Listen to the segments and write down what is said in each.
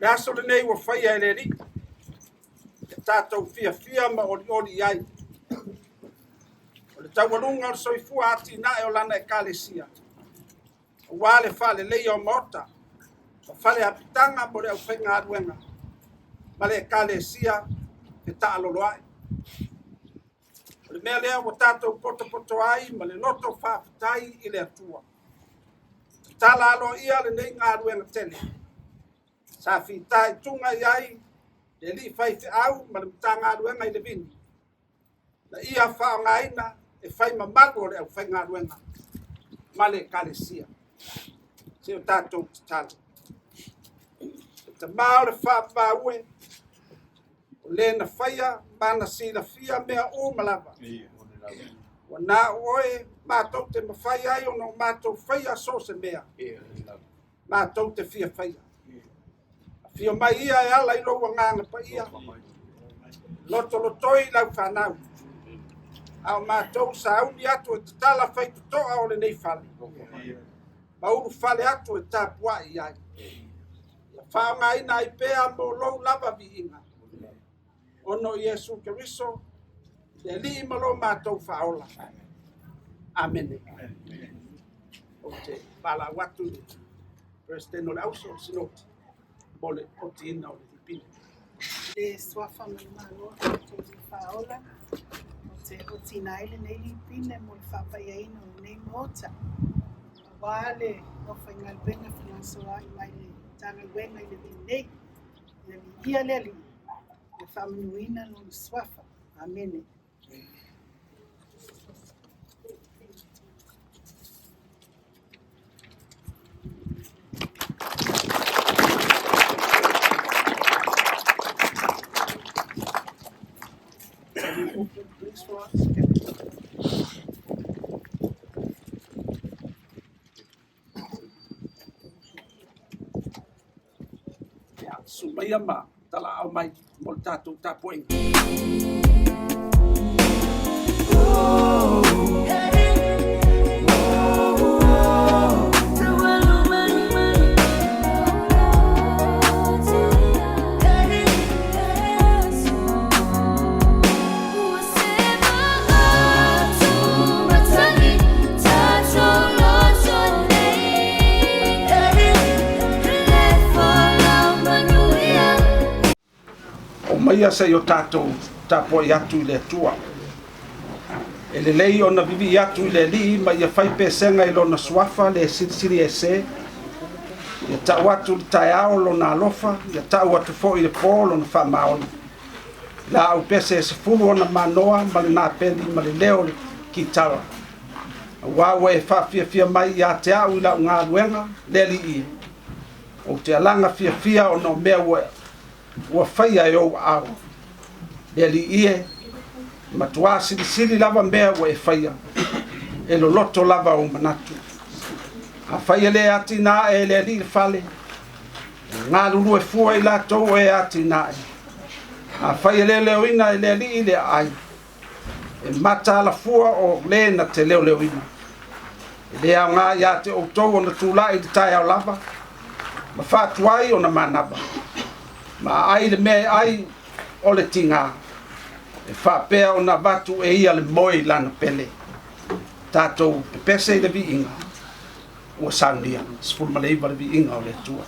Le aso lenei ua faia e le Alii, ia tatou fiafia ma olioli i ai. O le taualuga o le soifua atinae o lana Ekalesia, aua le faaleleia o maota ma fale apitaga mo le aufaigaluega ma le Ekalesia fetaaloloai. O le mea lea ua tatou potopoto ai ma le loto faafetai i le Atua. Tatala aloaia lenei galuega tele sa fitaituga i ai le alii faifeau ma le Matagaluega i le Vini, na ia faaaogaina e fai ma malu o le aufaigaluega ma le Ekalesia. Se i o tatou tatalo. Le Tama o le faavavau e, o le na faia ma na silafia mea uma lava, ua na o oe matou te mafai ai ona o matou faia so o se mea matou te fia faia. Afio mai ia e ala i lou Agaga Paia, lotolotoi lau fanau, a o matou sauni atu e tatala faitotoa o lenei fale, ma ulufale atu e tapuai i ai. Ia faaaogaina ai pea mo lou lava viiga, ona o Iesu Keriso le Alii ma lo matou Faaola. Amene. Ou te valaau atu i le Peresetene o le Auso, le Sinoti mo le otiina o le Lipine. Le suafa ma le Malo lo tatou Alii Faaola, ou te otiina ai lenei lipine mo le faapaiaina o lenei Maota, aua le aufaigaluega fegasoloai mai le Matagaluega i le vi nei. Ia viia le Alii, ia faamanuina Lona suafa. Amene. Can you open please for us? Ia, susu maia ma talaau mai mo le tatou tapuaiga. Aumaia se i o tatou tapuai atu i le Atua. E lelei ona vivii atu i le Alii ma ia fai pesega i lona suafa le silisili ese. Ia tau atu i le taeao lona alofa, ia tau atu foi i le po lona faamaoni. Laau pese e 10 ona manoa ma le napeli ma le leo o le kitara. Aua ua e faafiafia mai ia te au i lau galuega, le Alii e. Ou te alaga fiafia ona o mea ua faia e ou aao. Le Alii e, matuā silisili lava mea ua e faia, e loloto lava ou manatu. Afai e le atinae e le Alii le fale, e galulue fua i latou o e atinae. Afai e le leoina e le Alii le aai, e mataala fua o le na te leoleoina. E le aoga ia te outou ona tulai i le taeao lava, ma faatuai ona manava, ma aai le mea e ai o le tiga, e faapea ona avatu e ia le moe i lana pele. Tatou pepese i le viiga ua saunia. 19 le viiga o le Atua.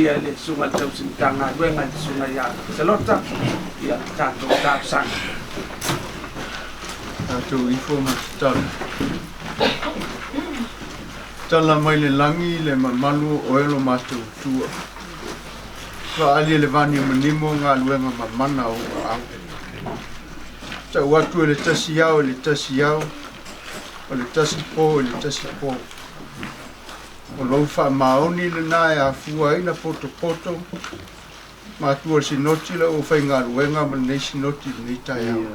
aumaia e le Susuga i le Tausi Matagaluega i le Susuga ia Salota ia tatou talosaga. Tatou ifo ma tatalo. Tala mai le lagi le mamalu o oe lo matou Atua. Faaali e le vani manimo galuega mamana o ou aao. Tau atu e le tasi ao i le tasi ao, o le tasi po i le tasi po. O lou faamaoni lena e afua ai na potopoto matua o le Sinoti la ua faigaluega ma lenei Sinoti i lenei taeao.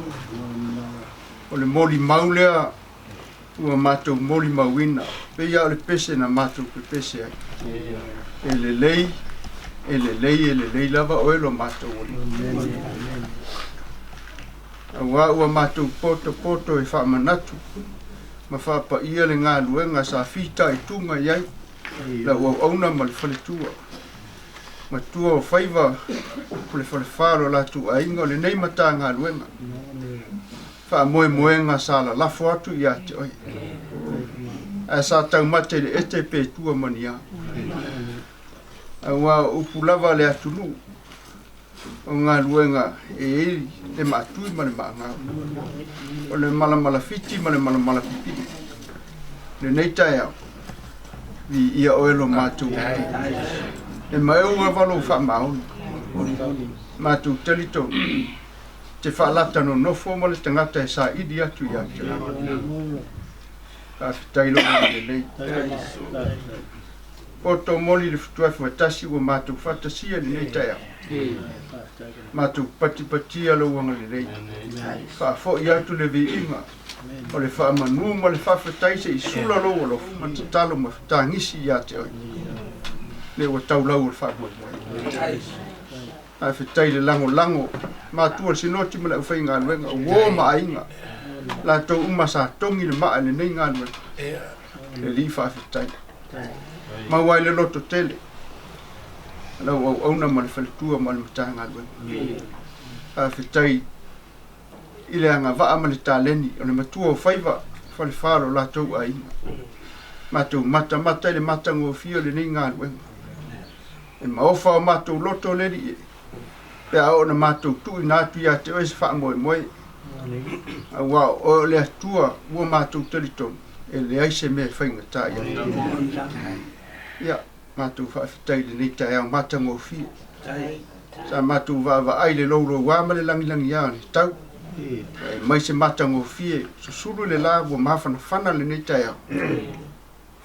O le molimau lea ua matou molimauina, pei lava o le pese na matou pepese ai. E lelei, e lelei, e lelei lava oe lo matou Alii. Auā ua matou potopoto e faamanatu ma faapaia le galuega sa fitaituga i ai lau auauna ma le faletua, matua o faiva o le falefa o lo latou aiga o lenei Matagaluega, faamoemoega sa lalafo atu ia te oe, ae sa taumate i le ete pe tua ma ni a. Auā o upu lava a le atunuu, o galuega e i ai le maatui ma le maagau, o le malamalafiti ma le malamalapipii. Lenei taeao, viia oe lo matou Atua. E maeu lava lou faamaoni. Matou talitonu, te faalata nonofo ma le tagata e saili atu ia te oe. Faafetai lou agalelei. Poto moli le fetuafi fatasi ua matou faatasia i lenei taeao. Matou patipatia lou agalelei. Faafoi atu le viiga o le faamanu ma le faafetai se i sula lou alofa ma tatalo ma tagisi ia te oe. Le ua taulau o le faamoemoe. Faafetai le lagolago matua o le Sinoti ma le aufaigaluega, o uo ma aiga, latou uma sa togi le maa i lenei galuega. Le Alii faafetai. Maua ai le loto tele lau auauna ma le faletua ma le Matagaluega. Faafetai i le agavaa ma le taleni o le matua o faiva falefa o lo latou aiga. Matou matamata i le matagofie o lenei galuega. E maofa o matou loto le Alii e, pe a oo na matou tuuina atu ia te oe se faamoemoe. Auā o oe o le Atua ua matou talitonu, e leai se mea e faigata ia te oe. Ia, matou faafetai i lenei taeao matagofie. Sa matou vaavaai i le loulouā ma le lagilagiā o le tau. E mai se matagofie, susulu le la ua mafanafana lenei taeao.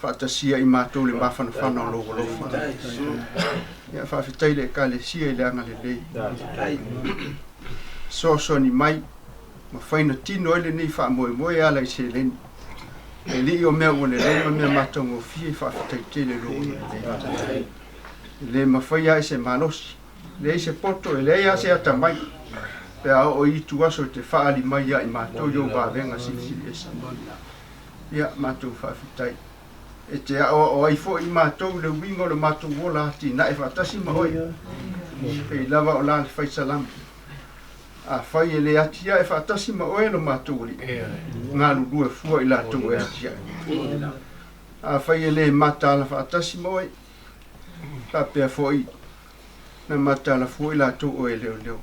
Faatasia i matou le mafanafana o lou alofa. Ia, faafetai i le Ekalesia i le agalelei. Fesoasoani mai ma faina tino ai lenei faamoemoe e ala i seleni. E lii o mea ua lelei ma mea matagofie, faafetai tele i lou agalelei. E le mafai lava i se malosi, leai se poto, e leai lava se atamai, pe a oo i itu aso e te faaali mai ia i matou i ou vavega silisili ese. Ia, matou faafetai. E te aoao ai foi i matou i le uiga o le matou ola atinae faatasi ma oe. Pei lava o la le fai salamo. Afai e le atiae faatasi ma oe lo matou Alii, galulue fua i latou e atiae. Afai e le mataala faatasi ma oe, faapea foi na mataala fua i latou o e leoleo.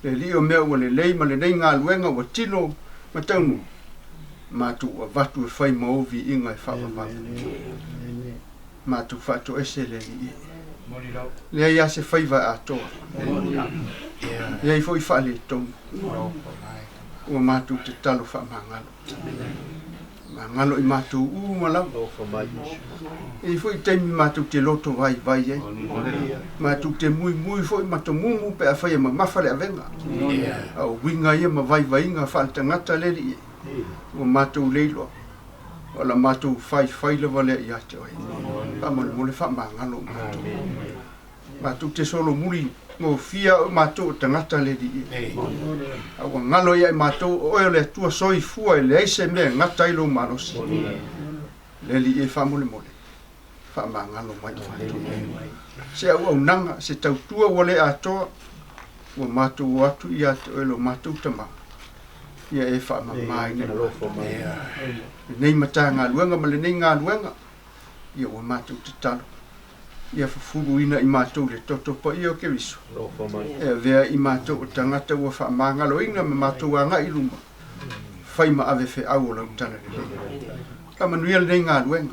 Le Alii o mea ua lelei ma lenei galuega ua tino ma taunuu, matou avatu e fai ma ou viiga e faavavau. Matou faatoese le Alii e. Leai lava se faiva e atoa, leai foi faaletonu. Ua matou tatalo faamagalo. Magalo i matou uma lava. E i ai foi taimi matou te loto vaivai ai. Matou te muimui foi ma tomumu pe afai e mamafa le avega. A o uiga ia ma vaivaiga faaletagata le Alii e, ua matou le iloa. O la matou faifai lava lea ia te oe. Faamolemole faamagalo matou. Matou te solomuli gofia o matou o tagata le Alii e. A ua galo ia i matou o oe o le Atua soifua e leai se mea e gata ai lou malosi. Le Alii e faamolemole faamagalo mai i matou. Se auaunaga, se tautua ua le atoa, ua matou o atu ia te oe lo matou Tama, ia e faamamaina i matou. Lenei Matagaluega ma lenei galuega, ia ua matou tatalo. Ia fufuluina i matou i le toto paia o Keriso, e avea i matou o tagata ua faamagaloina ma matou agai i luma, fai ma ave feau o lau talalelei. Faamanuia lenei galuega.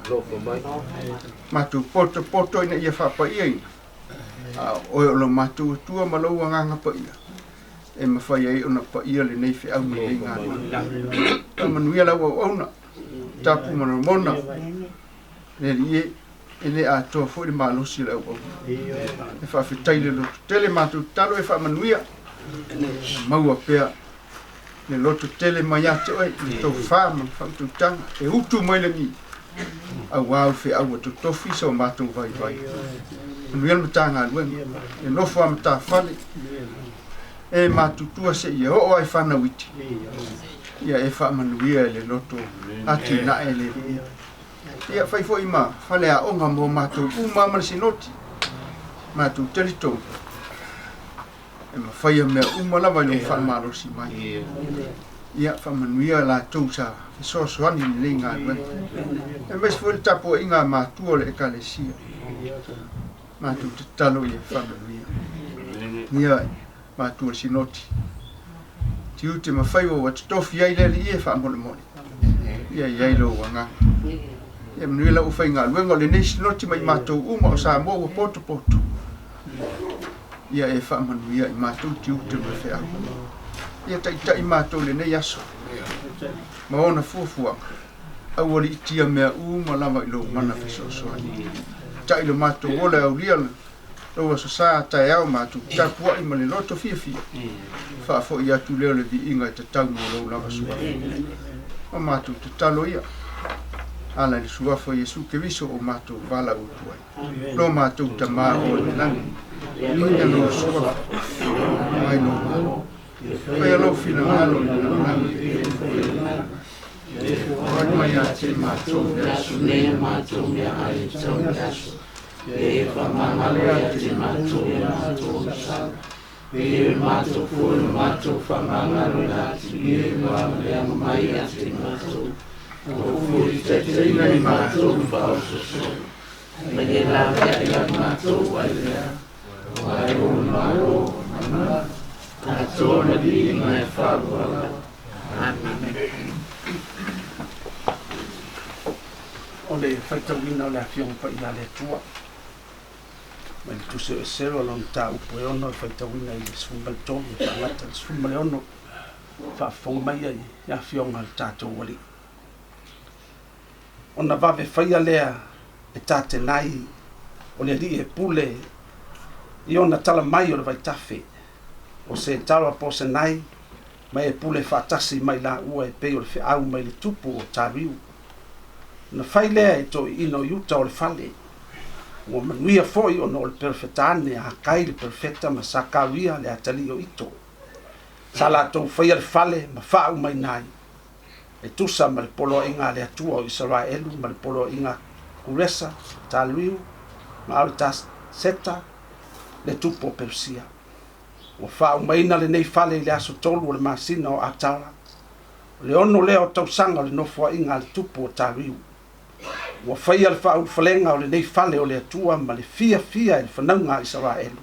Matou potopoto ina ia faapaiaina, a o oe o lo matou Atua ma lou Agaga Paia, e mafai ai ona paia lenei feau ma lenei galuega. Faamanuia lau auauna, tapu ma lomona, le Alii e, e le atoa foi le malosi o le auauna. E faafetai i le loto tele matou tatalo e faamanuia, maua pea le loto tele mai ia te oe, le tofa ma le faautautaga e utu mai lagi, auā au feau ua totofi so matou vaivai. Manuia le Matagaluega, le nofo a matafale, e matutua seia oo lava i fanau iti, ia e faamanuia i le loto atinae le Alii. Ia fai foi ma faleaoga mo matou uma ma le Sinoti, matou talitonu e mafaia mea uma lava i lou faamalosi mai. Ia faamanuia latou sa fesoasoani i lenei galuega, aemaise foi le tapuaiga a matua o le Ekalesia. Matou tatalo ia faamanuia. Ia matua o le Sinoti, tiute ma faiva ua totofi ai le Alii e faamolemole, ia i ai lou agaga. Ia manuia lau aufaigaluega o lenei Sinoti ma i matou uma o Samoa ua potopoto. Ia e faamanuia i matou tiute ma feau. Ia taitai matou i lenei aso ma ona fuafuaga. Aua liitia mea uma lava i lou mana fesoasoani. Tai lo matou ola e aulia lou aso sa taeao matou tapuai ma le loto fiafia. Faafoi atu lea o le viiga e tatau mo lou lava suafa. Ma matou tatalo ia. Ala i le suafa o Iesu Keriso o matou valaau atu ai. Lo matou Tama o i le lagi, paia lou suafa, mai lou Malo, faia lou finagalo i le lalolagi e pei ona faia i le lagi. Fai mai ia te matou le aso nei a matou meaai e tau i le aso, e faamagalo ia te matou i a matou agasala, e matou foi na matou faamagalo i atu e ua leaga mai ia te matou. Aua foi le taitaiga i matou i faaosoosoo, ma ia laveai ia matou ai lea, aua e ou le Malo, ma le mana, atoa ma le viiga e faaloaloa. Amene. O le faitauina o le Afioga Paia a le Atua. Mai le Tusi o Esera lona mataupu e 6 e faitauina i le 13 e faagata i le 16. Faafofoga mai ai i afioga a le tatou Alii. Ona vave faia lea e Tatenai o le alii e pule i ona tala mai o le vaitafe, o Setara Posenai ma e pule faatasi mai laua e pei o le feau mai le tupu o Tariu. Ona fai lea e toeaiina o Iuta o le fale, ua manuia foi ona o le perofeta ane a Hakai le perofeta ma Sakaria le atalii o Ito. Sa latou faia le fale ma faaumaina ai, e tusa ma le poloaiga a le Atua o Isaraelu ma le poloaiga a Kuresa, Tariu ma Aritaseta le tupu o Perusia. Ua faaumaina lenei fale i le aso 3 o le masina o Atara, o le 6 lea o tausaga o le nofoaiga a le tupu o Tariu. Ua faia le faaulufalega o lenei fale o le Atua ma le fiafia e le fanauga a Isaraelu,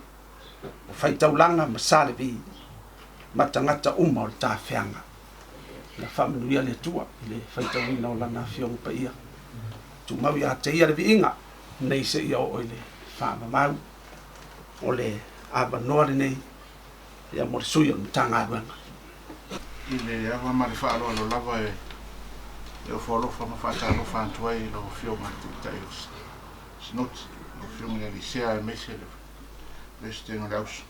o faitaulaga ma sa Levi, ma tagata uma o le tafeaga. Ia faamanuia le Atua i le faitauina o Lana Afioga Paia. Tumau ia te Ia le viiga, nei seia oo i le faavavau. O le avanoa lenei ia mo le sui o le Matagaluega. I le ava ma le faaaloalo lava e ofo alofa ma faatalofa atu ai i lau Afioga i le Taitai o le Sinoti, lau Afioga i le Alii Sea aemaise le Peresetene o le Auso.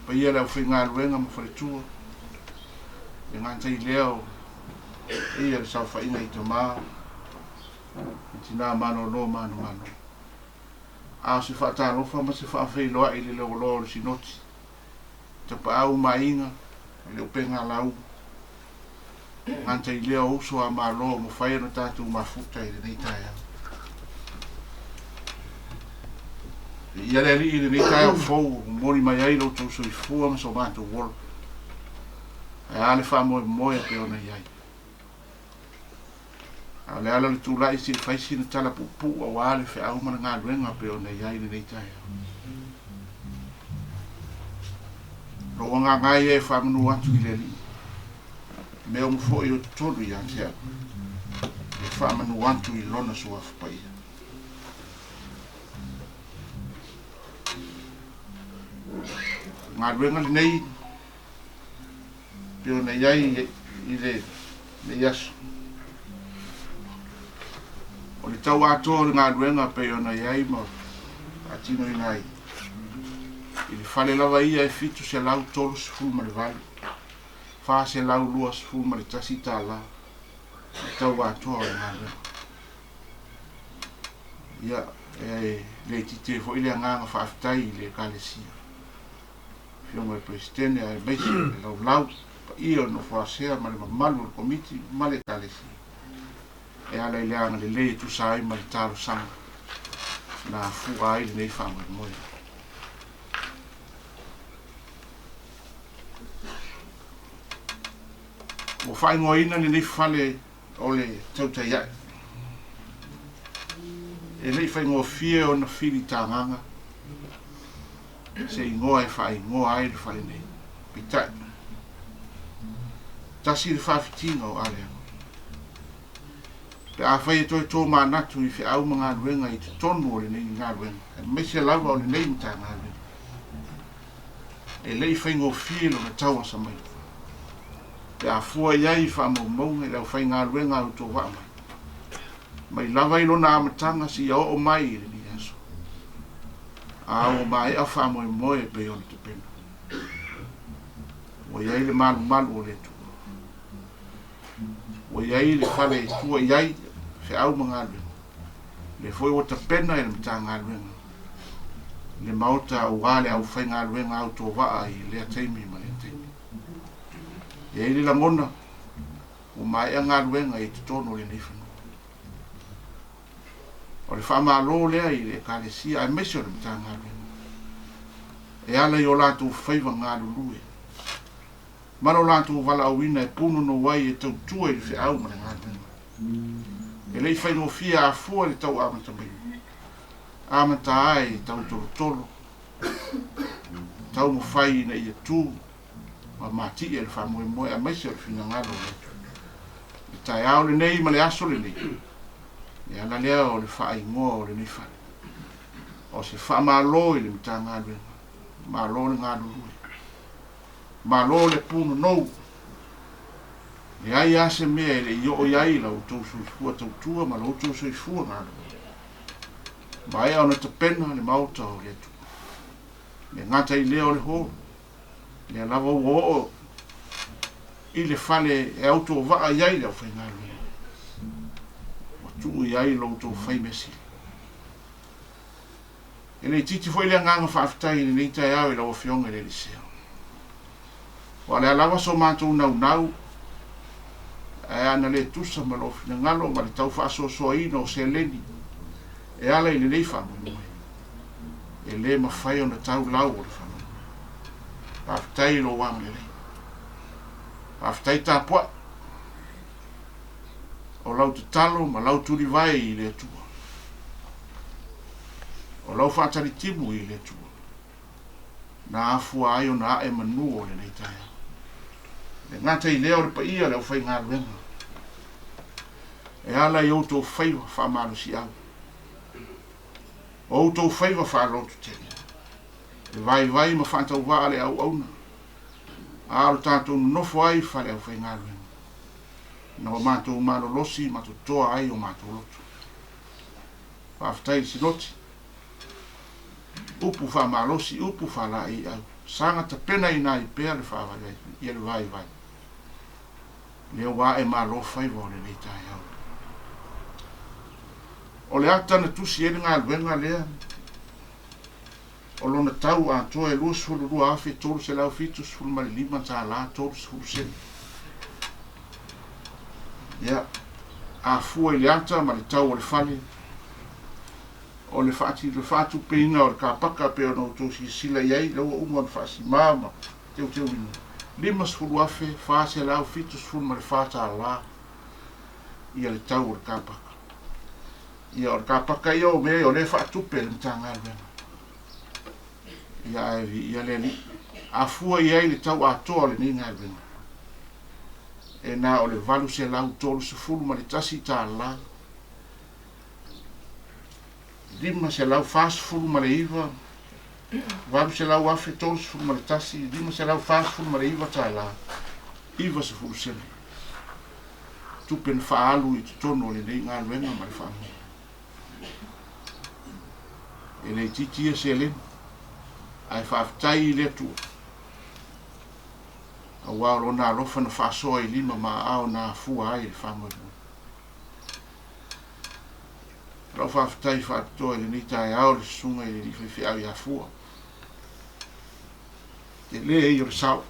Paia le aufaigaluega ma faletua, e gata i lea o paia le saofaiga i tama ma tinā malolo manumanu. A o se faatalofa ma se faafeiloai i le lauoloa o le Sinoti, tapaau ma aiga i le upega lau, gata i lea o uso a Malo ua mafai ona tatou mafuta i lenei taeao. Viia le Alii i lenei taeao fou ua momoli mai ai lo outou soifua ma so matou ola. Ae a le faamoemoe e pei ona i ai. A o le ala o le tulai se i fai sina tala puupuu aua le feau ma le galuega pei ona i ai i lenei taeao. Lou agaga lava ia e faamanu atu i le Alii, mea uma foi o totonu ia te au, e faamanu atu i Lona Suafa Paia. O le galuega lenei pei ona i ai i lenei aso. O le tau atoa o le galuega pei ona i ai ma faatinoina ai i le fale lava ia e $738, $421 le tau atoa o le galuega. Ia, e le itiiti ai foi le agaga faafetai i le Ekalesia. Afioga i le Peresetene aemaise o le laulau paia o le nofo asea ma le mamalu o le Komiti ma le Ekalesia e ala i le agalelei e tusa ai ma le talosaga na afua ai lenei faamoemoe. Ua faaigoaina lenei fale o le tautai ae. E le i faigofie ona filitagaga se igoa e faaigoa ai le fale nei. Peitai, tasi le faafitiga o Aleaga. Pe afai e toe tomanatu i feau ma galuega i totonu o lenei galuega, aemaise lava o lenei Matagaluega, e le i faigofie lona tauasa mai. Pe a fua i ai i faamaumauga i le aufaigaluega a outou vaa mai, mai lava i lona amataga seia oo mai i lenei aso, a ua maea faamoemoe e pei ona tapena. Ua i ai le malumalu o le Atua. Ua i ai le fale e tua i ai feau ma galuega. Lea foi ua tapena e le Matagaluega le maota aua le aufaigaluega autovaa i lea taimi ma lea taimi. E i ai le lagona ua maea galuega i totonu o lenei fanua. O le faamalo lea i le Ekalesia aemaise o le Matagaluega e ala i o latou faiva galulue ma lo latou valaauina e punonou ai e tautua i le feau ma le galuega. E le i faigofie afua i le tau amata mai, amata ai e tautolotolo, taumafai ina ia tu ma matie le faamoemoe aemaise o le finagalo o le Atua. Le taeao lenei ma le aso lenei, le ala lea o le faaigoa o lenei fale. O se faamalo i le Matagaluega, malo le galulue, malo le punonou. Leai lava se mea e le i oo i ai la outou soifua tautua ma la outou soifua galulue. Maea ona tapena le maota o le Atua. Le gata i lea o le holo, lea lava ua oo i le fale e autovaa i ai le aufaigaluega. Ua tuu i ai lo outou fai mea sili. E le itiiti foi le agaga faafetai i lenei taeao i lau Afioga i le Elisea. Aua o le a lava so matou naunau, ae ana le tusa ma lou finagalo ma le tau faasoasoaina o seleni e ala i lenei faamoemoe, e le mafai ona tau lau o le faamoemoe. Faafetai i lou agalelei. Faafetai tapuai. O lau tatalo ma lau tulivae i le Atua. O lau faatalitimu i le Atua. Na afua ai ona ae manu o lenei taeao. Le gata i lea o le paia o le aufaigaluega e ala i outou faiva faamalosiau, o outou faiva faalototele, e vaivai ma faatauvaa le auauna, a o le tatou nonofo ai i fale aufaigaluega, na o matou malolosi ma totoa ai o matou loto. Faafetai i le Sinoti. Upu faamalosi, upu faalaeiau, saga tapenaina ai pea le faavaivai ia le vaivai. Lea ua ae malo faiva o lenei taeao. O le ata na tusi ai le galuega lea, o lona tau atoa e $22,375 30 sene. Ia, a fua i le ata ma le tau o le fale, o le faatupeina o le kapaka pei ona outou silasila i ai, lea ua uma ona faasimā ma teuteuina, $50,474. Ia le tau o le kapaka. Ia o le kapaka ia o mea ia o lea e faatupe e le Matagaluega. Ia ae viia le Alii. A fua i ai le tau atoa o lenei galuega, e na o le $831, 549, 800 afe 31, 549 tala, 90 sene. Tupe na faaalu i totonu o lenei galuega ma le faamoemoe. E le itiiti ia seleni, ae faafetai i le Atua, auā o Lona alofa na faasoa i lima ma aao na afua ai le faamoemoe. Lau faafetai faapitoa i lenei taeao i le Susuga i le Alii Faifeau ia Fua. Tele ia o le sao.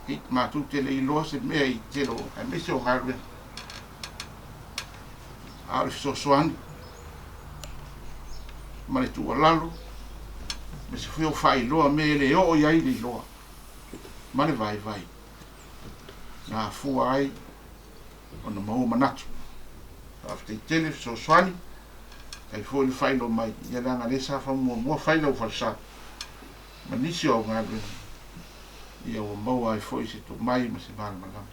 I matou te le iloa se mea i tele o aemaise o galuega. A o le fesoasoani ma le tuualalo ma se foi o faailoa mea e le oo i ai le iloa ma le vaivai na afua ai ona maua manatu. Faafetai tele fesoasoani, faafetai foi le faailoa mai, ia leaga lea sa faamuamua fai lau falesa ma nisi o au galuega, ia ua maua ai foi se tomai ma se malamalama.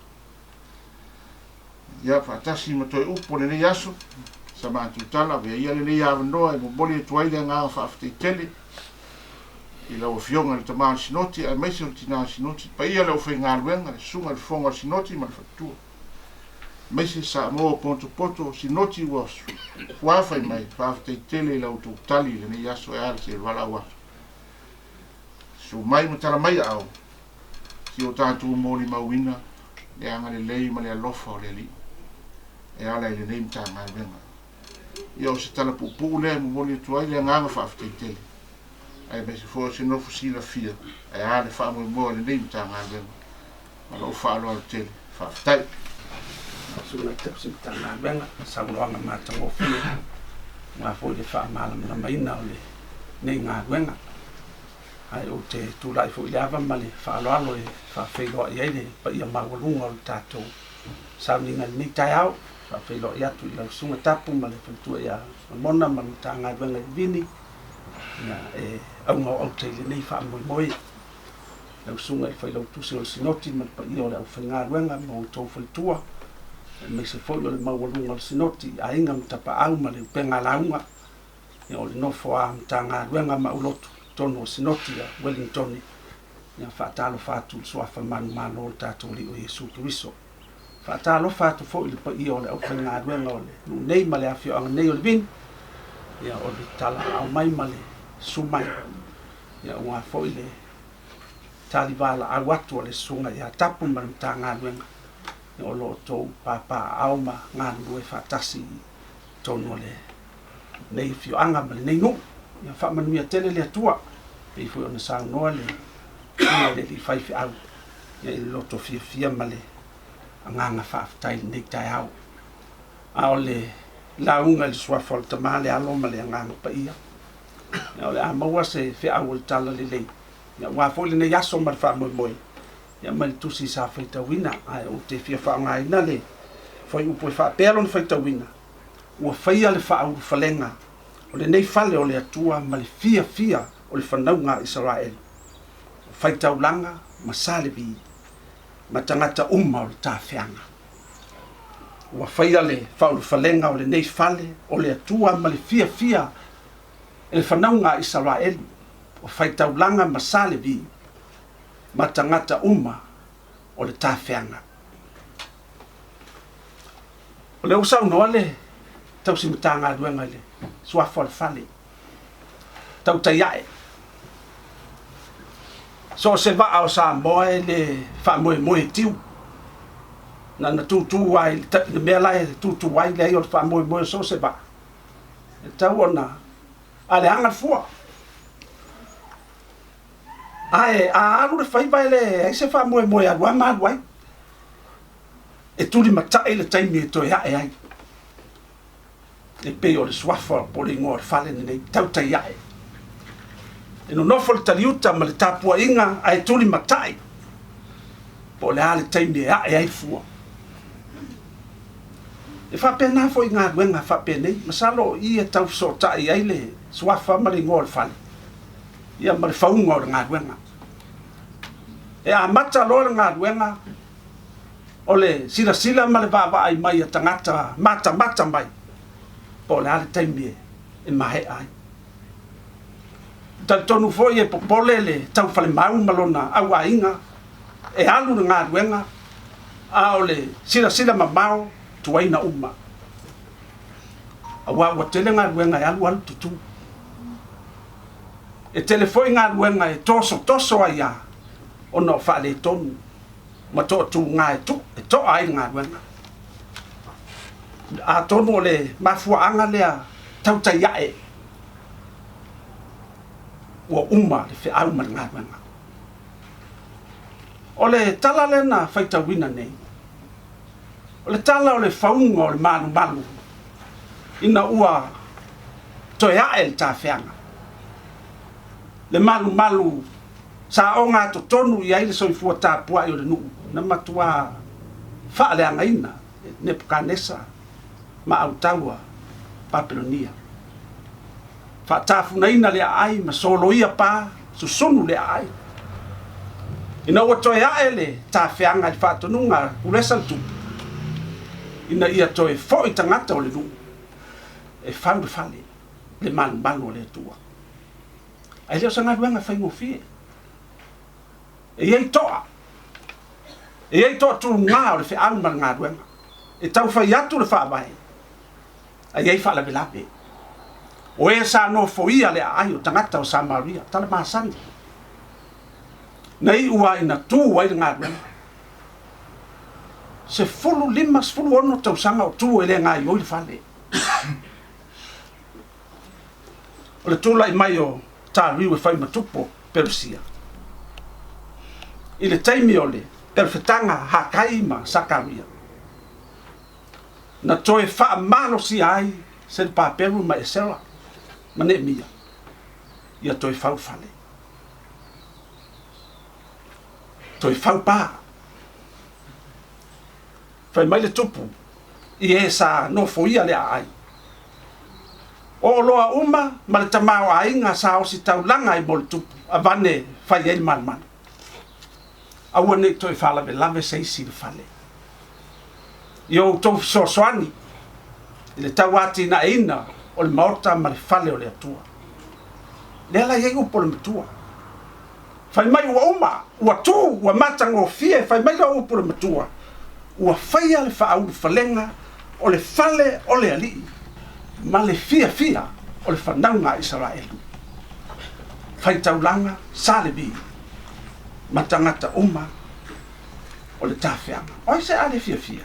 Ia faatasi ma toe upu o lenei aso, sa matou tala, avea ia lenei avanoa e momoli atu ai le agaga faafetai tele i lau Afioga i le Tama o le Sinoti aemaise o le Tina o le Sinoti, le paia o le aufaigaluega, le Susuga i le Fofoga o le Sinoti ma le Faletua, aemaise Samoa o potopoto, Sinoti ua fuafai mai, faafetai tele i la outou tali i lenei aso e ala se valaau atu. Susu mai ma tala mai aao, si o tatou molimauina le agalelei ma le alofa o le Alii e ala i lenei Matagaluega. Ia o se tala puupuu lea e momoli atu ai le agaga faafetai tele, aemaise foi o se nofo silafia ae a le faamoemoe o lenei Matagaluega. Ma lou faaaloalo tele. Faafetai. Susuga i Tausi Matagaluega, saunoaga matagofie aua foi le faamalamalamaina o lenei galuega. Ae ou te tulai foi i le ava ma le faaaloalo e faafeiloai ai le paia maualuga o le tatou sauniga i lenei taeao. Faafeiloai atu i lau Susuga Tapu ma le faletua ia Ramona ma le Matagaluega i Vini, ia, e auga o aute i lenei faamoemoe. Lau Susuga i le Failautusi o le Sinoti ma le paia o le aufaigaluega ma outou faletua, aemaise foi o le maualuga o le Sinoti, aiga ma tapaau ma le upega lauga, ia o le nofo a Matagaluega ma aulotu i totonu o le Sinoti a Wellingtone, ia faatalofa atu i le Suafa manumalo o le tatou Alii o Iesu Keriso. Faatalofa atu foi i le paia o le aufaigaluega o le nuu nei ma le afioaga nei o Levini, ia o le talaau mai ma le susu mai, ia aua foi le talivalaau atu a le Susuga ia Tapu ma le Matagaluega, ia o lo o outou papaaao ma galulue faatasi i totonu o lenei afioaga ma lenei nuu. Ia faamanuia tele le Atua, pei foi ona saunoa le Susuga i le Alii Faifeau, ia i le loto fiafia ma le agaga faafetai i lenei taeao. A o le lauga i le suafa o le Tama, le Alo ma le Agaga Paia, ia o le a maua se feau o le Talalelei, ia aua foi lenei aso ma le faamoemoe, ia mai le tusi sa faitauina. Ae ou te fia faaaogaina le fuaiupu e faapea lona faitauina, Ua faia le faaulufalega o lenei fale o le Atua ma le fiafia o le fanauga a Isaraelu, o faitaulaga ma sa Levi, ma tagata uma o le tafeaga. Ua faia le faaulufalega o lenei fale o le Atua ma le fiafia e le fanauga a Isaraelu, o faitaulaga ma sa Levi, ma tagata uma o le tafeaga. O lea ua saunoa le tausi Matagaluega i le suafa o le fale, tautai ae. So o se vaa o Samoa e le faamoemoe tiu. Na ona tutu lava i le mea la e tutu ai, leai o le faamoemoe o so o se vaa, e tatau ona a leaga le fua. Ae a alu le faiva e leai se faamoemoe e alu a ma alu ai. E tulimatai le taimi e toe ae ai. E pei o le suafa po o le igoa o le fale lenei, tautai ae. E nonofo le taliuta ma le tapuaiga ae tulimatai. Po o le a le taimi e ae ai fua. E faapena foi i galuega faapenei, masalo o i e tau fesootai ai le suafa ma le igoa o le fale, ia ma le fauga o le galuega. E amata loa le galuega, o le silasila ma le vaavaai mai a tagata matamata mai, po o le a le taimi e maea ai. E talitonu foi e popole le taufalemau ma lona auaiga e alu le galuega, a o le silasila mamao tuaina uma. Aua ua tele galuega e alu alu tutū. E tele foi galuega e tosotoso ai lava ona o faaletonu ma toatuga e toa ai le galuega. Atonu o le mafuaaga lea tautai ae ua uma le feau ma le galuega. O le tala lea na faitauina nei, o le tala o le fauga o le malumalu ina ua toe ae le tafeaga. Le malumalu sa ogatotonu i ai le soifua tapuai o le nuu na matuā faaleagaina e Nepukanesa ma autaua Papelonia. Faatafunaina le aai ma soloia pa, susunu le aai. Ina ua toe ae le tafeaga i le faatonuga a Kulesa le Tupu, ina ia toe foi tagata o le nuu e fau le fale, le malumalu o le Atua. Ae le o se galuega faigofie. E i ai toa, e i ai toatuga o le feau ma le galuega e tau fai atu le faavae, a i ai faalavelave. O e sa nofoia le aai o tagata o Samaria, tala masani, na iu lava ina tu ai le galuega. 15, 16 tausaga o tu e le gaioi le fale. O le tulai mai o Tariu e fai ma tupu o Peresia. I le taimi o le perofetaga Hakai ma Sakaria, na toe faamalosia ai Serupaperu ma Esera ma Neemia ia toe fau fale, toe fau pa. Fai mai le tupu i e sa nofoia le aai. O oloa uma ma le tamaoaiga sa ositaulaga ai mo le tupu, avane fai ai le malumalu. Aua ne i toe faalavelave se isi i le fale. I o outou fesoasoani i le tauatinaeina o le maota ma le fale o le Atua. Lea la e i ai upu o le matua. Fai mai ua uma, ua tu, ua matagofie, fai mai lea o upu o le matua, ua faia le faaulufalega o le fale o le Alii ma le fiafia o le fanauga a Isaraelu. Faitaulaga sa Levi ma tagata uma o le tafeaga. O ai se a le fiafia?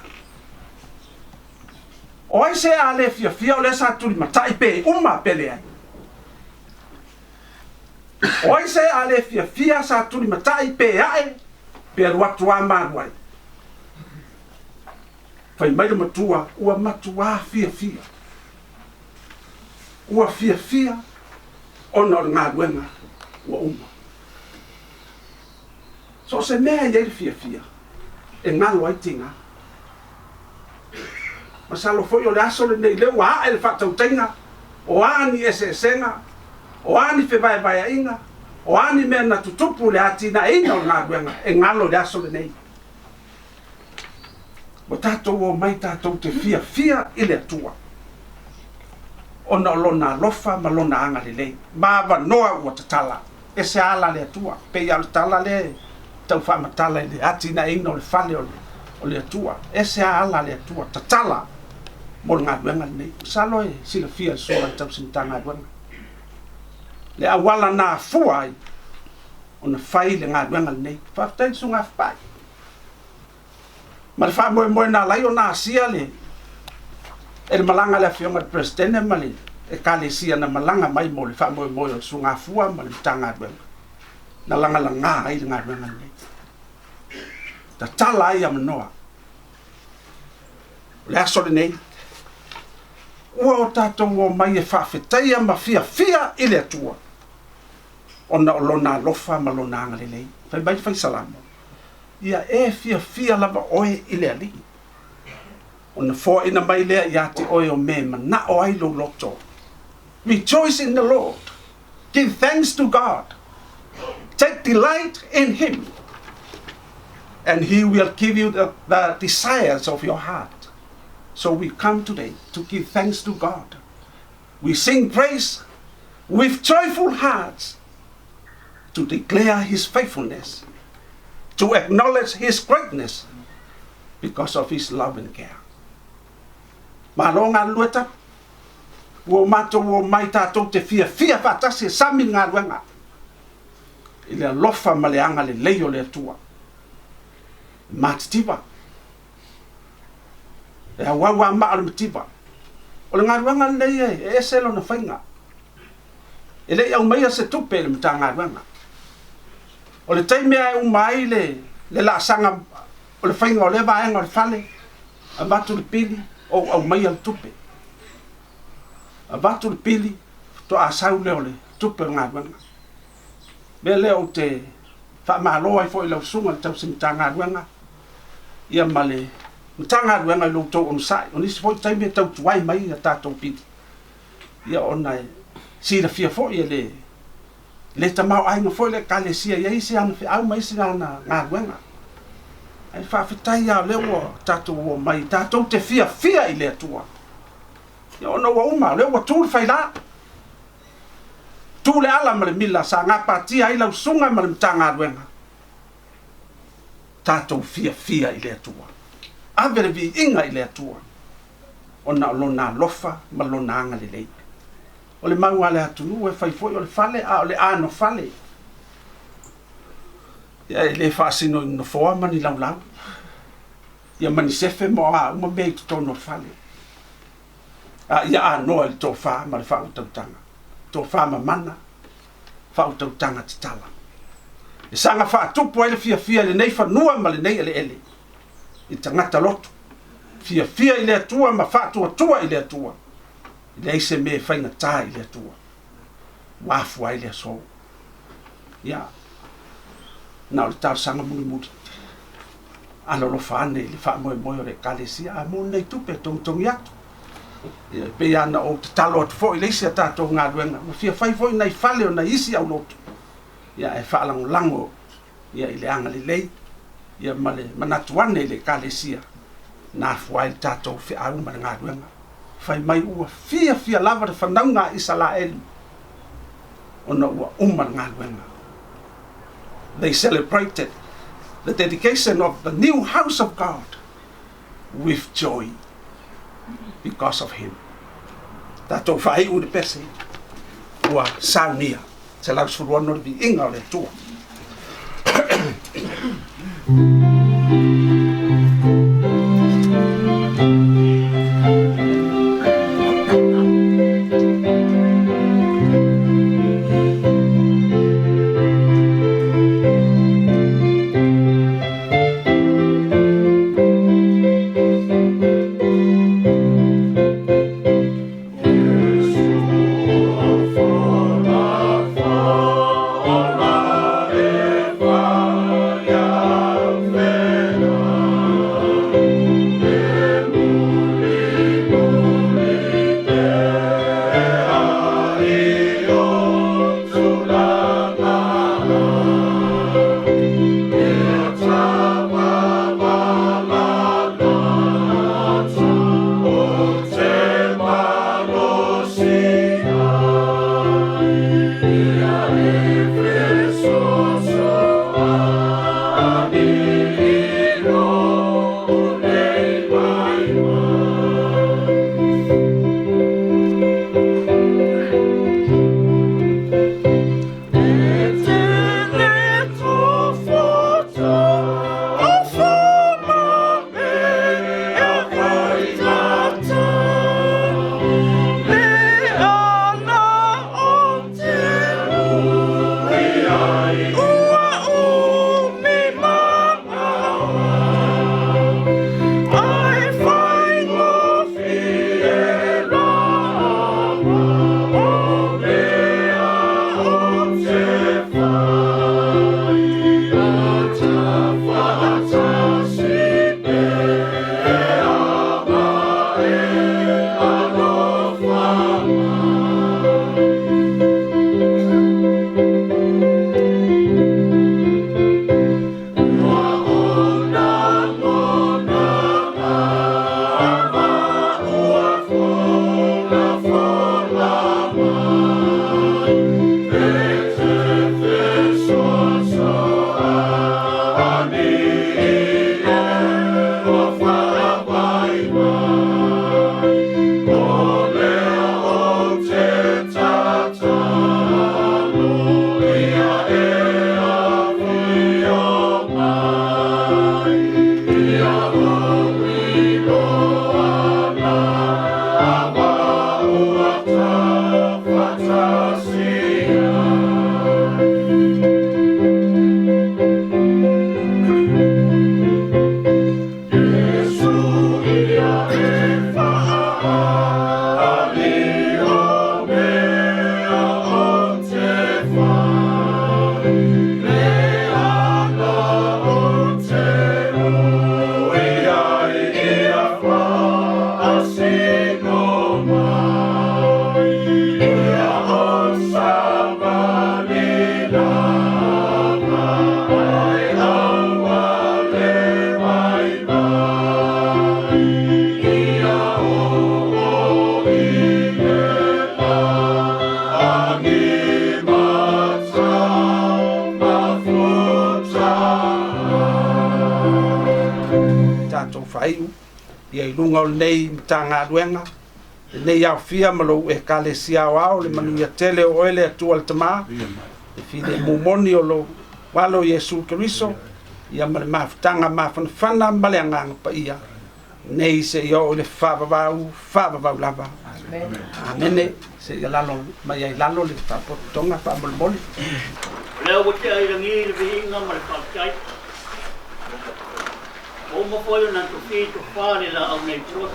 O ai se a le fiafia o lea sa tulimatai pe uma pe leai? O ai se a le fiafia sa tulimatai pe ae pe alu atu a malu ai? Fai mai le matua ua matuā fiafia. Ua fiafia ona o le galuega ua uma. So o se mea e i ai le fiafia, e galo ai tiga. Masalo foi o le aso lenei lea ua ae le faatautaiga, o a ni eseesega, o a ni fevaevaeaiga, o a ni mea na tutupu i le atinaeina o le galuega, e galo i le aso lenei. Ua tatou omai tatou te fiafia i le Atua ona o Lona alofa ma Lona agalelei ma avanoa ua tatala. E se ala a le Atua, pei lava o le tala lea e tau faamatala i le atinaeina o le fale o le Atua. E se ala a le Atua, tatala mo le galuega lenei. Masalo e silafia e le Susuga i le Tausi Matagaluega le auala na afua ai ona fai le galuega lenei. Faafetai i le Susuga Afapai ma le faamoemoe na ala ai ona asia le e le malaga a le Afioga i le Peresetene ma le Ekalesia na malaga mai mo le faamoemoe o le Susuga Afua ma le Matagaluega na lagalaga ai le galuega lenei. Tatala ai avanoa. O le aso lenei, ua o tatou omai e faafetaia ma fiafia i le Atua ona o Lona alofa ma Lona agalelei. Fai mai le Fai Salamo. Ia e fiafia lava oe i le Alii, ona foaina mai lea ia te oe o mea e manao ai lou loto. Rejoice in the Lord, give thanks to God, take delight in Him, and He will give you the desires of your heart. So we come today to give thanks to God. We sing praise with joyful hearts to declare His faithfulness, to acknowledge His greatness because of His love and care. Malo galulue tapu. Ua o matou omai tatou te fiafia faatasi e sami le galuega i le alofa ma le agalelei o le Atua. E matitiva. E auau a maa o le mativa. O le galuega lenei e ese lona faiga. E le i aumaia se tupe i le Matagaluega. O le taimi lava e uma ai le le laasaga o le faiga o lea vaega o le fale, avatu le pili, ou aumaia le tupe. Avatu le pili, faatoa sau lea o le tupe o le galuega. O le mea lea ou te faamalo ai foi i lau Susuga i le Tausi Matagaluega ia ma le Matagaluega i lo outou onosai. O nisi foi taimi e tau tuai mai a tatou pili, ia ona e silafia foi e le le tamaoaiga foi le Ekalesia e i ai isi ana feau ma isi ana galuega. Ae faafetai lava o lea ua tatou omai tatou te fiafia i le Atua. Ia ona ua uma, o lea ua tu le faila. Tu le ala ma le mila sa gapatia ai lau susuga ma le Matagaluega. Tatou fiafia i le Atua. Ave le viiga i le Atua ona o Lona alofa ma Lona agalelei. O le mau a le atunuu e fai foi o le fale a o le anofale. Ia e le faasino i ni nofoa ma ni laulau, ia ma ni sefe ma o a uma mea i totonu o le fale. A ia anoa i le tofa ma le faautautaga, tofa mamana, faautautaga tatala. E saga faatupu ai le fiafia i lenei fanua ma lenei eleele, i tagata loto, fiafia i le Atua ma faatuatua i le Atua. E leai se mea e faigata i le Atua, ua afua ai le aso. Ia, na o le talosaga mulimuli, alolofa ane i le faamoemoe o le Ekalesia, a mo nei tupe e togitogi atu. Ia, e pei lava ona ou tatalo atu foi i le isi a tatou galuega, ua fia fai foi nai fale o nai isi aulotu, ia, ae faalagolago ia, i le agalelei ia, ma le manatu ane i le Ekalesia, na afua ai le tatou feau ma le galuega. Fai mai ua fiafia lava le fanauga a Isalaeli ona ua uma le galuega. They celebrated the dedication of the new house of God with joy because of him. Tatou faaiu i le pese ua saunia. 116 le viiga o le Atua. tatou faaiu ia i luga o lenei Matagaluega, lenei aofia ma lou Ekalesia aoao, le manuia tele o oe le Atua le Tama, le filemu moni o lou Alo Iesu Keriso, ia ma le mafutaga mafanafana ma le Agaga Paia, nei seia oo i le faavavau, faavavau lava. Amene. Seia lalo mai ai lalo le faapotopotoga faamolemole. O lea ua tea i lagi le viiga ma le faafetai. Ua uma foi ona tofi tofa le laau nei poto.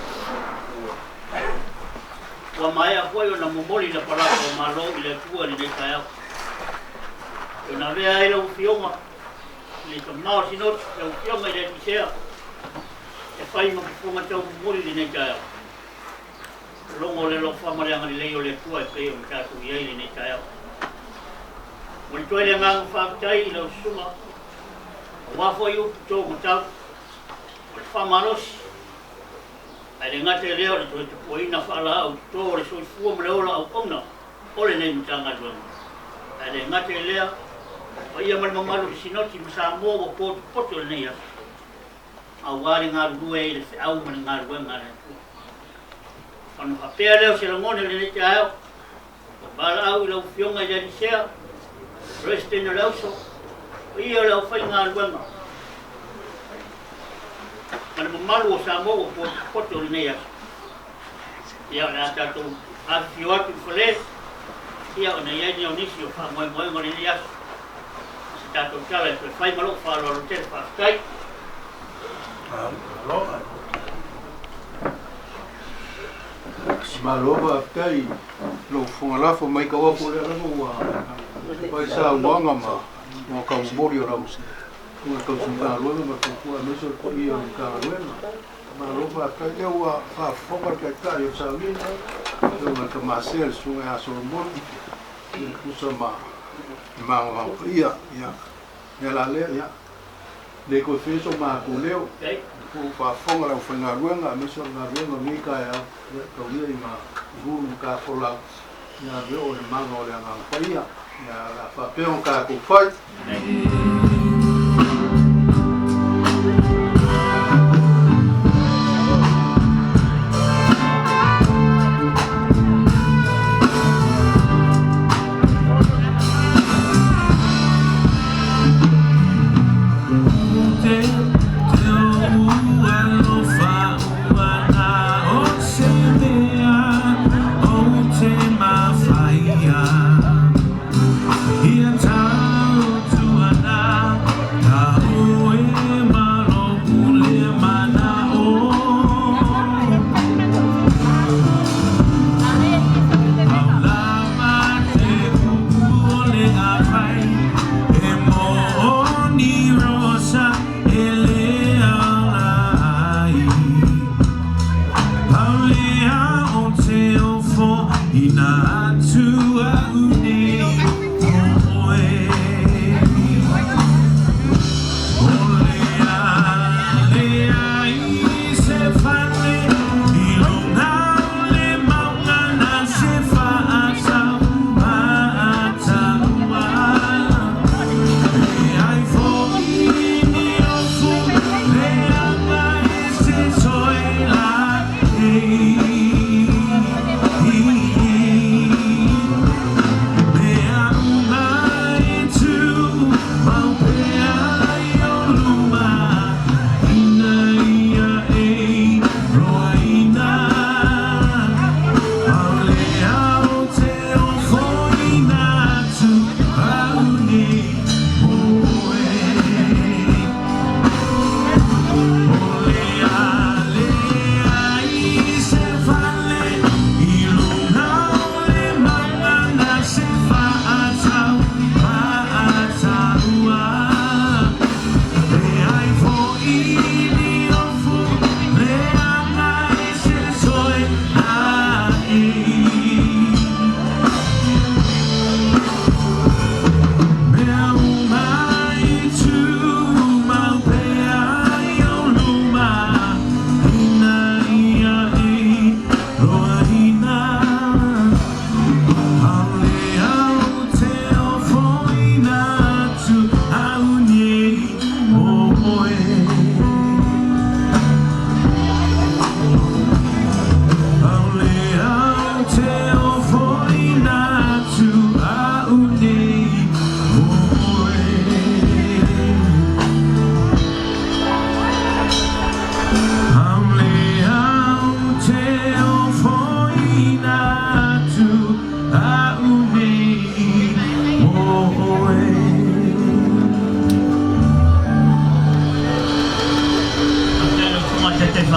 Ua maea foi ona momoli le palaka o Malo i le Atua i lenei taeao. E ona avea ai lau Afioga i le Tama o Sinoti, lau Afioga i le Atisea, e fai ma fofoga taumomoli i lenei taeao. Logo le alofa ma le agalelei o le Atua e pei ona tatou i ai i lenei taeao. Momoli atu ai le agaga faafetai i lau susuga, aua foi upu tou matau, o le faamalosi, ae le gata i lea o le toe tapuaina faalaau toto o le soifua ma le ola auauna o lenei Matagaluega. Ae le gata i lea, paia ma le mamalu o le Sinoti ma Samoa ua potopoto i lenei aso, aua le galulue i le feau ma le galuega a le Atua. Ona faapea lea o se lagona i lenei taeao, ua valaau i lau Afioga i le Alisea, Peresetene o le Auso, paia o le aufaigaluega ma le mamalu o Samoa ua potopoto i lenei aso. Ia, o le a tatou afifio atu i fale, ia, ona i ai lea o nisi o faamoemoega o lenei aso. Ma se tatou tala e toe fai ma lou faaaloalo tele. Faafetai. Malo faafetai i lou fofoga lafo mai ka ofu lea lava ua fai saunoaga ma ua taumomoli o lau susuga tausi galuega ma le faletua aemaise o le paia o le Matagaluega. Malo faafetai lea ua faafofoga le Taitai o le sauniga, afioga i le Tamasea le susuga ia Solomoni e tusa ma le magamaga paia. Ia, le ala lea, ia, le toe faia so matou leo, ua faafofoga le aufaigaluega aemaise o le galuega o lenei taeao, ia, tau ia ina ulu ma tafolau, ia ave oo i le maga o le Agaga Paia, ia, o le a faapea ona tatou fai.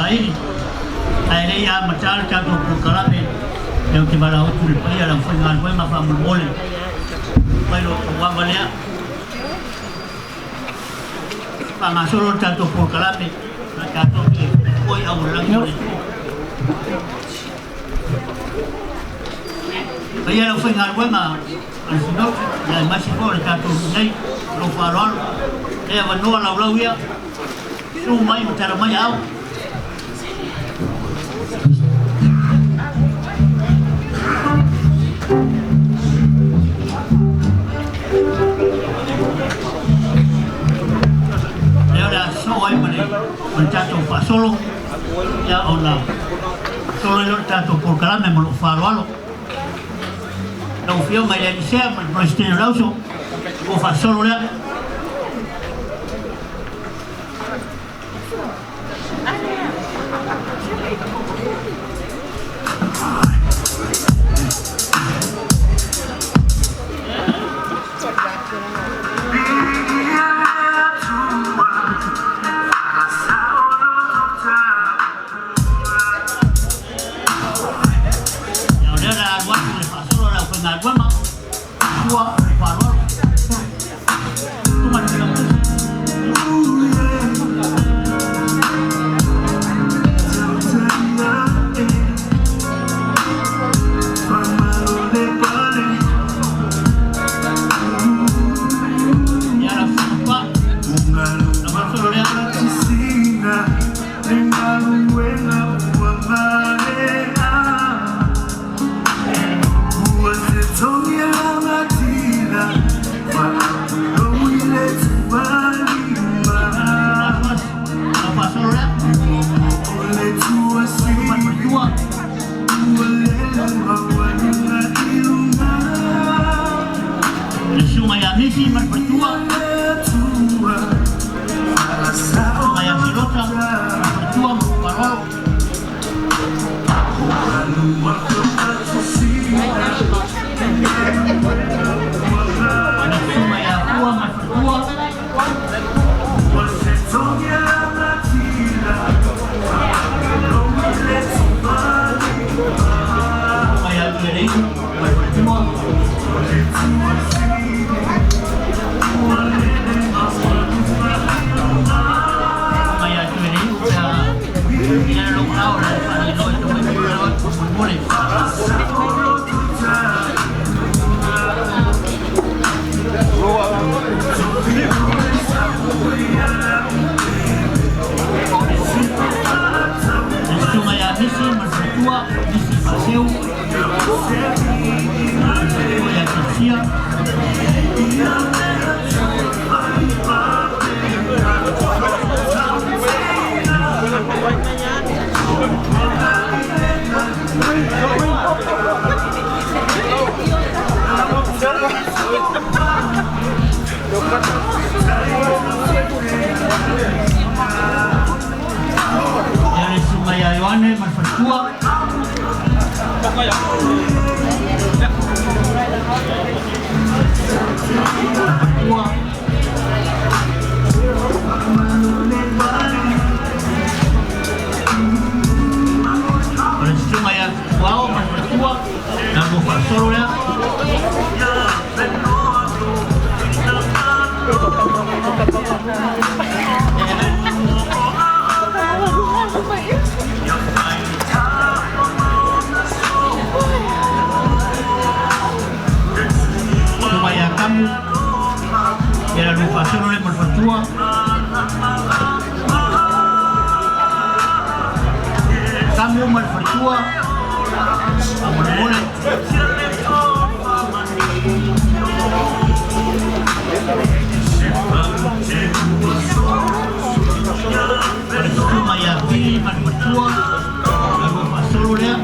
Vaili. Ae le i amata le tatou polokalame, ia ou te valaau atu i le paia o le aufaigaluega faamolemole mai lo outou ava lea. Faagasolo le tatou polokalame, a tatou te oi au o le lagi o le Atua. Paia le aufaigaluega a le Sinoti, ia aemaise foi o le tatou nuu nei, o lou faaaloalo. E avanoa laulau ia, susu mai ma tala mai aao. Lea o le a sosoo ai ma le tatou faasolo, ia ona solo ai lea o le tatou polokalame ma lou faaaloalo. Lau Afioga i le Alii Sea ma le Peresetene o le Auso, ua faasolo lea. Ia o lea o le a alu atu i le faasolo a le aufaigaluega, sua le faaaloalo. Susuga i le Failautusi. Ia lau Susuga Tuaa, ona faasolo lea. Ona faasolo lea. Susuga i le Faletua. Le Susuga ia Misi ma le Faletua. Susuga ia Silota ma le Faletua ma lou faaaloalo. Le Susuga ia Fua ma le Faletua. Susuga ia Tuialei'u ma le Faletua. Susuga ia Tuialei'u pe a i ai lou ao le faailoa i tau mai faamolemole. Le Susuga ia Misi ma le Faletua, Misi Faaseu, le Faletua ia Telesia. Ia le Susuga ia Ioane ma le Faletua. Faletua. O le Susuga ia Tuao ma le Faletua, na lua faasolo lea. Susuga ia Kamu, ia la lua faasolo lea ma le Faletua. Kamu ma le Faletua, faamolemole. O le Susuga ia Vili ma le Faletua, la lua faasolo lea.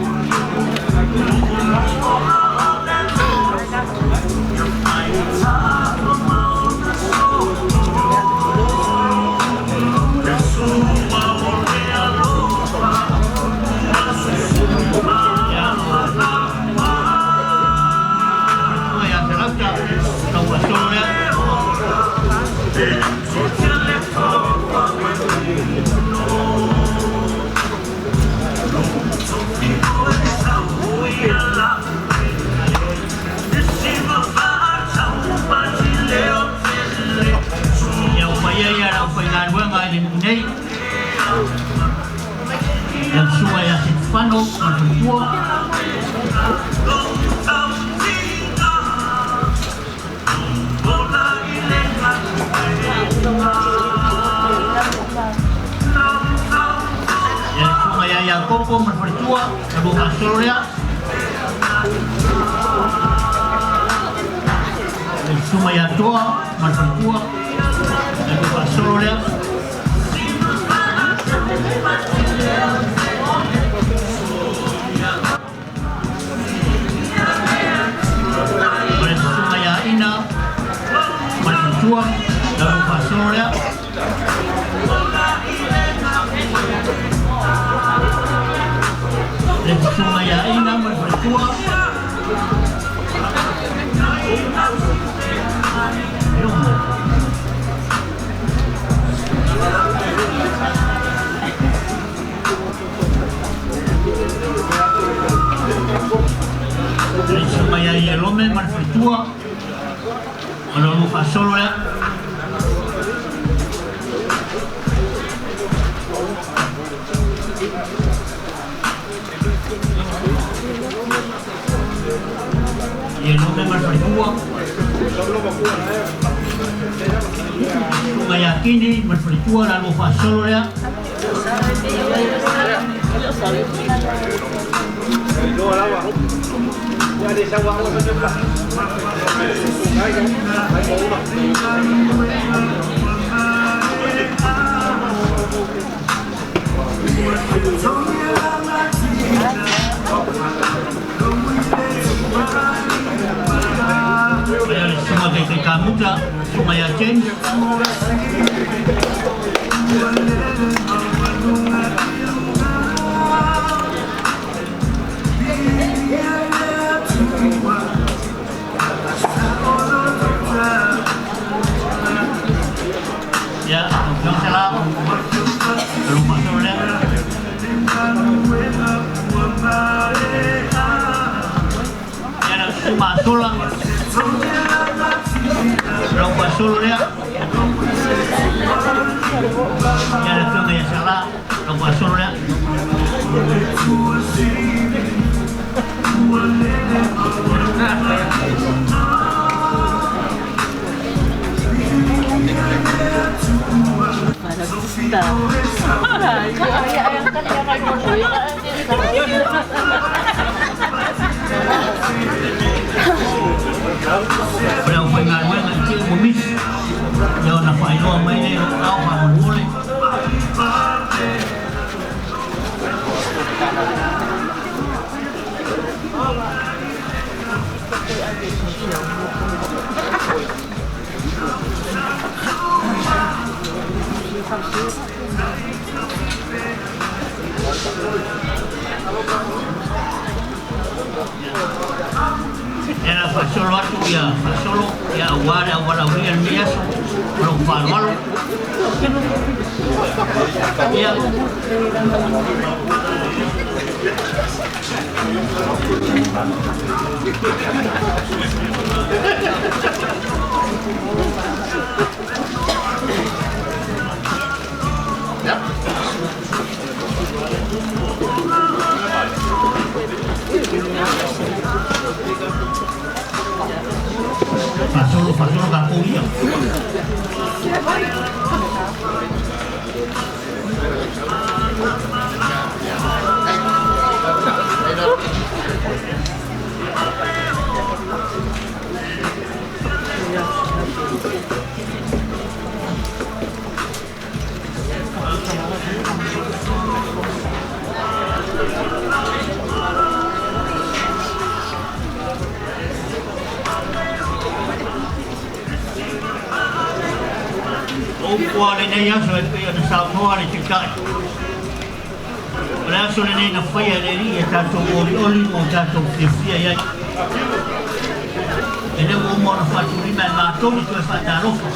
Ia, galuega i le nuu nei. Lau susuga ia Setefano ma le faletua. Ia le susuga ia Iakopo ma le faletua, na lua faasolo lea. Le susuga ia Toa ma le faletua, na lua faasolo lea. Ma le susuga ia Ina ma le faletua, na lua faasolo lea. Le susuga ia Ina ma le faletua. Le susuga ia Ielome ma le faletua, ma le lua faasolo lea. Ielome ma le faletua. Susuga ia Kini ma le faletua, la lua faasolo lea. Ia le susuga Taitaikamuta, susuga ia James. Ia, lau Afioga Sala, la lua faasolo lea. Ia lau susuga Asola, lau faasolo lea. Ia le afioga ia Sala, lau faasolo lea. O le aufaigaluega i tele ua misi ia ona faailoa mai lea i lou ao faamolemole. Ia na faasolo atu ia faasolo ia auā le aualaaulia i lenei aso ma lou faaaloalo. Ia faasolo faasolo tatou ia. O upu lava lenei aso e pei ona saunoa le Taitai. O le aso lenei na faia e le Alii e tatou olioli ma o tatou fiafia i ai. E le ua uma ona faatulima e matou le toe faatalofa.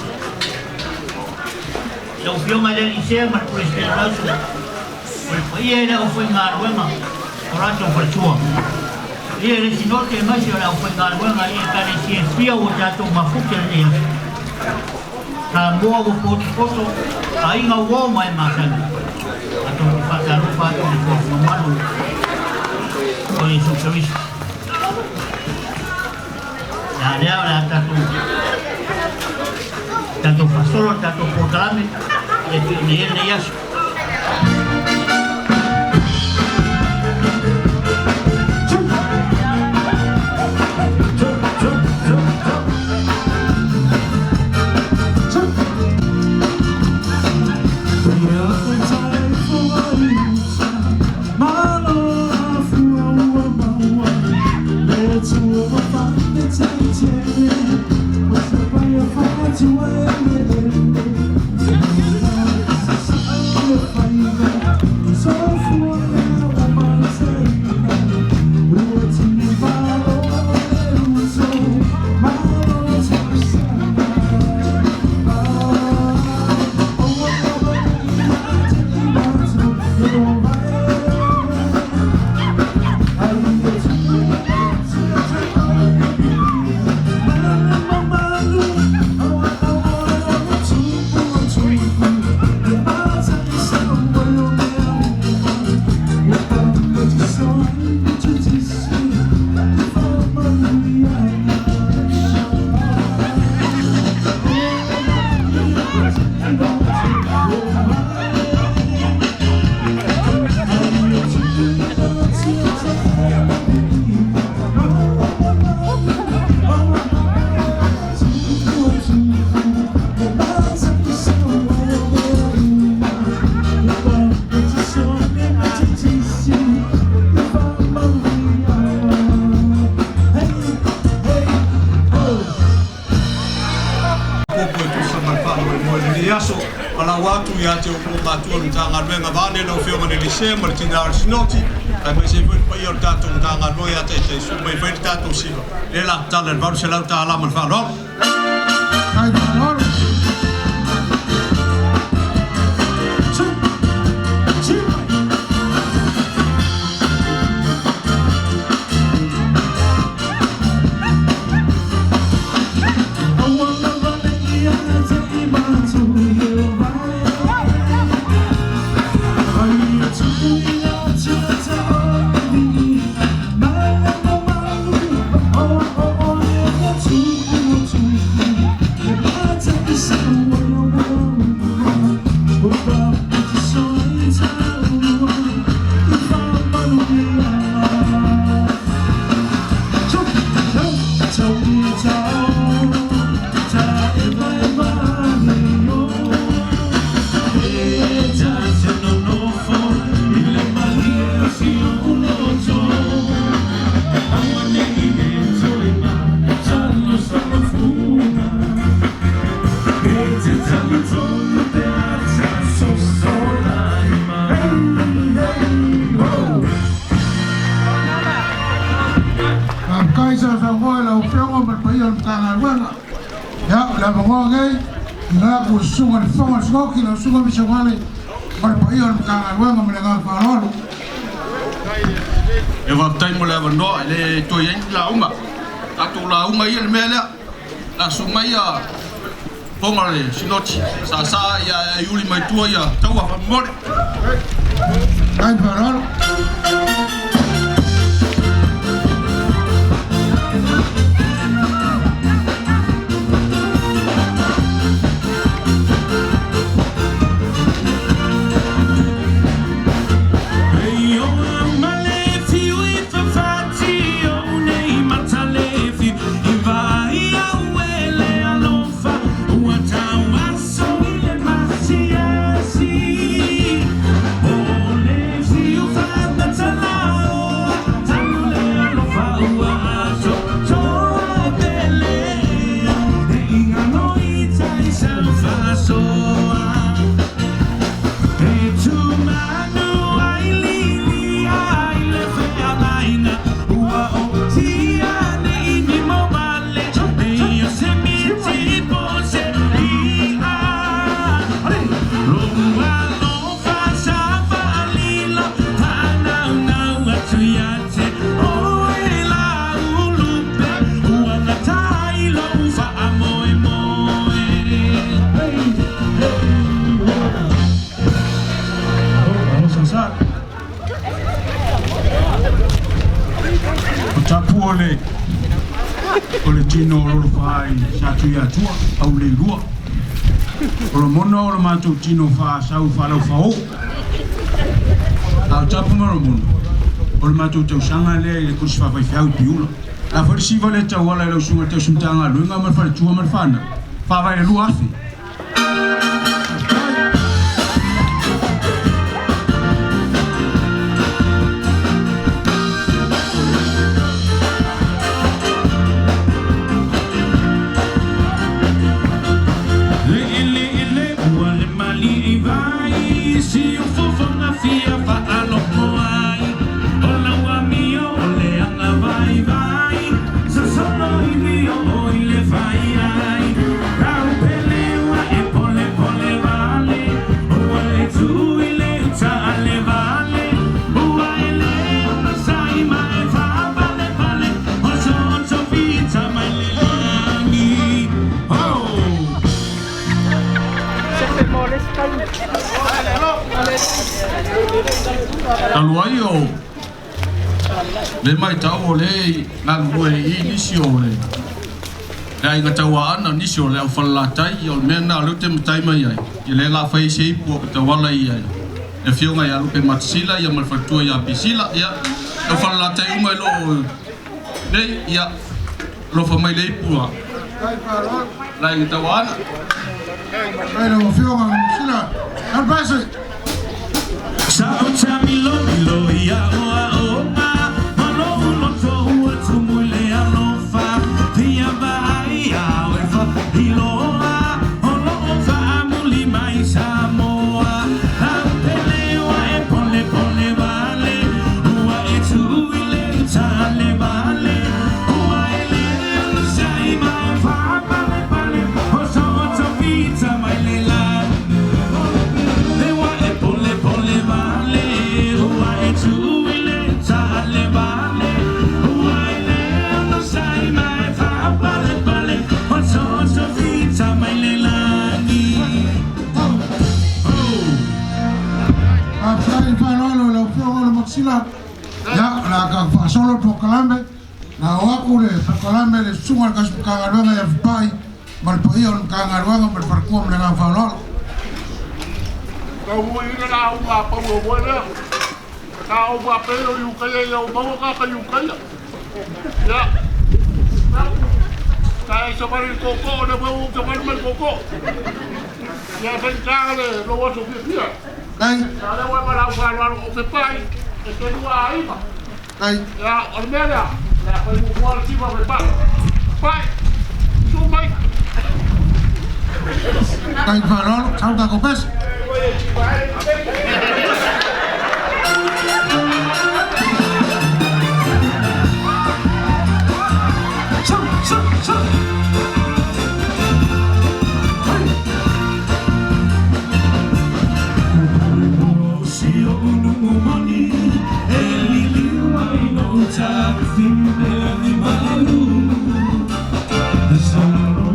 I lau Afioga i le Alii Sea ma le Peresetene o le aso, o le paia i le aufaigaluega o latou faletua. Ia e le Sinote aemaise o le aufaigaluega i Ekalesia e fia ua tatou mafuta i lenei aso. Samoa ua potopoto, aiga uo ma e masani. Tatou te faatalofa atu i le poto mamalu o Iesu Keriso. Ia lea o le a tatou tatou faasolo le tatou polokalame e pei ona i ai lenei aso. Popo e tusa ma le faamoemoe i lenei aso. Valaau atu ia te outou matua o le Matagaluega vaeane lau Afioga i le Elisea ma le Tina o le Sinoti, aemaise ai foi le paia o le tatou Matagaluega ia Taitaisu mai e fai le tatou siva. Lea la tatala i le $800 ma le faaaloalo. Faafetai faaaloalo. Faafetai sa saunoa i lau Afioga ma le paia o le Matagaluega. Ia, o le avanoa lenei i le atu i le Susuga i le Fofoga o le Sinoti, lau Susuga Miseguale ma le paia o le Matagaluega ma le agaga faaaloalo. Ia faafetai mo le avanoa, e le toe i ai ni lauga. Tatou lauga ia i le mea lea, o le a susu mai ia Fofoga o le Sinoti, saasaa ia e iuli mai tua ia taua faamolemole. Faafetai ma faaaloalo. tino o Lolofa i Satuiatua, Auleilua. O Lomona o le matou tino faasau faalaufao. A o Tapu ma Lomona, o le matou tausaga lea i le kurisi faafaifeau i Piula. A foi le siva le tauala i lau susuga i le tausi Matagaluega ma le faletua ma le fanau, faavae i le 2000. Leʻeleʻele ua le maliʻi vai si ufofoga fia faalogo ai o lau amio o le aga vaivai sosolo i lio o i le fai ai lau pele ua e polepole vale ua e tū i le uta a le vale ua e le masai ma e faapalepale oso oso fita mai le lagi oh! Talu ai o le matau o le galulue i nisi o le aiga tauaana, nisi o le aufalalatai, o le mea lena o lea ou te matai mai ai, ia lea o le a fai ai se ipu o tauala i ai le afioga ia Lupe Matasila ia ma le faletua ia Pisila, ia le aufalalatai uma i loo nei, ia alofa mai le ipu a le aiga tauaana. Ai lau Afioga Sila. Alpasi. Sa o tamilo milo ia o a o nga malo uloto ua tumu i le alofa fia vaai au e faailoa o loo faamuli mai Samoa lau pele ua e polepole vale ua e tuu i le uta a le vale ua e le onosai ma e faapalepale oso'oto fita mai le lagi ua e polepole vale ua e tuu i le uta a le vale ua e le onosai ma e faapalepale oso'oto fita mai le lagi oh. Faafetai faaaloalo i lau Afioga le Matasila. Ia, o le a tatou faasolo le polokalame. Na oo atu le polokalame i le susuga i le tausi Matagaluega ia Fepai ma le paia o le Matagaluega ma le faletua ma le agaga faaaloalo. Taumoeina la au ma pau o moe lea. Ka o ma pe o Iukaia ia o maua ka ka Iukaia. Ia. Ka e sa mari koko o le mau sa mari mai koko. Ia sa ka le lo waso fia fia. Kai, Ka le wa ma lau fa lo o fe pai e te lua aiga. Kai, Ia o le mea lea. La fai mo mo le siva fe pai. Pai. Su mai. Kai faaaloalo, sau tatou pese. Su, su, su. Si o unu mani e liliu mai no tafine ni malu Sa no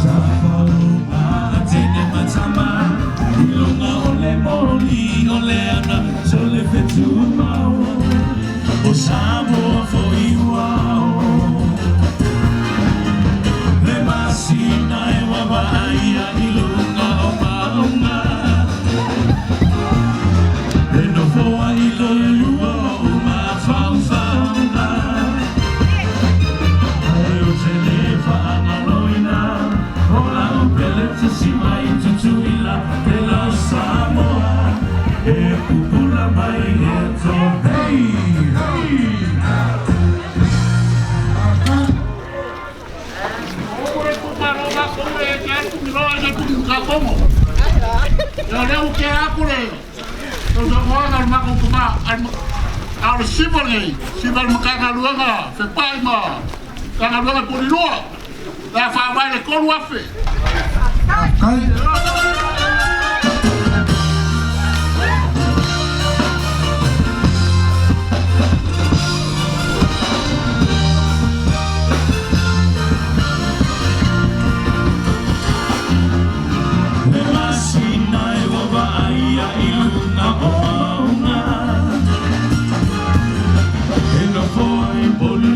Tafaluma tene matama Ilunga o le moli o le ana So le fetu mau O Samoa foi uau Le masina e wawai i lunga o maunga E nofoa i le lua o mafaufauga E o te le whaangaloina O lau pele te sima i tutuila Te lau Samoa E pupula mai e tō Hey, hey. O le tu ma lo ma ko e ke tu mi lo e tu ka komo. Ia le u ke aku le. O sa mo na ma ko ma al a le siva nei, siva le ka luanga, fe pai ma. Ka luanga poli loa. La fa vai le kolu afe. Kai, Le masina e wawaai i luna o maunga E nofoa i poli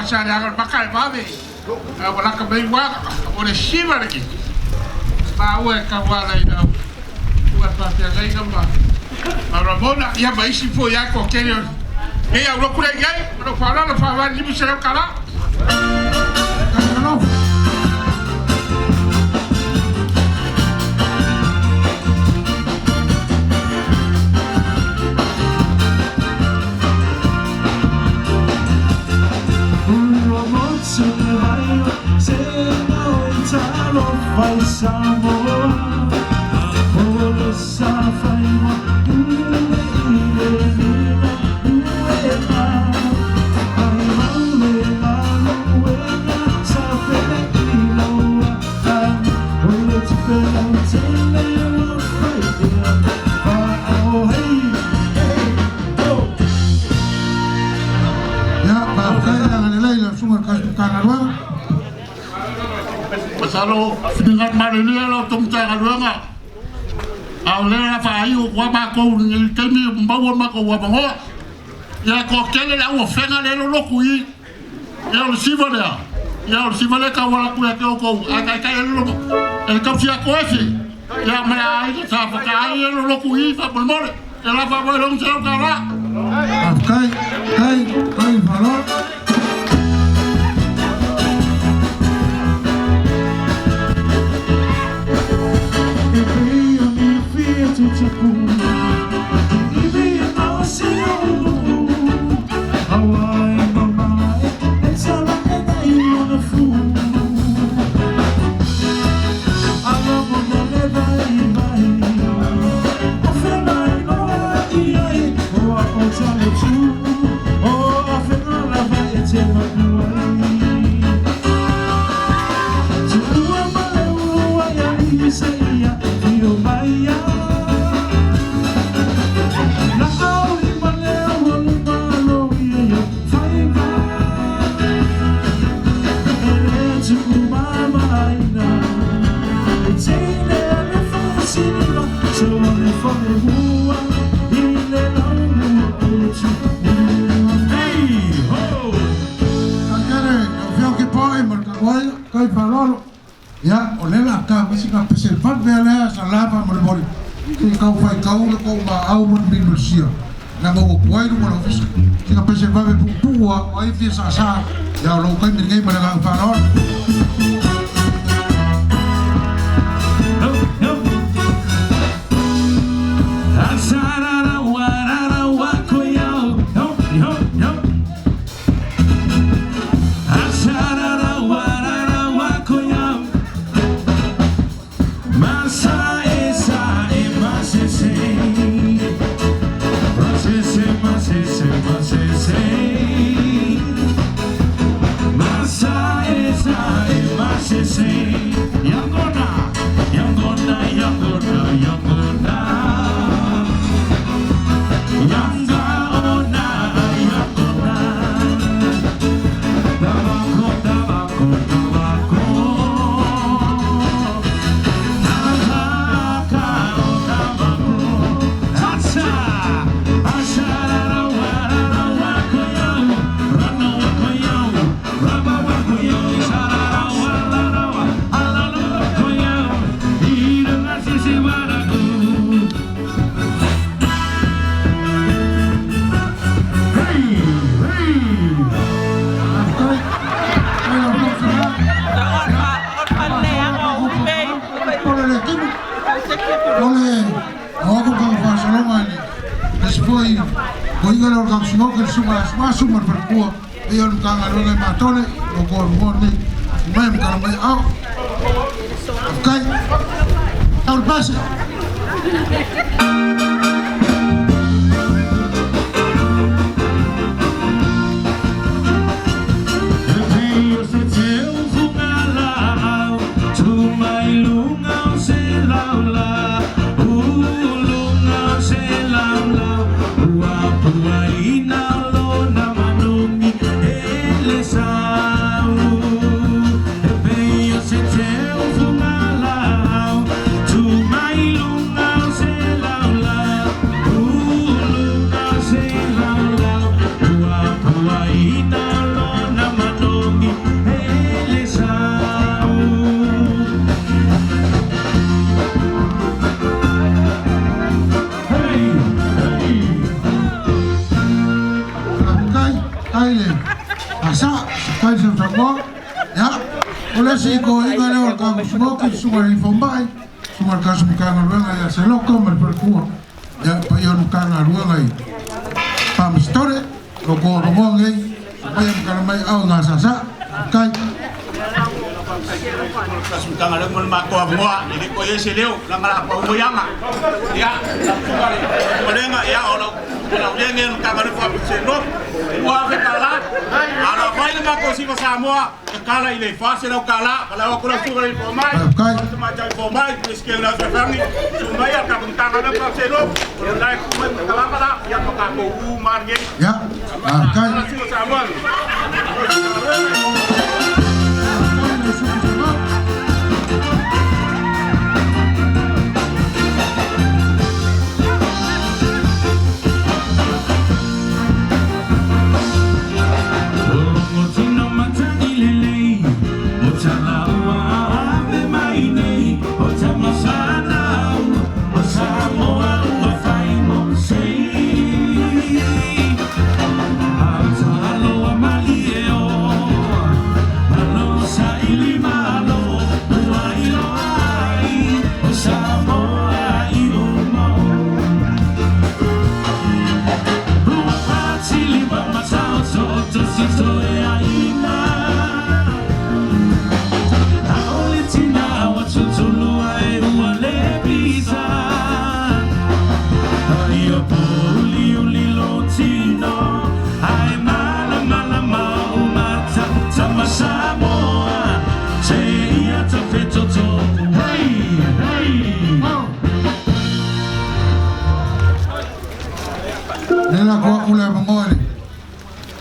sa le aga maka e vave. A wala ka mai wa o le siva le ki. Ma ua e ka wala i lau. Ua pa te ngai ka ma. Ma Ramona, ia ma isi fo ia ko kere. E ia uro kure iai, ro fa la fa va limu se kala. Masalo, whininga marelia lau tongu tai galuega. A o lea la whaai o kua mākou ni taimi maua mākou ua mangoa. Ia ko kele le au whenga le loloku i. Ia o le siva lea. Ia o le siva lea ka wala kuya ke o kou. A kai kai e loloku. E le kausi a koe se. Ia mea ai ka sa whaka ai e loloku i wha molemole. E la wha moe long se au ka la. Kai, kai, kai, whalo. Ia, o le la ka misi ka pese vat ve le sa lava mo le mori. Ki kau fai kau le ko ma au mo mi mo sia. Na mo ko ai mo lo fisa. Ki ka pese vat ve pu pu o ai fi sa sa. Ia lo kai mi ngai mo le ka fa lo. To my lunga se la la. le isi toeaiga lea o le tatou Sinoti, le susuga i le alii fomai, susuga i le tasi Matagaluega ia Seloka ma le faletua, ia, paia o le Matagaluega i Faamasitole, o outou avanoa nei, aumaia ma tala mai aao i gasasa. Faafetai. Tasi Matagaluega mo le matou avanoa, e le toe i ai se leo, leaga o le a pau mai aga. Ia, lau Susuga i le Pulega, ia, o lau laulele o le Matagaluega Faamasino, e $2,000. A o le a fai le matou siva Samoa, e tala i le $400. Valaau atu lau Susuga i le Fomai, le Tamaitai Fomai, Peresetene o le Fesoasoani, susu mai a le tatou Matagaluega Faamasino, o lena e tuu mai ma talama la, ia ma tatou uma lava lenei. Ia, faafetai. Susu Samoa. Lea la tuu atu le avanoa i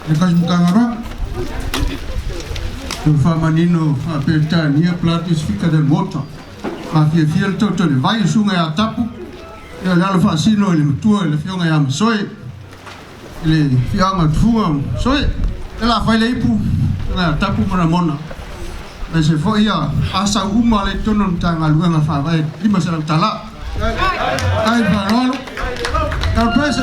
le tasi Matagaluega. Tau faamanino faa-Peretania Plato Sefika del Maota. Faafiafia le toto i le vai, le susuga ia Tapu, ia le alo faasino i le matua i le afioga ia Masoe, i le afioaga o Tufuga o Masoe. Ia la fai le ipu, susuga ia Tapu ma Ramona. Aemaise foi ia asau uma lea i totonu o le Matagaluega Faavae $500. Ai faaaloalo. Tau pese.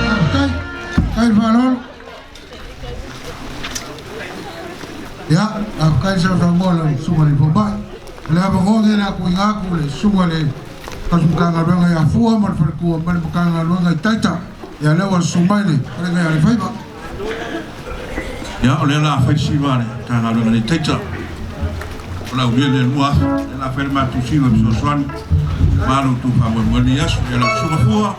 Faafetai. Faafetai le faaaloalo. Ia, faafetai le sausaunoa i lau Susuga i le Fomai. O le avanoa lenei o le a tuuina atu i le Susuga i le Tausi Matagaluega ia Fua ma le Faletua ma le Matagaluega i Taita. Ia, lea ua susu mai le Fetalaiga ia Alefaiva. Ia, o lea o le a fai le siva a le Matagaluega nei Taita. O le aulia lea 2,000. O lea o le a fai le matou siva fesoasoani aua lo outou faamoemoe i lenei aso. Ia lau Susuga Fua,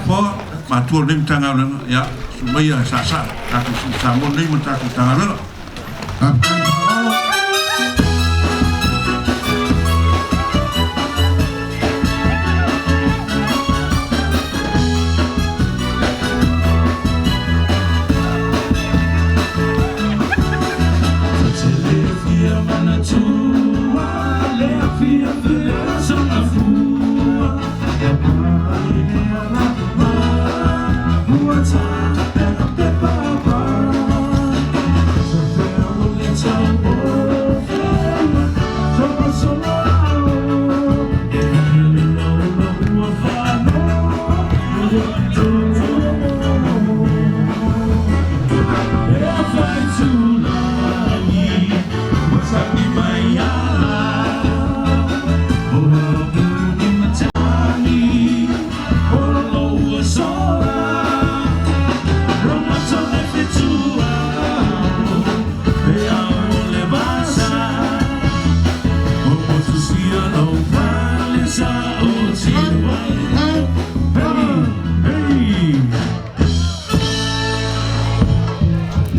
Fua, matua o lenei Matagaluega, ia, susu maia e saasaa tatou sii Samoa nei ma le tatou Matagaluega. Faafetai le faaaloalo.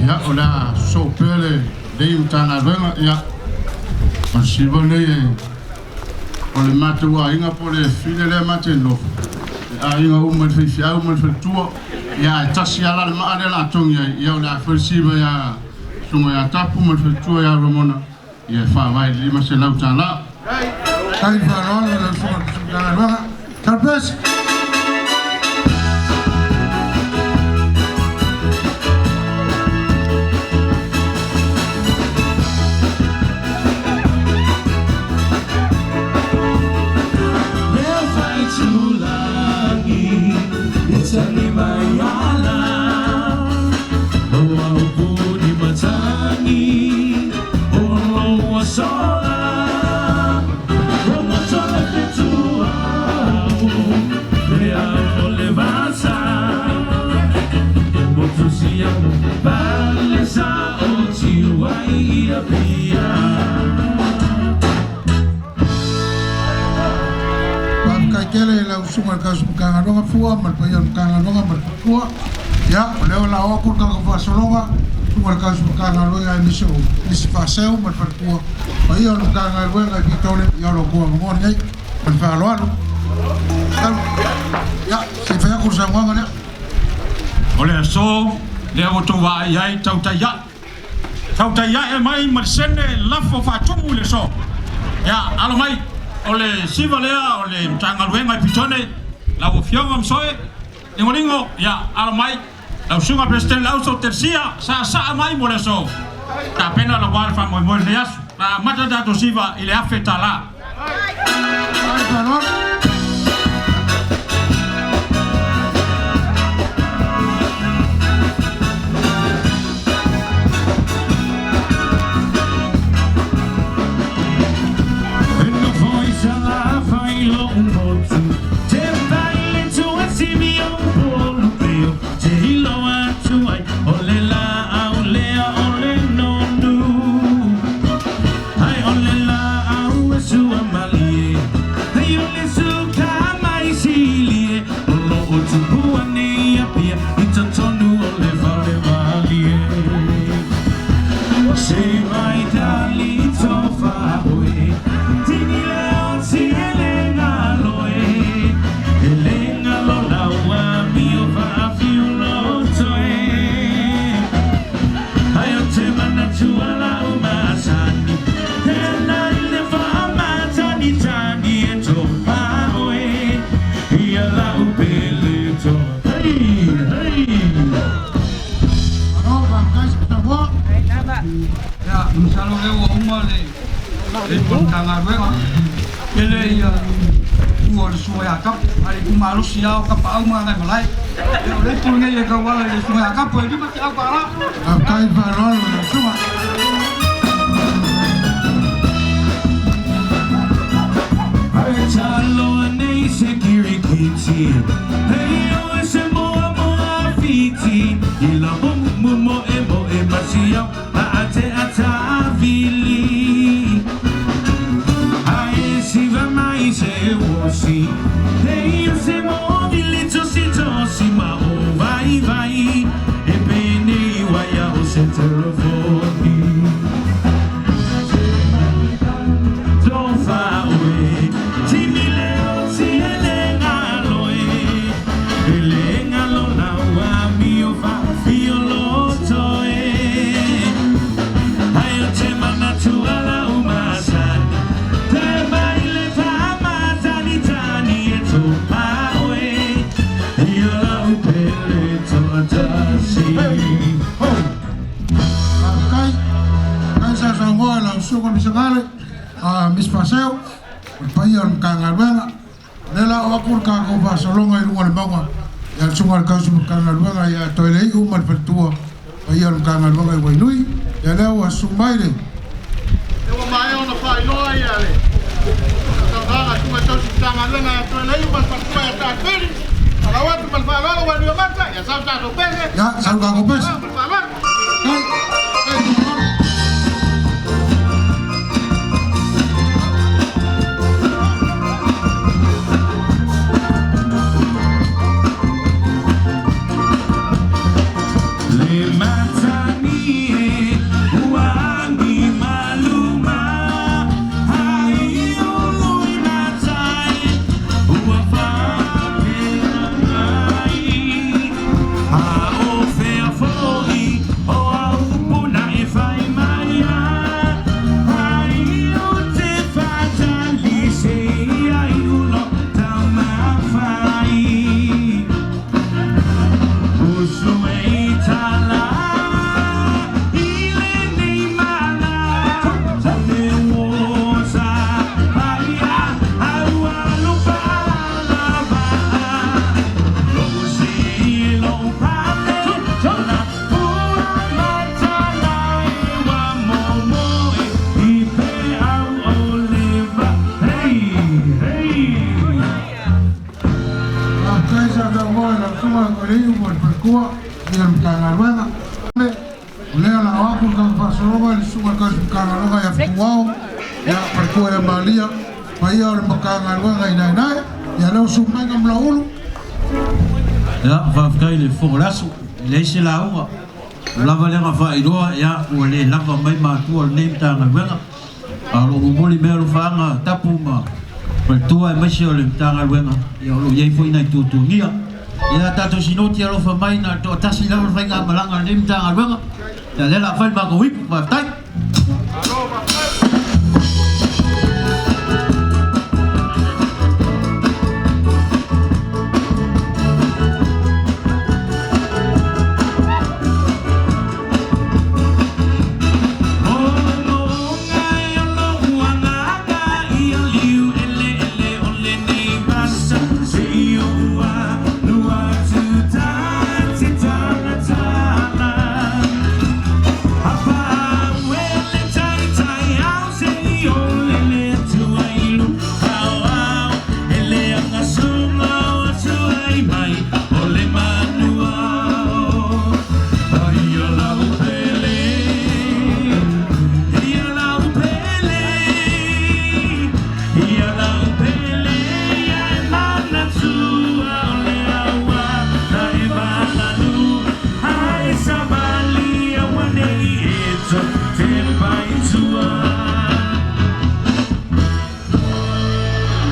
Ia, o le a sosoo pea lenei Matagaluega, ia, o le siva lenei e O le matou aiga po o le file lea matou te nofo, e aiga uma i le faifeau ma le faletua, ia ae tasi lava la le maa lea o le a togi ai, ia o le a foi le siva ia Susuga ia Tapu ma le faletua ia Romona, ia e faavae i le $500. Faafetai le faaaloalo i lau Susuga i le Matagaluega. Salapese. Faafetai tele i lau Susuga i le Tausi Matagaluega Fua ma le paia o le Matagaluega ma le Faletua. Ia, o lea o le a oo atu le tatou faasologa, Susuga i le Tausi Matagaluega aemaise o Misi Faaseu ma le Faletua, paia o le Matagaluega i Vitole, ia o lo outou avanoa lenei ma le faaaloalo. Ia, se i fai atu le saunoaga lea. O le aso lea ua outou vaai i ai, tautai ae. Tautai ae mai ma le sene lafo faatumu i le aso. Ia, alo mai, o le siva lea o le Matagaluega i Pitone, lau Afioga Masoe, Ligoligo, ia, alo mai, lau Susuga Peresetene Lauso Telesia, saasaa mai mo le aso. Tapena lau le faamoemoe i lenei aso. Na amata le tatou siva i le $1,000. Ia, masalo lea ua uma le le Matagaluega. Tele ia ua o le susuga ia Tapu, a le itumalosi lava o Tapaau ma Gagaemalae. Ia o le upu lenei e tauala i le susuga ia Tapu e $500. Faafetai le faaaloalo i lau susuga. Faafetai. Faafetai sausaunoa i lau Susuga Misagale, Miss Paseo, o le paia o le Matagaluega. O lea la o atu le tatou faasologa i luga o le mauga ia le Susuga i le Tausi Matagaluega ia Toelei'u ma le Faletua, paia o le Matagaluega i Wainui. Ia lea ua susu mai le Lea ua maea ona faailoa ia le saunoaga a Susuga i Tausi Matagaluega ia Toelei'u ma le Faletua ia Taapeli. Alau atu ma le faaaloalo ua mata, ia sau tatou pese. Ia, sau tatou pese. Ma le faaaloalo. sa taumoa i lau suga o le iu mo le falekua ia le Matagaluega. O lea la o aku le kaka faasologa i le susuga i le tausi Matagaluega ia Fetuao, ia falekua ia Malia, paia o le Matagaluega i Naenae, ia lea o susu mai Gamalaulu. Ia, faafetai i le fofoga o le aso, e leai se lauga, ua lava lea na faailoa, ia, ua le lava mai matua o lenei Matagaluega, a o lo o momoli mea alofaaga tapu ma faletua aemaise o le Matagaluega, ia o lo o i ai foi nai tuatuagia. Ia, tatou sinoti alofa mai, na o le toatasi lava le faigamalaga a lenei Matagaluega, ia lea o le a fai le matou ipu, faafetai.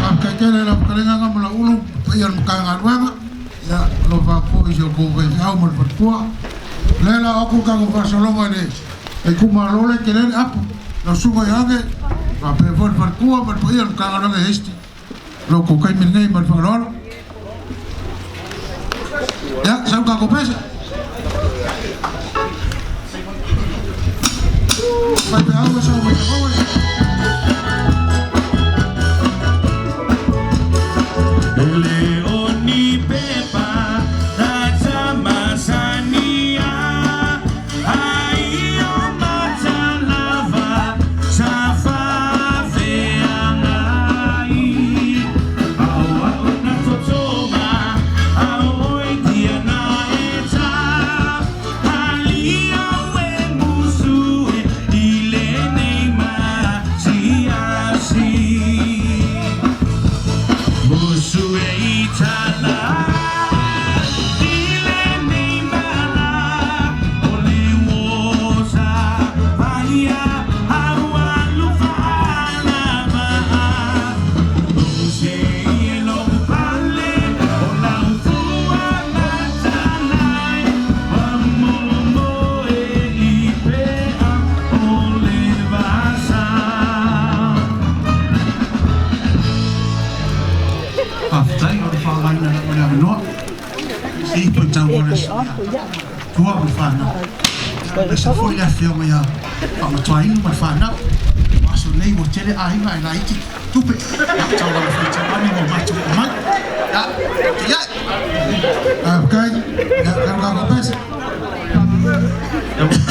Faafetai tele i lau fetalaiga Gamalaulu ma le paia o le Matagaluega, ia o lo o faafofoga i si outou faifeau ma le faletua. O lea la o atu le tatou faasologa i le itumalo lea e tele ai le apu, lau susuga Ioane, faapea foi le faletua ma le paia o le Matagaluega e Hasty. Lo outou taimi lenei ma le faaaloalo. Ia, sau le tatou pese. Faifeau e sau mai tafaua. Faafetai o le faaaogaina lava o le avanoa i toe tau o le aso ia tua ma le fanau. Aemaise foi le afioga ia Faamatuaina ma le fanau. O aso nei ua tele aiga ae laiti tupe. Ia tau lava faitau ane ua matou oo mai. Ia, te iai. Faafetai. Ia, tau lava pese. Faafetai.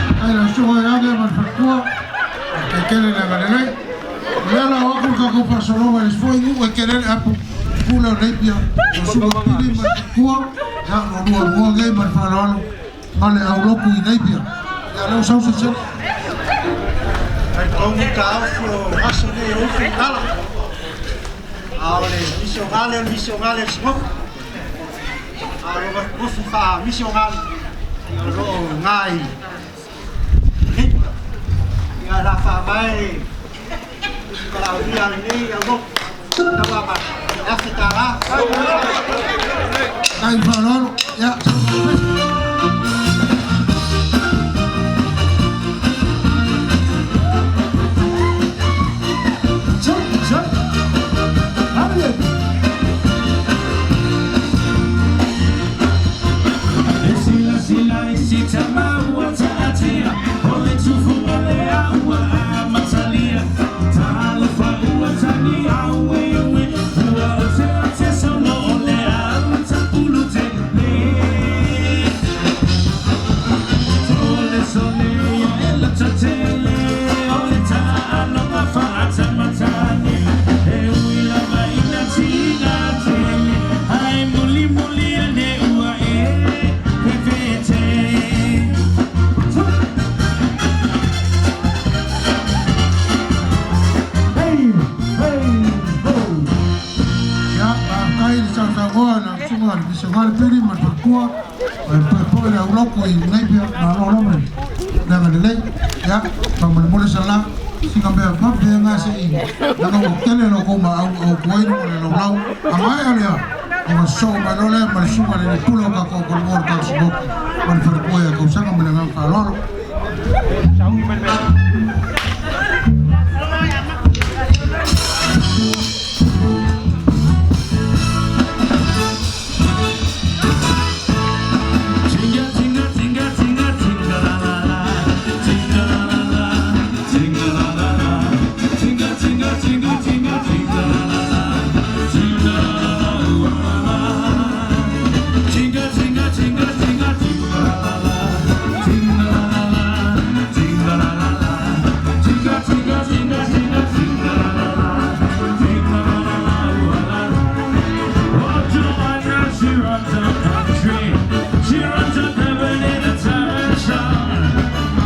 Faafetai i lau susuga ia Ane ma le faletua. Faafetai tele le agalelei. O lea la o atu le tatou faasologa i le isi foi nuu e tele ai le apu, pule o Napier, lau susuga Pili ma le faletua, ia lua lua nei ma le faaaloalo ma le aulotu i Napier. Ia lea ua sau se sele. Talitonu taofi o aso nei o ufi tala. A o le misionale o le misionale a le Sinoti. A o le ofi faa-misionale. Ia o loo ngai Hita. Ia la whaavae Kalaulia lenei au lotu. Taua ma afe tālā. Kai whaalolo. Ia. Sila isi tamaua taatia O le tufunga le aua a matalia Talofa ua tani au e ue Ua o te ate solo o le au tapulu te le Tole sole ia e la tatele O le taaloga faatamatane E ui lava ina tiga tele Ai muli muli ane ua e pepete. Hey, hey, ho. Ia, faafetai le sausaunoa na usuga le Misegale Pili ma le faletua ma le poepoe le auloko i Naipia malo lava le leaga lelei. Ia, faamolemole salā sina mea vave aga seʻi laga ua tele lo kou maʻau auku ai luga le laulau a maea lea ona sosoo mai loa lea ma le suga le lepula o tatou kologo o le tausinoti ma le faletua ia tausaga ma le agaga faaaloalo. Tinga tinga tinga tinga tinga la la la tinga la la la tinga la la la tinga tinga tinga tinga tinga la la la tinga la la la la tinga tinga tinga tinga tinga la la la tinga la la la tinga la la la tinga tinga tinga tinga tinga la la la tinga la la la la. Oh, Joanna, she runs the country. She runs up heaven in a tavern song.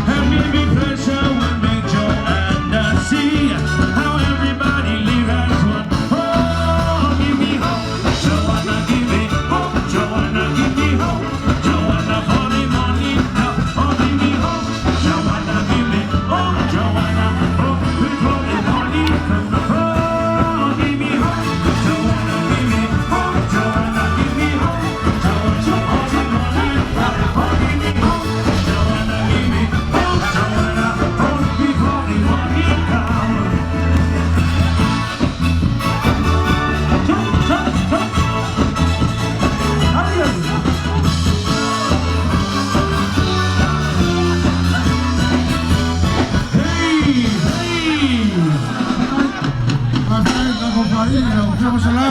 And maybe pleasure will make Joanna see how everybody live as one. Oh, give me hope, Joanna, give me hope, Joanna, give me hope, Joanna for the morning now. Oh, give me hope, Joanna, give me hope, Joanna, oh, before the morning comes. Oh, give me hope, Joanna, give me hope, Joanna, give me hope, Joanna, oh, the morning now. Oh, give me hope, Joanna, give me hope, Joanna, oh, before the morning comes. Hey, hey. Faafetai tatou faai'i lau afioga Salā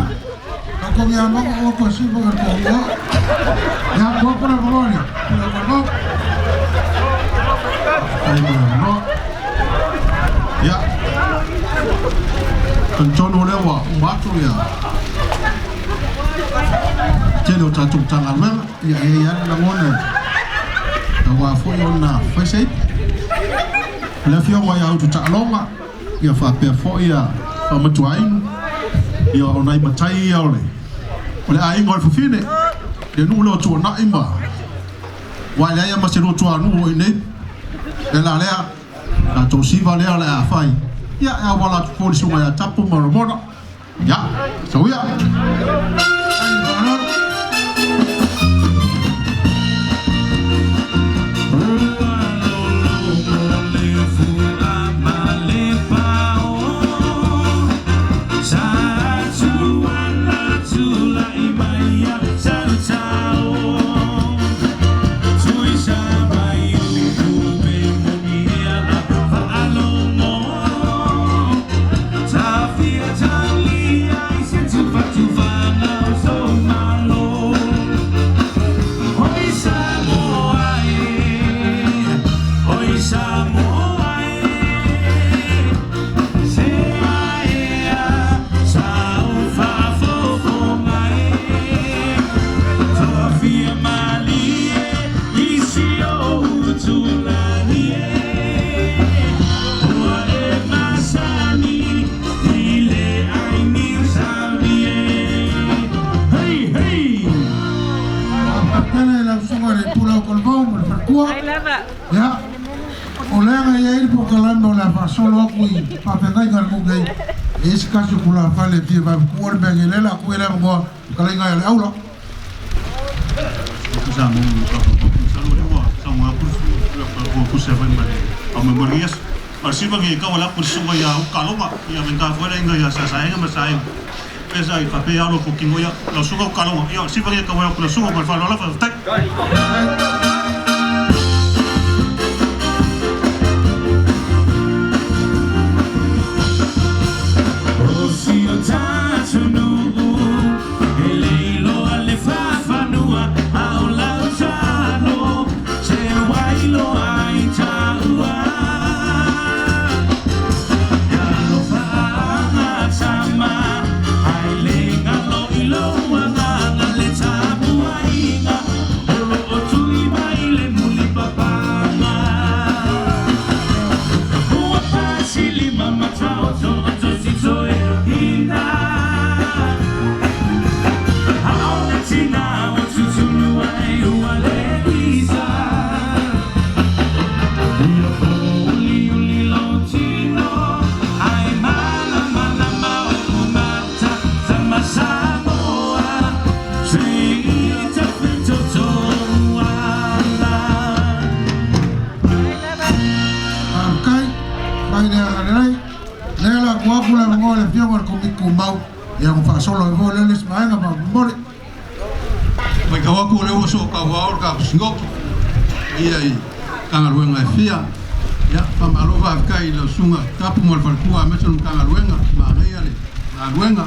tatou miamago ua toe siva le toalua. Ia, tua po le avanoa le pule o Malemao. Ai mo le avanoa. Ia. Talitonu o lea ua uma atu ia tele o tatou Matagaluega. Ia e i ai le lagona auā foi ona fai se ipu. O le afioga ia Utu Taaloga, ia faapea foi ia faamatuainu, ia o nai matai ia o le o le aiga o le fafine, le nuu lea o Tuanai ma ua e leai ma se lua tuanuu o i nei. Le la lea, tatou siva lea o le a fai, ia e auala atu foi le susuga ia Tapu ma Ramona. Ia, sau ia. Tafia talia i se tufa tufa. Kolovou ma le faletua. Ia, o lea na i ai le polokalame o le a faasolo atu i faafeagaiga a le nuu nei, e i ai se tasi o tulafale e fia vavekuua le mea nei, lea o le a tuu i ai le avanoa fetalaiga ia Leaula. O si o tatou e le iloa le faafanua a o lau tatalo se ua iloa ai taua. E alofa tama ai le galo i lou agaga le tapuaiga o loo tui mai le mulipapaga. Ua pasilima ma taoto o titoe ina aole tina o tutulu ai ua le isa. Ia pouliuli lou tino ai malamalama o mata tama Samoa seita fetoto ala. Faafetai mai le agalelei. Lea la tuu atu le avanoa i le Afioga i le Komiti Tumau ia ona faasolo ai foi lea le isi vaega faamolemole. Matau atu o lea ua sootauau le tatou Sinoti ia i Matagaluega e fia. Ia, faamalo faafetai i lau Susuga Tapu ma le faletua aemaise o le Matagaluega, manaia le galuega. O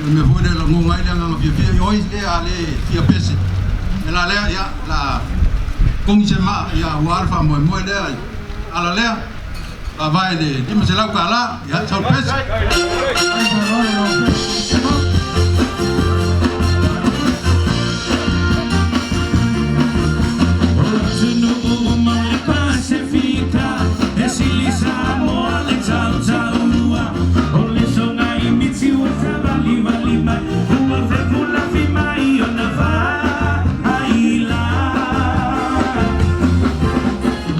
le mea foi lea e lagona ai le agaga fiafia, ia o ai lea a le fia pese. O le mea la lea, ia, o le a togi se maa aua le faamoemoe lea i ala lea. Faavae i le $500, ia, sau le pese. O atunuu uma o le Pasefika, e sili Samoa le tautaua. O le soga i miti ua savalivali mai, ua fekulafi mai ona faaila.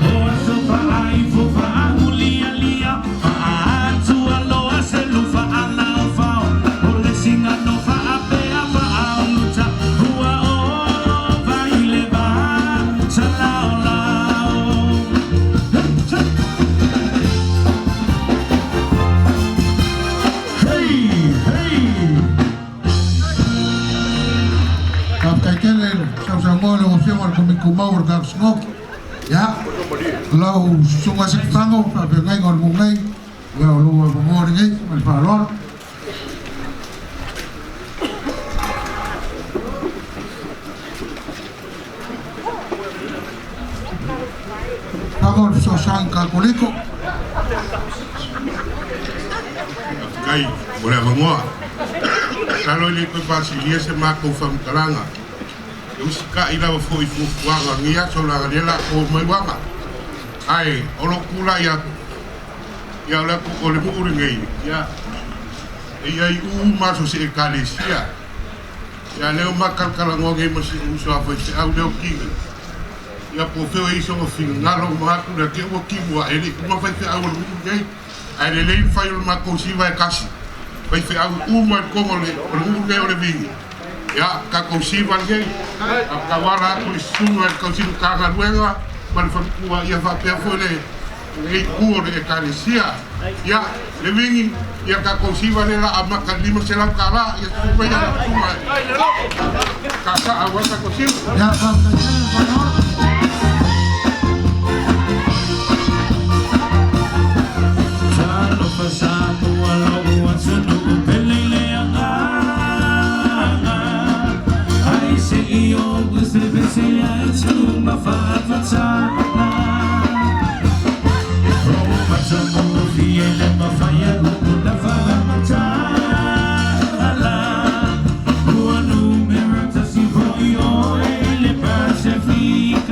O aso faaifo faamulialia, faatua loa selu faalaofao. O le sigano faapea faauluta, ua ova i le va salaolao. Hey, hey! Faafetai tele i le sausaunoa i lau Afioga i le Komiti Tumau o le tatou Sinoti. Ia, lau Susuga Sikifago, faafeagaiga o le nuu nei, ia o lou avanoa lenei ma le faaaloalo. Fago le fesoasoani Katoliko. Faafetai mo le avanoa. Masalo e le toe faasilia se matou faamatalaga. E usitai lava foi i fuafuaga o lenei aso leaga o lea o le a to mai uaga. Ae o lou tulai atu, ia o le atu o le nuu lenei, ia e i ai uma aso o se Ekalesia. Ia lea ua ma talatalanoa nei ma si ou uso a faifeau lea o Kini, ia po o fea o i ai sona finagalo ma atu lea te i ua timu ae le i uma faifeau a le nuu lenei. Ae lelei le fai o le matou siva e tasi, faifeau uma i totonu o le nuu lenei o Levini. Ia, tatou siva lenei, a tauala atu i le susuga i le tausiga Matagaluega ma le faletua, ia faapea foi lenei itu o le Ekalesia. Ia, Levini, ia tatou siva lea o le a amata i le $500, ia susu maia lau susuga e taataa aua le tatou siva. Ia, faafetai tele le faaaloalo. Talofa Samoa lou atunuu pele i le agaga. Ai se i ou pesepese ai tuma faafatana. O matagofie le mafai e upu na faamatala. Ua numera tasi foi oe i le Pasefika.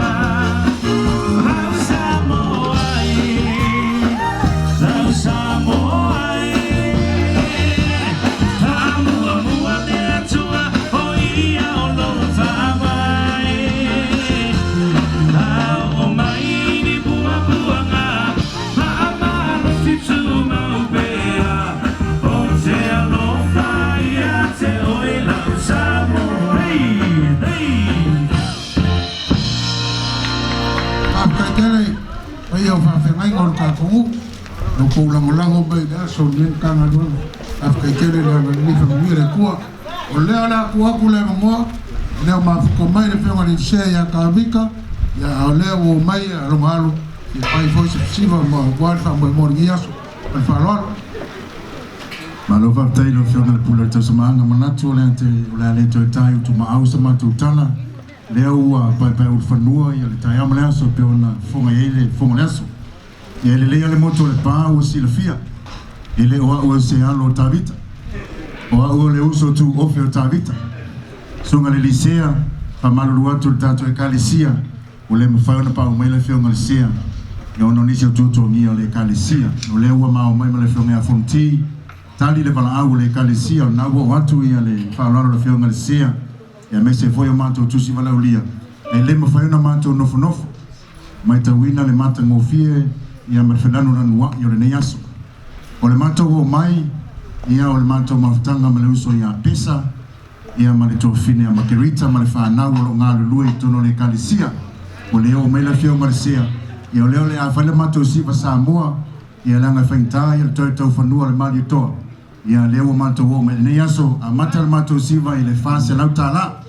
Faafetai tele i paia o faafeagaiga o le tatou nuu lo kou lagolago mai i le aso o lenei Matagaluega. Faafetai tele le agalelei faamanuia le Atua. O lea o le a tuu atu le avanoa, o lea ua mafuta mai le Afioga i le Sea ia Tavita, ia a o lea ua omai lona alo e fia fai foi se fesiva aua le faamoemoe o lenei aso. Ma le faaaloalo. Malo faafetai i lau Afioga i le Pule o le Tausamaaga. Manatu o le a le toe ta i utumaau sa matou tala, lea ua paepaeulufanua le taeao ma le aso e pei ona fofoga i ai le fofoga o le aso. Ia e lelei lava le motu o le pa ua silafia, e le o au o se alo o Tavita, o au o le uso tuofe o Tavita. Susuga i le Lisea, faamalulu atu i le tatou Ekalesia, ua le mafai ona paau mai le Afioga i le Sea, ia ona o nisi o tuatuagia o le Ekalesia. O lea ua ma omai ma le Afioga ia Fonoti, tali le valaau o le Ekalesia, o lena ua oo atu ia le faaaloalo i le Afioga i le Sea, aemaise foi o matou tusi valaaulia, e le mafai ona matou nofonofo, matauina le matagofie ia ma le felanulanuai o lenei aso. O le matou oo mai, ia o le matou mafutaga ma le uso ia Pesa, ia ma le tuafafine ia Makerita ma le fanau o lo o galulue i totonu o le Ekalesia. Ua le oo mai le Afioga i le Sea, ia o lea o le a fai le matou siva Samoa, ia leaga e faigata ia le toe taufanua o le Malietoa. Ia lea ua matou oo mai i lenei aso, amata le matou siva i le $400.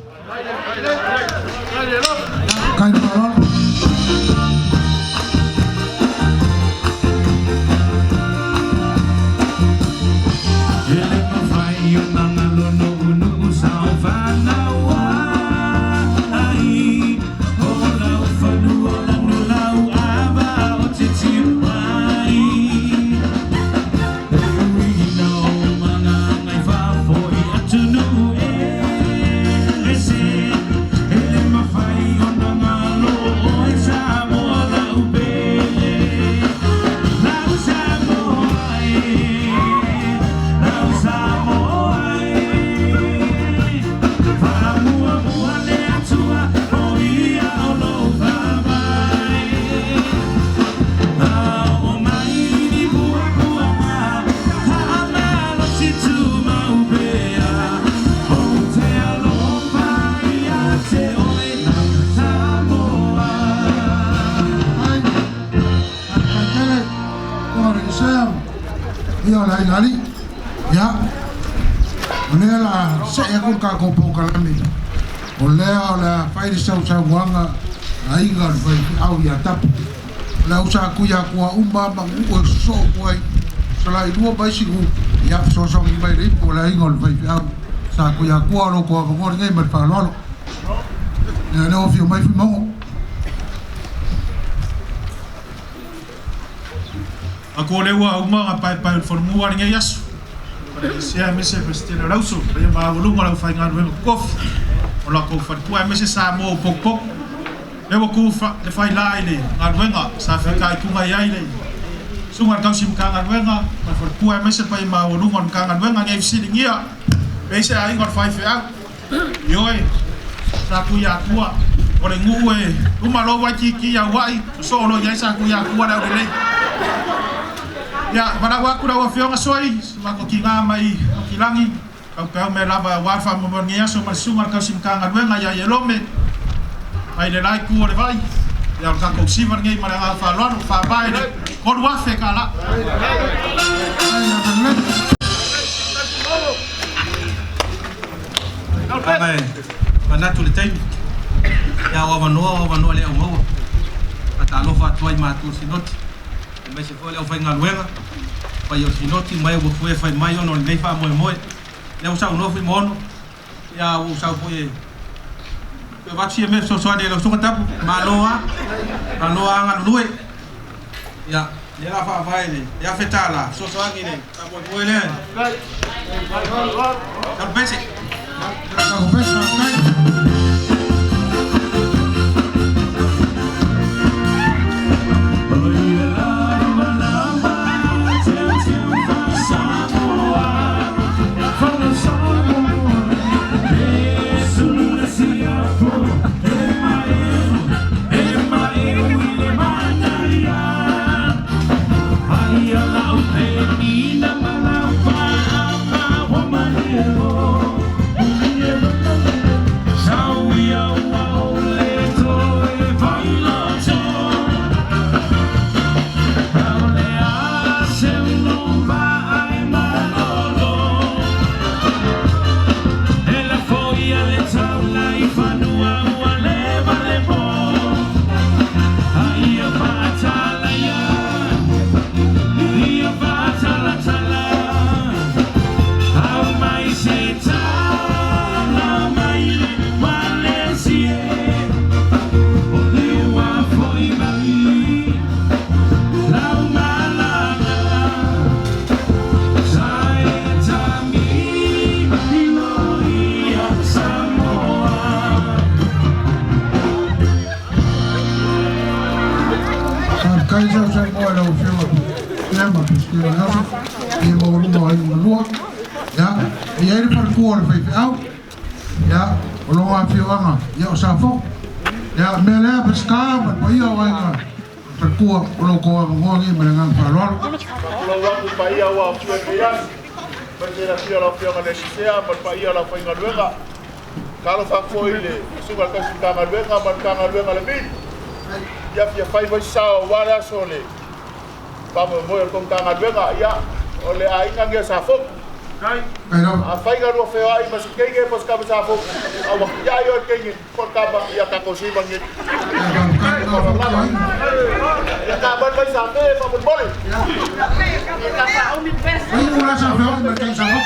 Faafetai tele lau Afioga i le Sea ia o le aiga alii. Ia, o lea o le a see atu le tatou polokalame, o lea o le a fai le sausaunoaga a aiga o le faifeau ia Tapu. O le au sa tui atua uma lava ma nuu e sosoo atu ai, Salailua ma isi nuu, ia fesoasoani mai i le ipu o le aiga o le faifeau sa tui atua. O lo outou avanoa lenei ma le faaaloalo. Ia, o lea ua afio mai Fuimaono. Aku o lea ua uma ona paepae o le Folomua lenei aso. Sea aemaise Peresetene o le Auso, paia maualuga o le aufaigaluega totofi o latou faletua aemaise Samoa ua potopoto. Lea ua tu le faila i le galuega sa fitaituga i ai le Susuga i le Tausi Matagaluega ma le faletua aemaise paia maualuga o le Matagaluega nei fesiligia pe i se aiga o le faifeau. Ioe, sa Tuiatua, o le nuu e luma loa Waikiki i Auai, sosoo loa i ai sa Tuiatua le aulelei. Ia, valaau atu lau Afioga Soi, si matou tiga mai Aukilagi, taupeau mea lava aua le faamoemoe o lenei aso ma le susuga i le tausi Matagaluega ia Ielome, mai le la itu o le vai. Ia, o le tatou siva lenei ma le agaga faaaloalo, faavae le $3,000. Aga e manatu i le taimi, ia o avanoa o avanoa le au maua. Faatalofa atu ai i matua o Sinoti, aemaise foi o le aufaigaluega, paia o Sinoti ma e ua foe fai mai ona o lenei faamoemoe. Lea ua saunoa Fuimaono, ia ua ou sau foi e toe avatu sia mea fesoasoani i lau susuga Tapu. Malo lava, malo lava galulue. Ia, lea o le a faavae i le $1,000 fesoasoani i le faamoemoe lea. Talupese. Faafetai sausaunoa i lau Afioga lea ma Pesitene o le aso ia maualuga o aiga malua. Ia, e i ai le faletua o le faifeau, ia, o lona afioaga, ia, o Safotu. Ia, o le mea lea, Peseta ma le paia o aiga faletua, o lo outou avanoa lenei ma le agaga faaaloalo. Faatulou atu i le paia ua aofia i lenei aso, aemaise le afio o lau Afioga i le Alii-Sea ma le paia o le aufaigaluega. Talofa atu foi i le Susuga i le Tausi Matagaluega ma le Matagaluega a le Mili. Ia fia fai foi se sao aua le aso o le faamoemoe o le tou Matagaluega. Ia, o le aiga lenei o Safotu. Afai na lua feoai ma se teine po o se tama Safotu, a ua tiai oe le teine po o le tama, ia tatou sima lenei. Ia taavale mai Safe faamolemole. Ai ua lasa feoai ma le teine Safotu.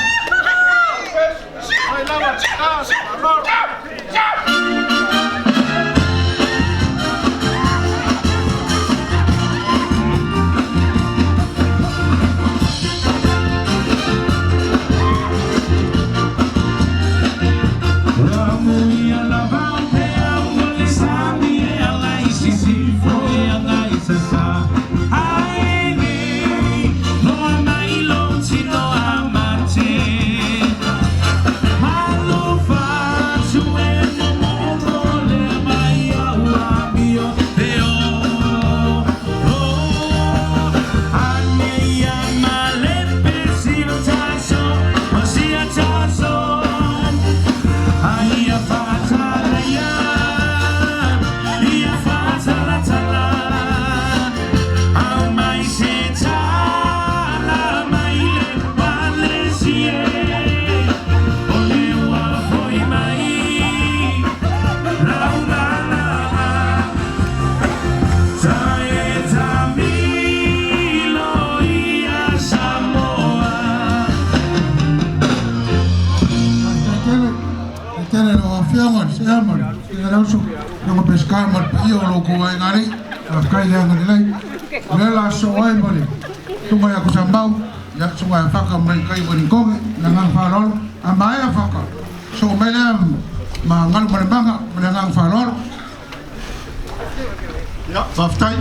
Faafetai tele, faafetai tele i lau Afioga i le Sea ma le Susuga i le Uso, Afioga Peseta ma le paia o lo outou aiga alii. Faafetai le agalelei. O lea o le a sosoo ai ma le Susuga ia Kusamau, ia Susuga ia Faka mai tai o Nikoge, le agaga faaaloalo. A maea Faka, sosoo mai lea ma Galumalemana ma le agaga faaaloalo. Ia, faafetai.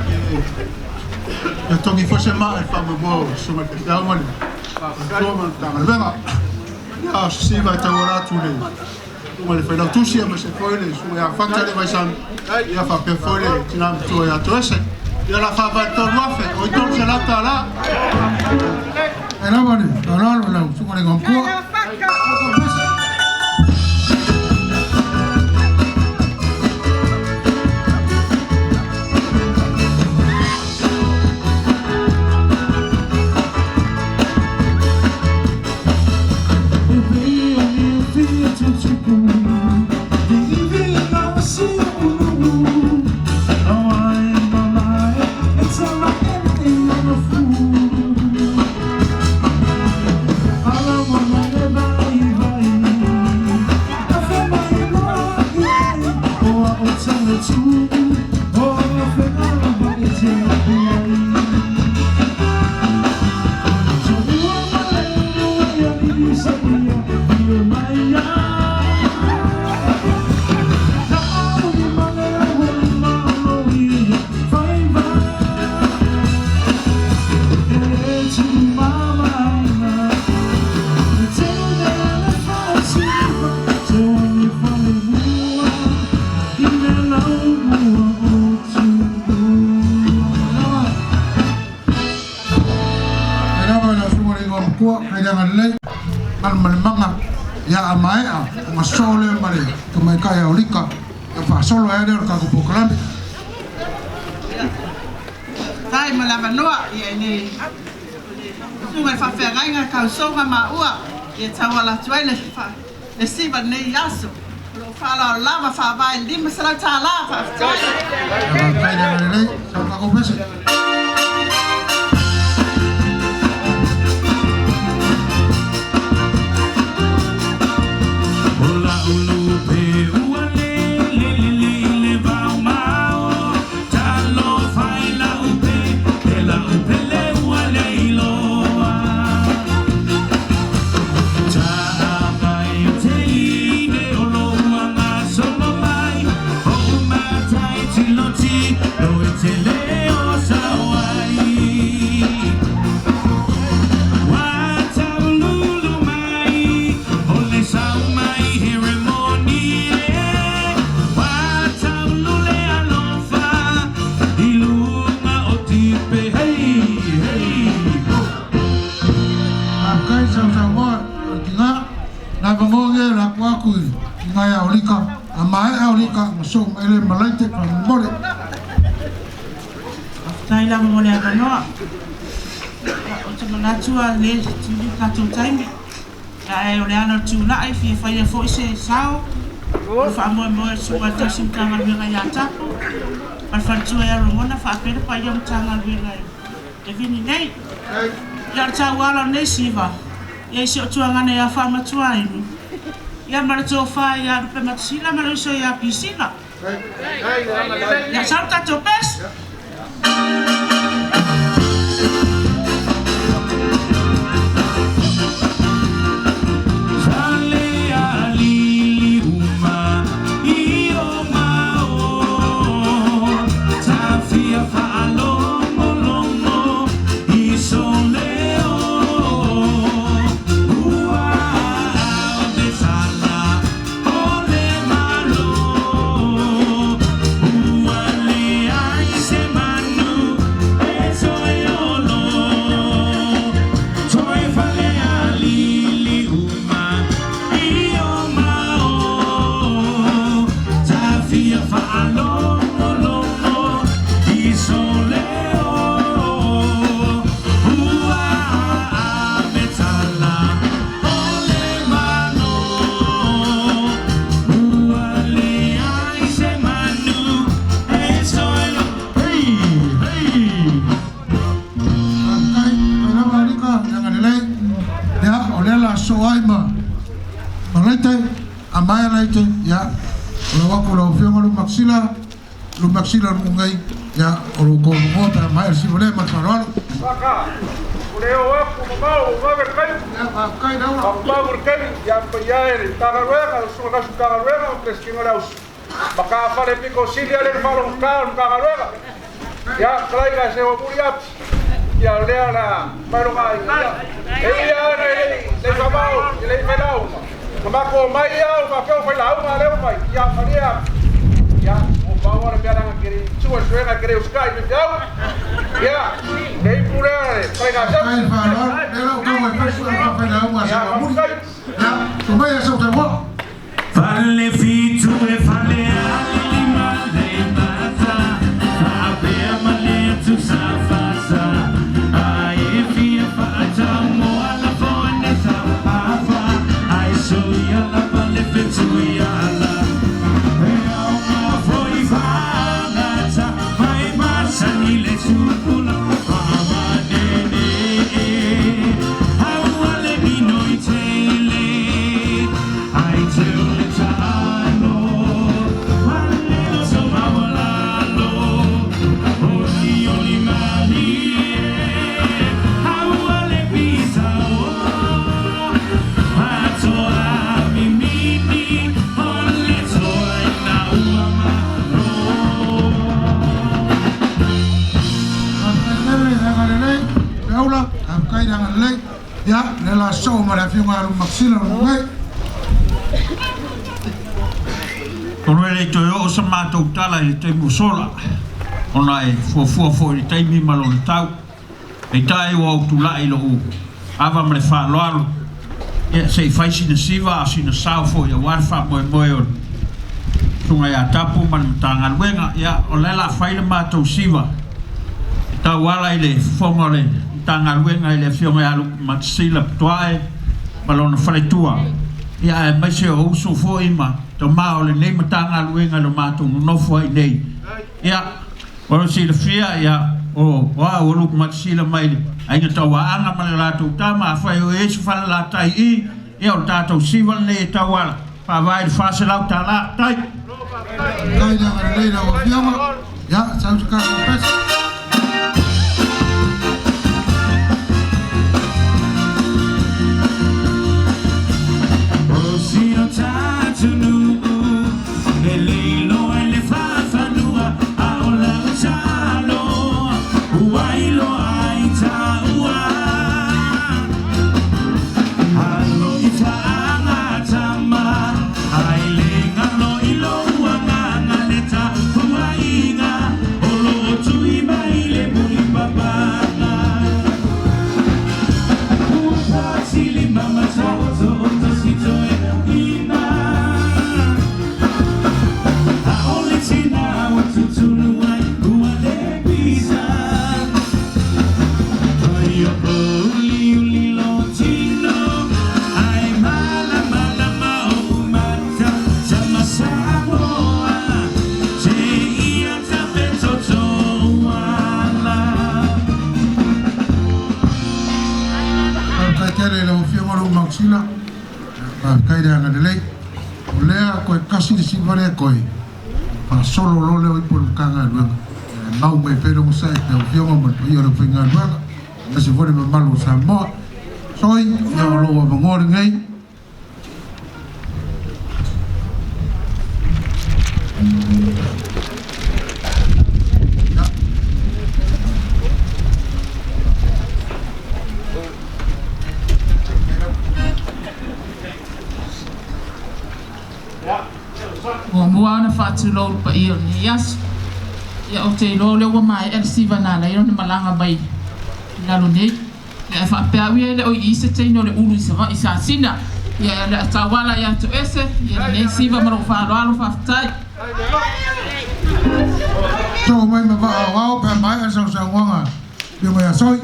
Ia togi foi se maa i le faamoemoe o le Susuga i le Faifeau ma le Faletua ma le Matagaluega. Ia, o se siva e tauala atu i le Susuga i le Failautusi aemaise foi le Susuga ia Fata Levaisani, ia faapea foi le Tina Matua ia Toese. Ia, o le a faavae i le $3,000, oi $300. Faafetai lava le faaaloalo i lau Susuga i le Igoamatua. Faafetai lava i lau Susuga i le Igoamatua, faafetai le agalelei, Galumalemana, ia a maea ona sosoo lea ma le tamaitai a Olika, ia faasolo ai lea o le tatou polokalame. Faafetai mo le avanoa, ia e le susuga i le faafeagaiga tausoga maua ia tauala atu ai le siva lenei aso. O lo o faaaloalo lava faavae i le $500. Faafetai. Faafetai le agalelei, sau tatou pese. Alika ma soo mai le Malaite faamolemole. Faafetai lava mo le avanoa. Ou te manatu a le tuli tatou taimi. Ae o le ala o le tulai, fia faia foi se sao o le faamoemoe o le Susuga i le Tausi Matagaluega ia Tapu ma le faletua ia Ramona faapea le paia o Matagaluega e vini nei. Ia o le tauala o lenei siva, ia i si ou tuagana ia Faamatuainu, ia ma le tofa ia Lupematasila ma le uso ia Pisila. Ia sau le tatou pesi. Faafetai lava Alika le agalelei. Ia, o lea o le a sosoo ai ma Malaite, a maea Laite, ia, o lau atu lau Afioga Lumaksila, Lumaksila Luugai, ia, o lo outou avanoa pe a maea le siva lea ma le faaaloalo. Saka, o le o aku mamao o vave le taimi. Faafetai Laula. Mamao le taimi, ia paia e le Matagaluega, le Susuga Tausi Matagaluega ma Peresetene o le Ausi. Ma ka fale pito sili ale le faalogotā o le Matagaluega. Ia, talaiga se ua muli atu. Ia lea la mai loga aiga. Ia, e ui lava ina e le i faamao, e le i failauga. Na matou omai lava o faapea ua failauga lea ua fai. Ia, malie atu. Ia, ua pau lava le mea leaga e te le i tua i le suega e te le usitai i faifeau. Ia, le ipu lea le faiga Faafetai le faaaloalo. Lea la ua tau mai fai suega faa-failauga a Ia, Seuamuli. faafetai. Ia, tumai e Seusamoa. Fale fitu e fale alili ma le mata faapea ma le atu sa fasa ai e fia faatau mo ala foane sa afa ai soia lava le fetuia ala e ao ma foi faagata mai masani le tupula faamanene aua le minoi tele ai te o le taano malelo so mawalalo oli oli malie aua le pisa o atoa mimini o le toa ina ua malo. Faafetai tele le agalelei, Leaula, faafetai le agalelei. Ia, lea o le a sosoo ma le Afioga ia Lumaksila Luugai. Atonu e le i toe oo sa matou tala i le taimi ua sola, ona e fuafua foi i le taimi ma lona tau. Peitai ua ou tulai i lou ava ma le faaaloalo, ia se i fai sina siva a o sina sao foi aua le faamoemoe o le Susuga ia Tapu ma le Matagaluega. Ia, o lea o le a fai le matou siva e tauala i le fofoga o le Matagaluega i le Afioga ia Lupe Matasila Pitoae ma lona faletua, ia aemaise o uso foi ma tama o lenei Matagaluega i lo matou nonofo ai nei. Ia, o lo silafia, ia, o au o Lupe Matasila mai le Aiga Tauaana ma le latou tama, afai o i ai se falelatai i, ia o le tatou siva lenei e tauala, faavae i le $400. Tai! Faafetai le agalelei i lau Afioga. Ia, sau se tatou pese. O si o tatou e le iloa i le faafanua a o lau talo ua iloa ai taua alo i faagatama ai le galo i lou agaga le tapuaiga o loo Inu Mausila, faafetai le agalelei. O lea koe kasi le siva lea koe, faasolo loa lea o ipu o le Matagaluega, e mau mai pea le onosai i lau Afioga ma le paia o le aufaigaluega, aemaise foi le mamalu o Samoa. Soi, ia o lou avanoa lenei. Muamua ona faatulou le paia o lenei aso. Ia ou te iloa o lea ua maea le siva na ala ai ona malaga mai i lalo nei. Ia ae faapea au ia e le o i i se teine o le ulu i Savaii i Sasina. Ia o le a tauala ia Toese ia lenei siva ma lou faaaloalo faafetai. Soo mai ma vaa aoao pe a maea le sausaunoaga a le Afioga ia Soi.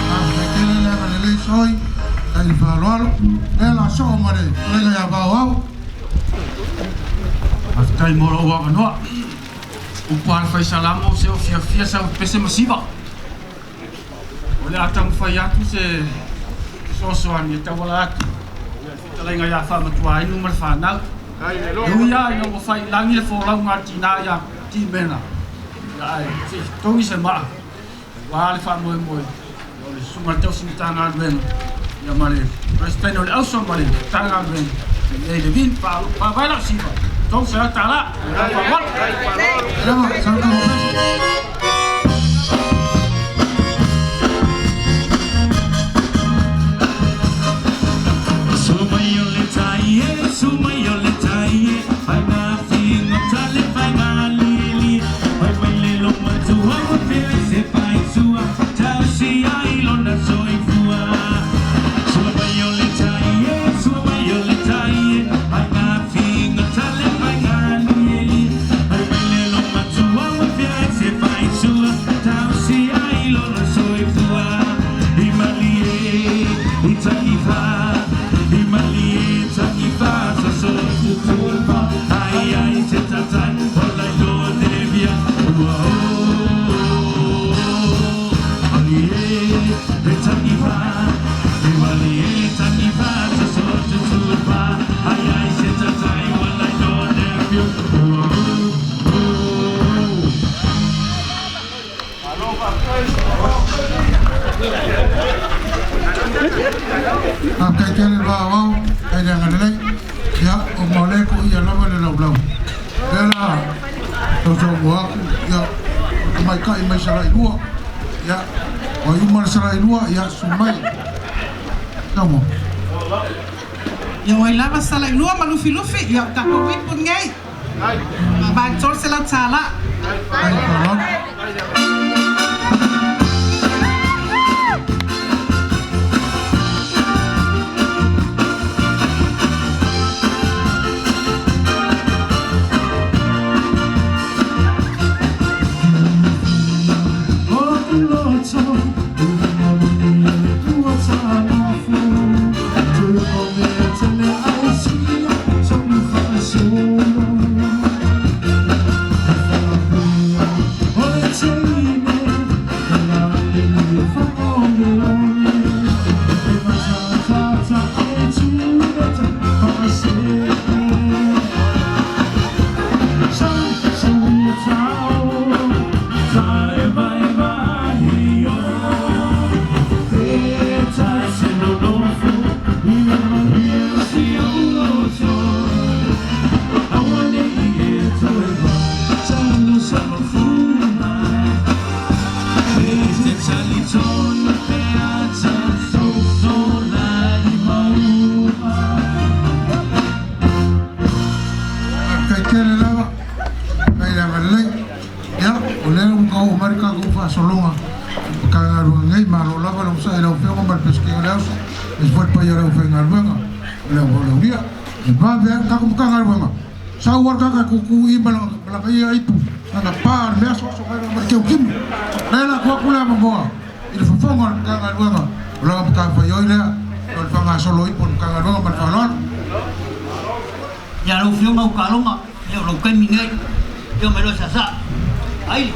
Faafetai tele le agalelei Soi, faafetai i le faaaloalo. O lea o le a soo ma le fetalaiga ia Vaoao. Faafetai mo lou avanoa. Upu a le Faisalamo, se o fiafia sau pese ma siva. O le a taumafai atu se fesoasoani e tauala atu i le fetalaiga ia Faamatuainu ma le fanau. E ui lava ina ua fai i lagi le folauga a le tinā ia Timena, ae se i togi se maa aua le faamoemoe o le Susuga i le Tausi Matagaluega ia ma le Peresetene o le Auso ma le Matagaluega i le Levin faavae lau siva $300. Faafetai tele le va aoao, faafetai le agalelei. Ia, ona o lea e toia lava le laulau. O lea la sausaunoa atu, ia, o le tamaitai mai Salailua. Ia, o ai uma le Salailua, ia, susu mai. Saunoa. Ia o ai lava Salailua ma Lufilufi, ia o tatou ipu nei. Faavae le $300. Faafetai le faaaloalo. Faafetai tele lava mai le agalelei. Ia, o lea ua oo mai le tatou faasologa Matagaluega nei, malo lava le onosai i lau Afioga ma le Peresetene o le Ausi, aemaise foi le paia o le aufaigaluega o le Auaulaulia. E vave ai le tatou Matagaluega, sau lava le tagata e tutu i i ma lana ia ipu, lana pa le mea asoaso mai loa ma le teutino. O lea o le a tuu atu le avanoa i le fofoga o le Matagaluega, o lana matafaioi lea o le faagasolo ipu o le Matagaluega ma le faaaloalo. Ia lau Afioga Ukaloga, ia o lou taimi lenei, afio mai loa e saasaa. Ai!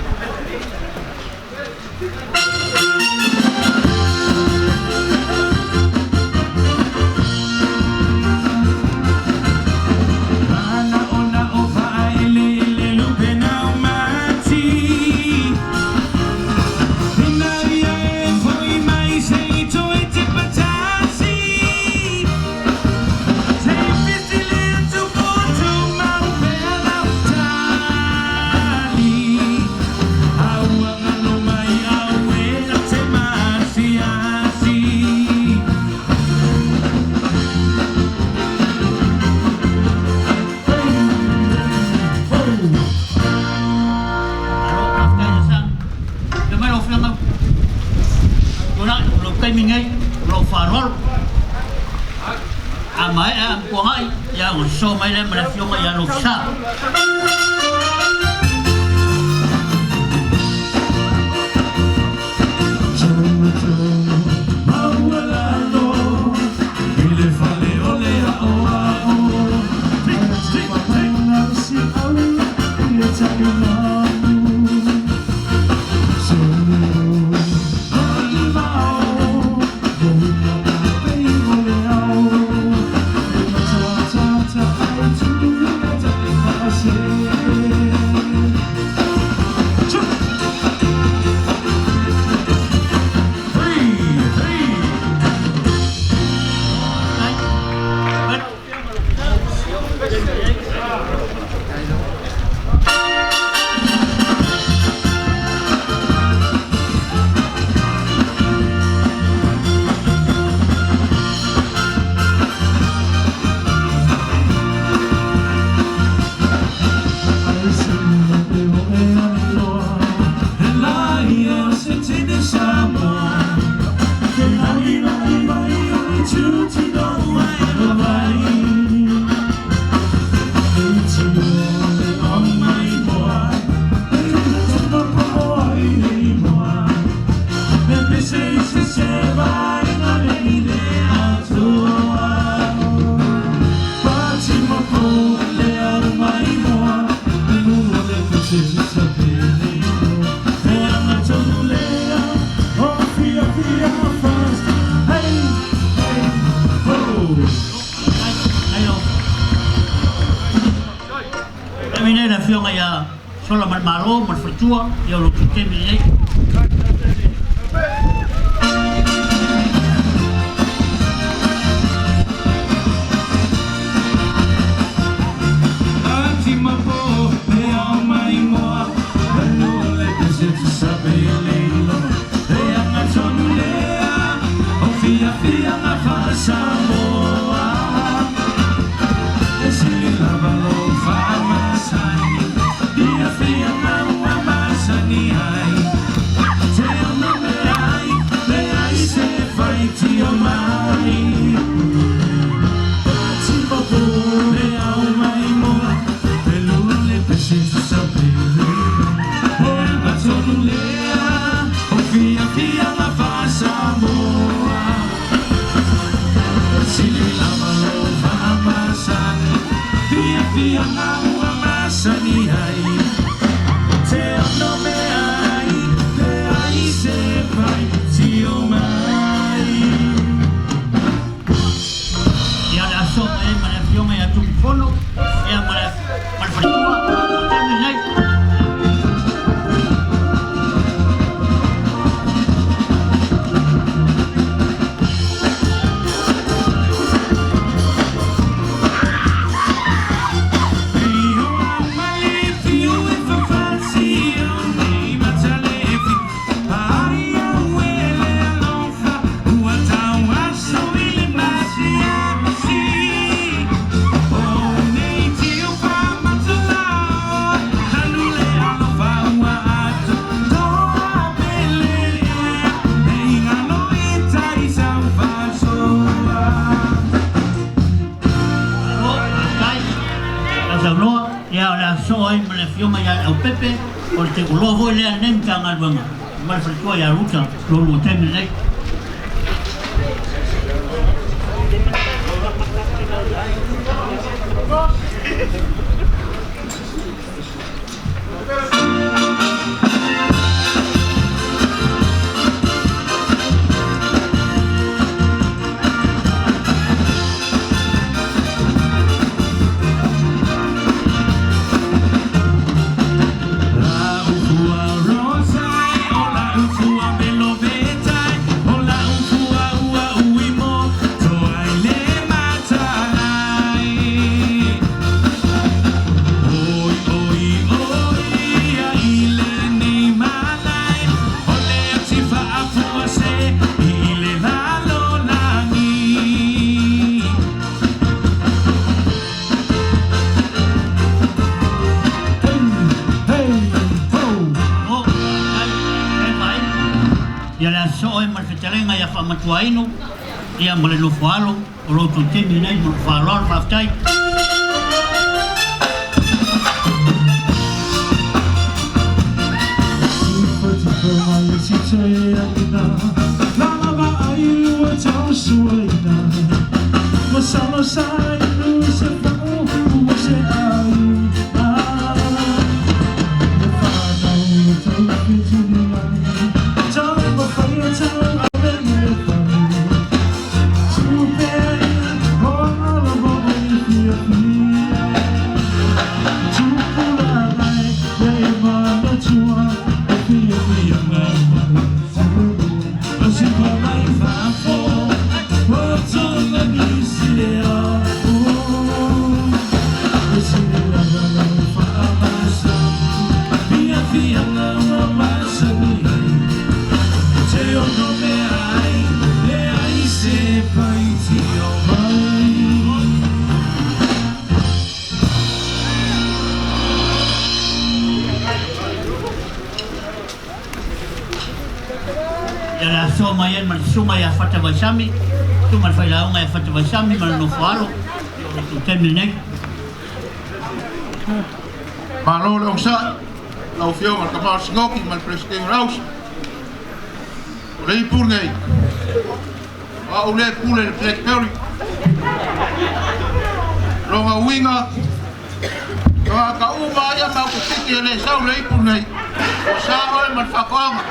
Malo faafetai le sa. Afio mai lau Afioga Tuanai, o lou taimi lenei, o lou faaaloalo. A maea Amituanai, ia ona sosoo mai lea ma le Afioga ia Lofisa. Taimi nei le afioga ia Sola ma le Malo ma le faletua, ia o lo outou taimi lenei. Ia le aso mai ai ma le afioga ia Tupufono ia ma le ma le faletua o taimi lenei. Ia, o le a sosoo ai ma le Afioga ia Leaupepe, o le teuloa foi lea a lenei Matagaluega ma le faletua ia Ruta, lo oulua taimi lenei. Ia le a sosoo ai ma le fetalaiga ia Faamatuaino ia ma le nofo alo o lo outou taimi lenei ma lou faaaloalo. Faafetai. Ia le asoa mai ai ma le susuga ia Fata Vaisami, susuga le failauga ia Fata Vaisami ma le nofo alo, o le tou taimi lenei. Malo le onosai, lau Afioga i le Tama o le Sinoti ma le Peresetene o le Ausa. O le ipu lenei, o au lea e pule i le Blackberry. Lona uiga, tagata uma ia matou te titi e le sau i le ipu lenei, ua sa oe ma le faatoaga.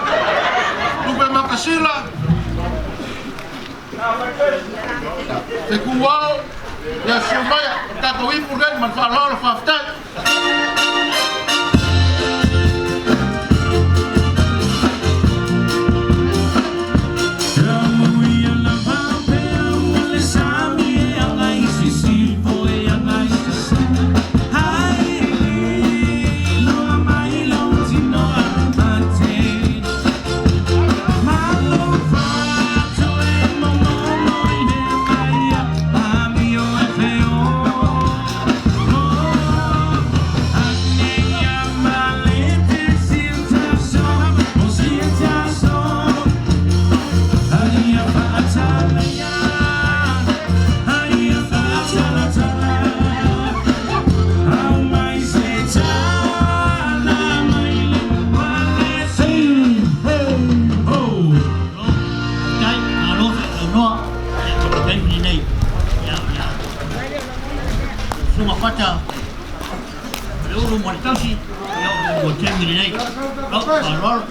Tupe Makasila, Fetuao, ia susu maia, o le tatou ipu lenei ma le faaaloalo, faafetai. Faafetai, malo saunoa i le taimi lenei. Ia, ia, Susuga Fata, le ulu ma le tausi, ia, o le taimi lenei. Lou faaaloalo.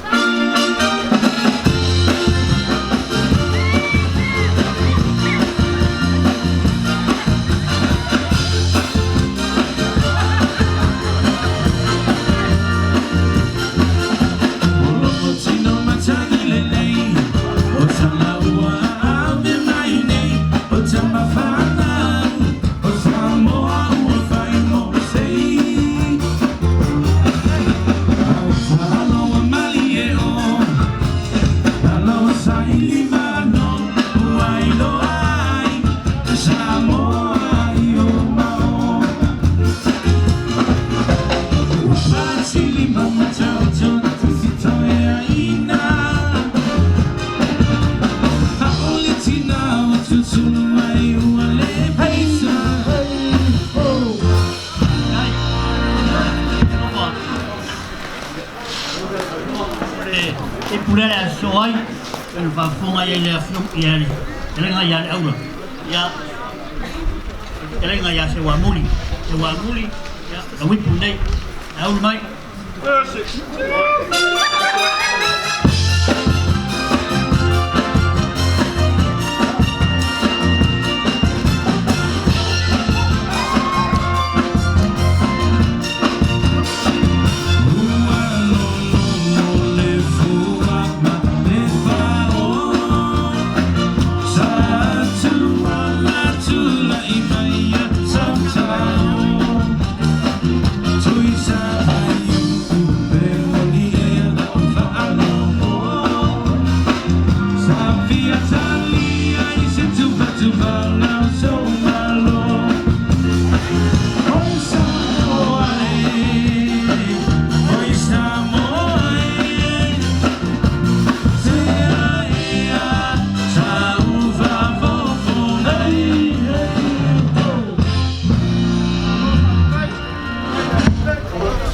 upu lea le a sosoo ai, pei ona faafofoga i ai le Afioga ia le fetalaiga ia Leaula, ia le fetalaiga ia Seuamuli. Seuamuli, ia lau ipu lenei, auli mai.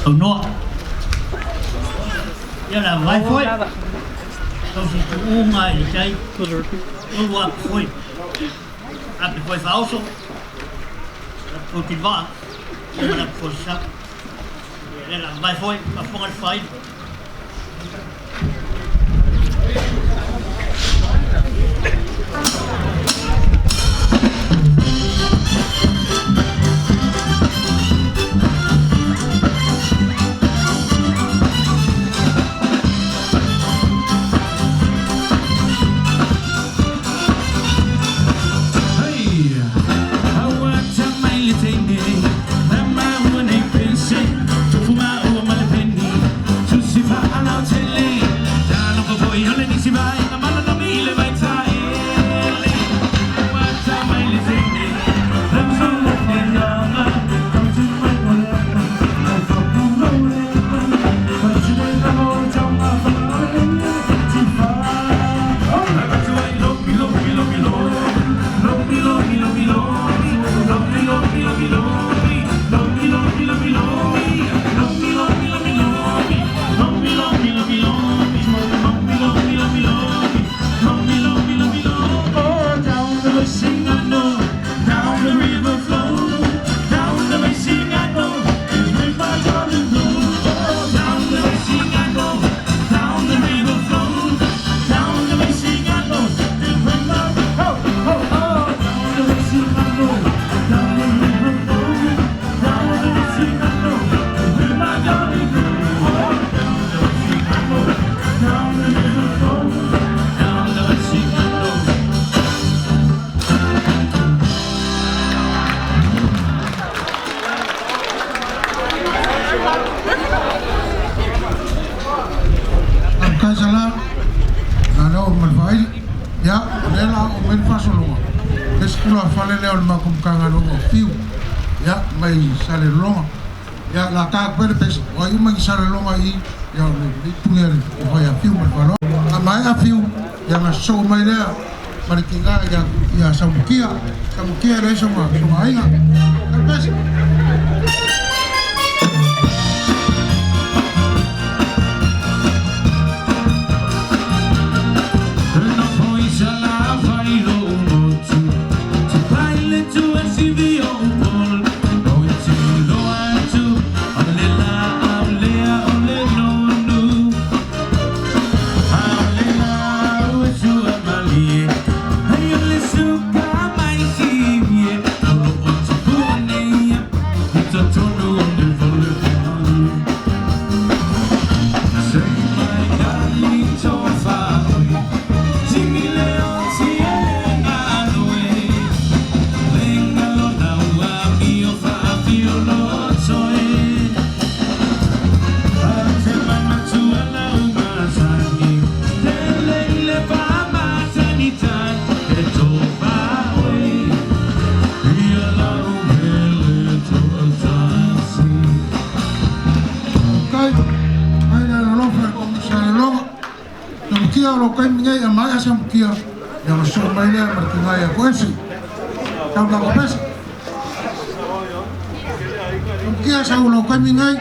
Taunoa. Ia la vai foi. Tau si tuuga i le tai. Tolu ape foi. Ape foi faaoso. Ape foi tilivaa. Ia ma le ape foi sasau. Ia lea la vai foi. Faafofoga le faaili. Kaisala, na leo ma le faaili. Ia, o lea la oo mai le faasologa, le isi tulafale lea o le matou Matagaluega o Fiu, ia, mai Salelologa. Ia, la ta atu pea le pese, o ai uma i Salelologa i i, ia, o le pule a le fai a Fiu ma le faaaloalo. A maea Fiu, ia ona sosoo mai lea ma le tiga ia, ia Samukia. Samukia e leai sona, sona aiga. Le pese. Kai, mai le alolofa i le Salelologa. Samukia o lo taimi nei a maea Samukia, ia ona sosoo mai lea ma le tina ia Koese. Sau lava pese. Samukia sau lo taimi nei.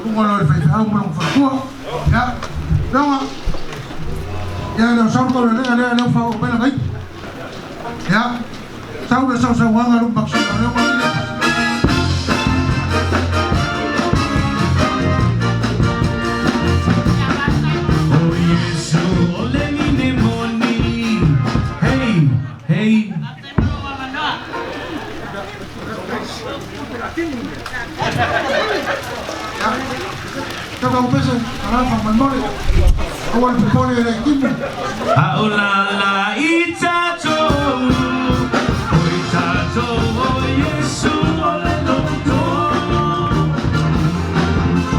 Luga loa i le faifeau ma lona faletua. Ia, Leoga, ia e le o sau le taulelega lea, lea ua faaoo mai lana ipu. Ia, sau le sausauaga a lou Makisila o lea ua i le O Iesu o le mine moni. Hey, hey. A o la la i tatou, o i tatou o Iesu o le loto.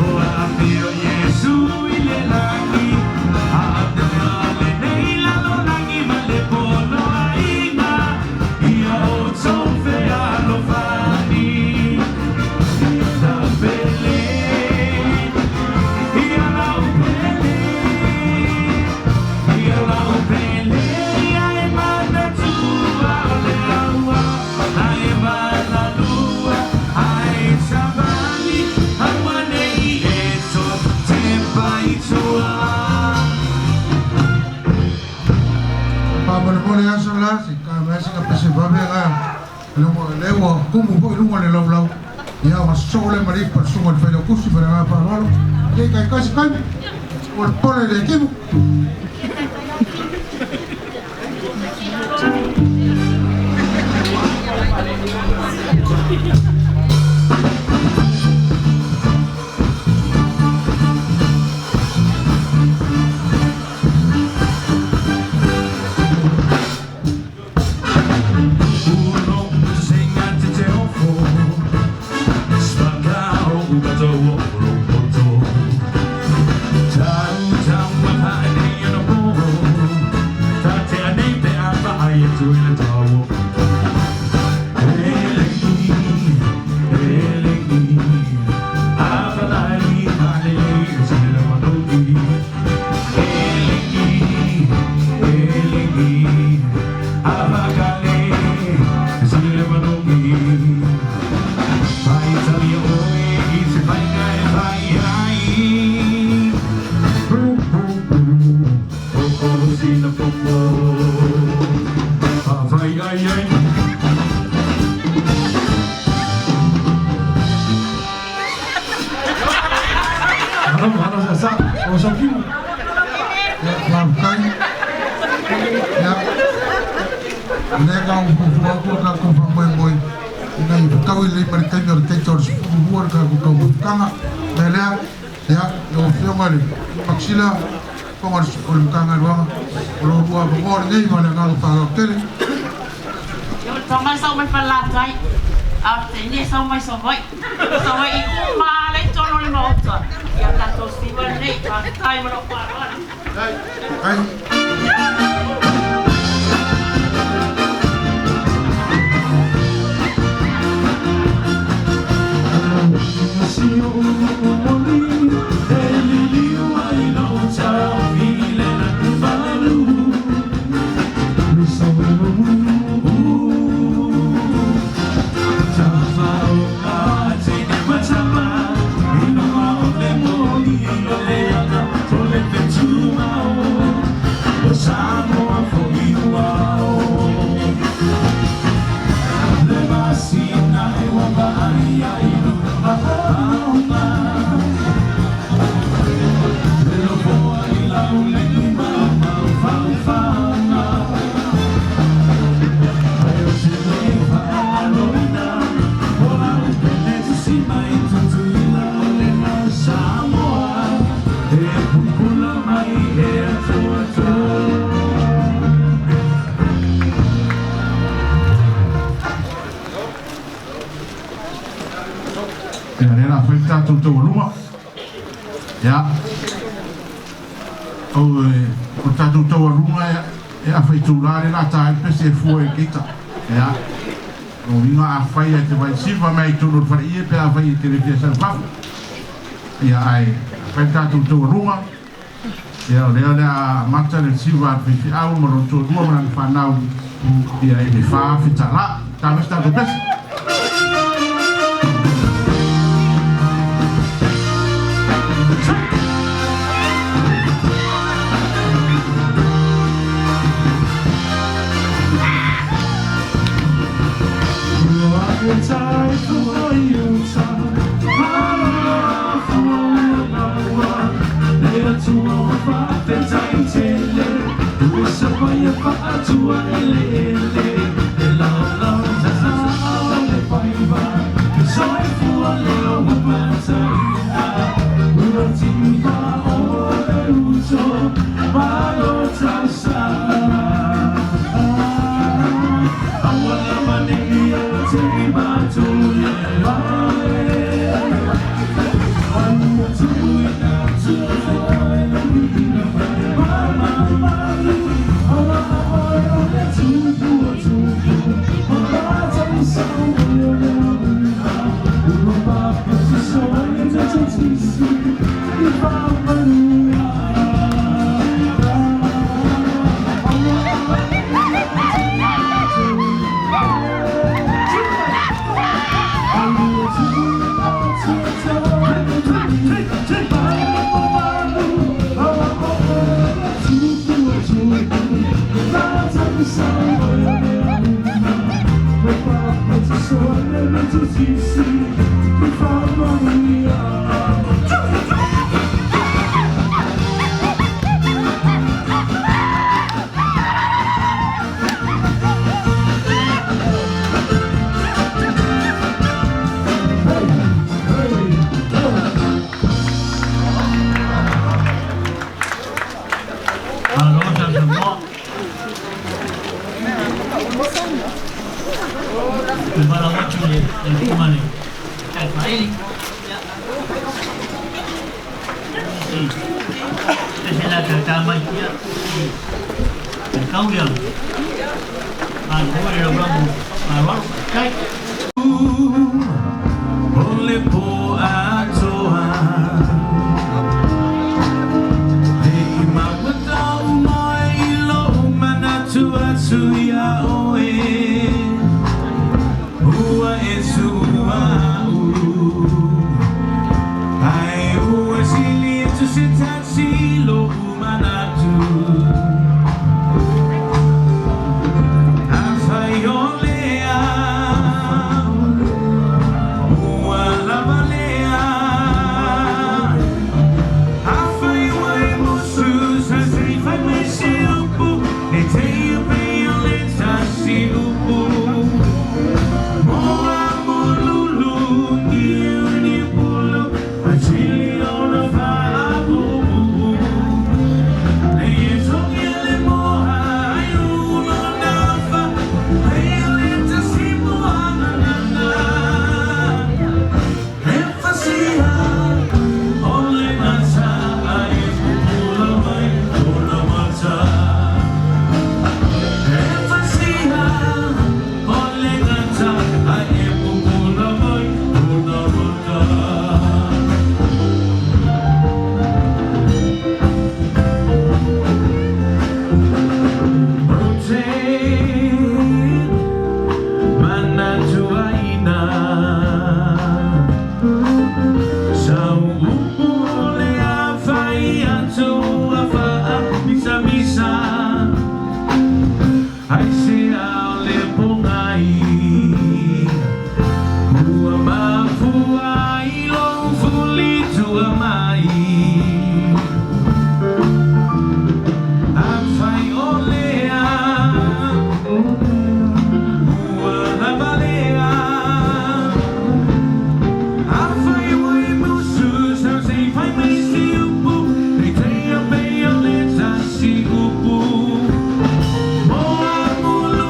O afio Iesu i le lagi, a avea lenei lalolagi ma le poloaiga, ia outou fealofani. Lau pele, ia lau pele, ia lau pele, ia e manatua o le aua, a e malalua, a e savali, aua nei e to te pai tua. Faamolemole aso la se ka mai se ka pese vave ga le mo le ua kumu foi luga le laulau. Ia ua sosoo le ma le ipu a le susuga i le failautusi ma le agaga faaaloalo. Ia i taitai se taimi o le pole i le timu. Uno singa te te ofo, spaka o ukato o ropoto. Tau tau ma hae nei ona po, ta te anei pe a whaai e tui le tau. Elengi, elengi, a whalai hale e te le manogi. Elengi, elengi, a whakale e te le manogi. Pai tali oe i te whainga e whai ai. Pu, pu, pu, o koro sina popo. A whai ai ai. Malo, malo sa sa, o sa kimu. Ia, faafetai. Ia, lea ka ou fuafua atu o tatou faamoemoe ina ia fetaui lelei ma le taimi o le keita o le 12 le tatou taumafataga. O le mea lea, ia, lau Afioga i le Makisila, fofoga o le Matagaluega, o lo oulua avanoa lenei ma le agaga faaaloalo tele. Ia o le tonga sau mai Falelatai, a o le teine sau mai Savaii. Savaii uma lava lea i totonu o le Maota. Ia tatou siva lenei, faafetai ma lou faaaloalo. Ai. Samoa for you all. Le masina e wa vai ai luma Le lofoa i lau lengi mau mau fau fauna. Ai o te le whaaloina O lau pele tusi mai tutuila o le na Samoa. E pupula mai e atoa atoa. Ia lea la fai le tatou taualuga. Ia o o le tatou taualuga e afa itulā le la ta ai le pese e fua i le keita. Ia o uiga afai ae te vaisiva mai i totonu o le faleie pe afai e te le fia sau fafo. Ia ae fai le tatou taualuga. Ia o lea o le a amata le siva a le faifeau ma lona toalua ma lana fanau ia i le 4:00 fetalā. Ta mai se tatou pese. Mo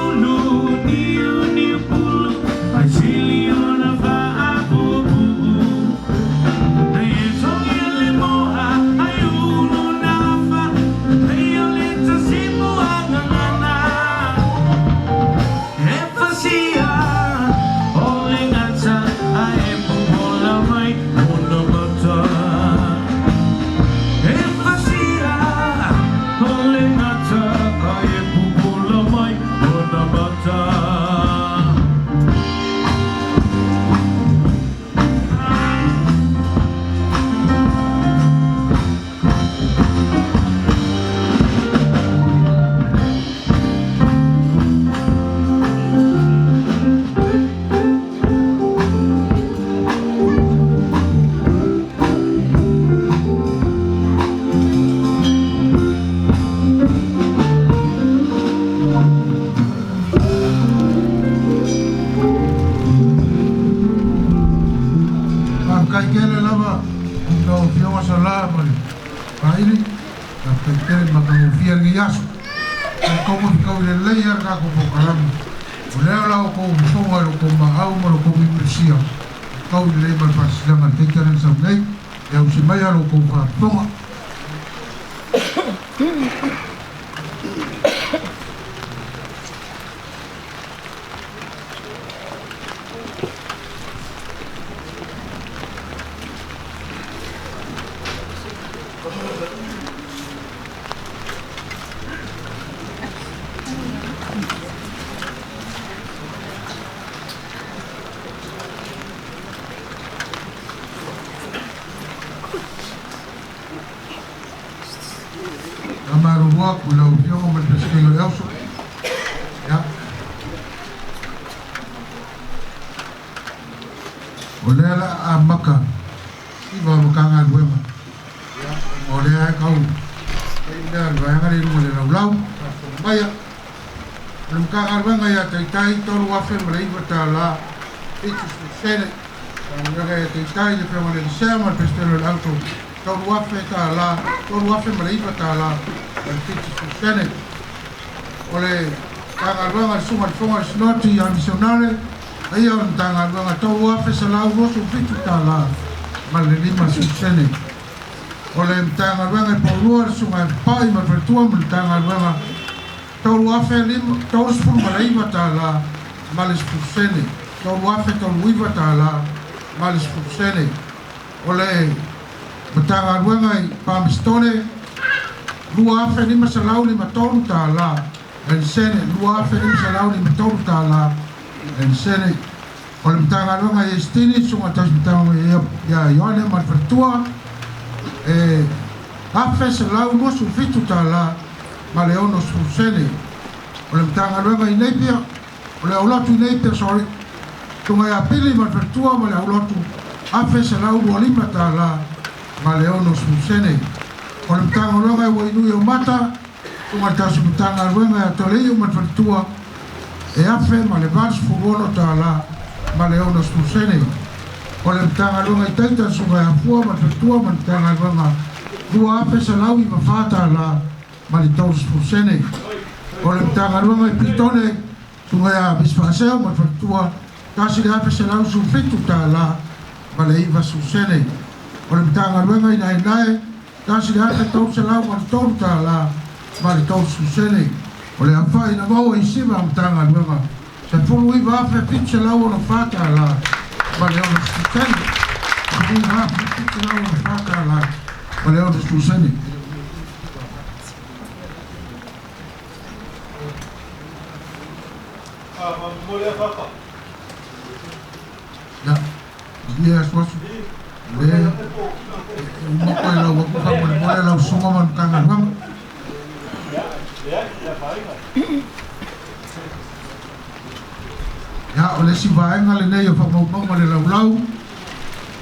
Vaili, faafetai tele matagofie lenei aso. O kou mafekau lelei a le tatou polokalame. O lea la outou fofoga i lo outou maau ma lo outou mimilisia, tau lelei ma le faasilasilaga a le taita lea na sau nei, e ausi mai a lo outou faafofoga. Famalulu atu i lau Afioga ma le Peresetene o le Auso. Ia. O lea la amata siva o Matagaluega. Ia, o lea e tau fai mea a le vaega lea i luga o le laulau, faafofoga maia. O le Matagaluega ia Taitai, $3,009 70 sene. Matagaluega ia Taitai, le Afioga i le Elisea ma le Peresetene o le Auso, $3,000, $3,009 ma le 70 sene. O le Matagaluega a le Susuga i le Fofoga o le Sinoti ia Misionare, ia o le Matagaluega, $3,127 ma le 50 sene. O le Matagaluega i Paulua, le Susuga ia Papai ma le Faletua ma le Matagaluega, $3,039 ma le 10 sene. $3,039 ma le 10 sene. O le Matagaluega i Palmastone, $2,553 le sene, $2,553 le sene. O le Matagaluega i Esitini, Susuga Tausi Matagaluega ia Ioane ma le Faletua, e $1,127 ma le 60 sene. O le Matagaluega i Napier, o le aulotu i Napier, sorry, Susuga ia Pili ma le Faletua ma le aulotu, $1,125 ma le 60 sene. O le Matagaluega i Uainui o Mata, Susuga i le Tausi Matagaluega ia Toleiu ma le Faletua, e $1,086 ma le 60 sene. O le Matagaluega i Taita, Susuga ia Afua ma le Faletua ma le Matagaluega, $2,194 ma le 30 sene. O le Matagaluega i Pitone, Susuga ia Misi Faaseo ma le Faletua, $1,117 ma le 90 sene. O le Matagaluega i Naenae, $1,383 ma le 30 sene. O le afaina maua i siva Matagaluega, $19,764 ma le 60 sene. $19,764 ma le 60 sene. Ia, ia asuasu. Le, uma koe lau aku faamolemole lau susuga ma le Matagaluega. Ia, o le isi vaega lenei o faamaumauga le laulau.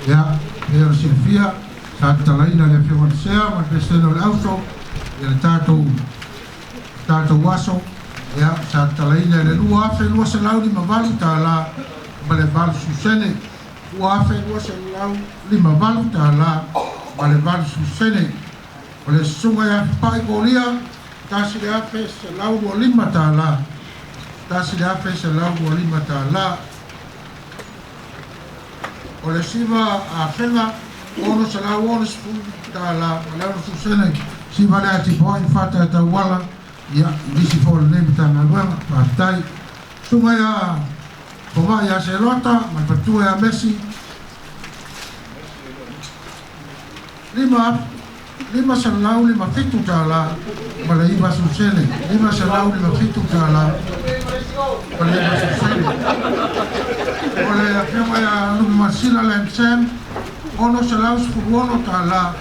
Ia, pei ona silafia, sa tatalaina e le Afioga i le Sea ma le Peresetene o le Auso ia le tatou tatou aso. Ia, sa tatalaina i le $2,258 ma le 80 sene. $2,258 ma le 80 sene. O le Susuga ia Papai Kolia, $1,125, $1,125. O le siva afega, $660 ma le 60 sene. Siva lea tipoai fata e tauala, ia, i nisi foi o lenei Matagaluega, faafetai. Susuga ia Fomai ia Selota ma le Faletua ia Mesi, $557 ma le 90 sene, $557 ma le 90 sene. O le Afioga ia Lupe Masila le MSM, $616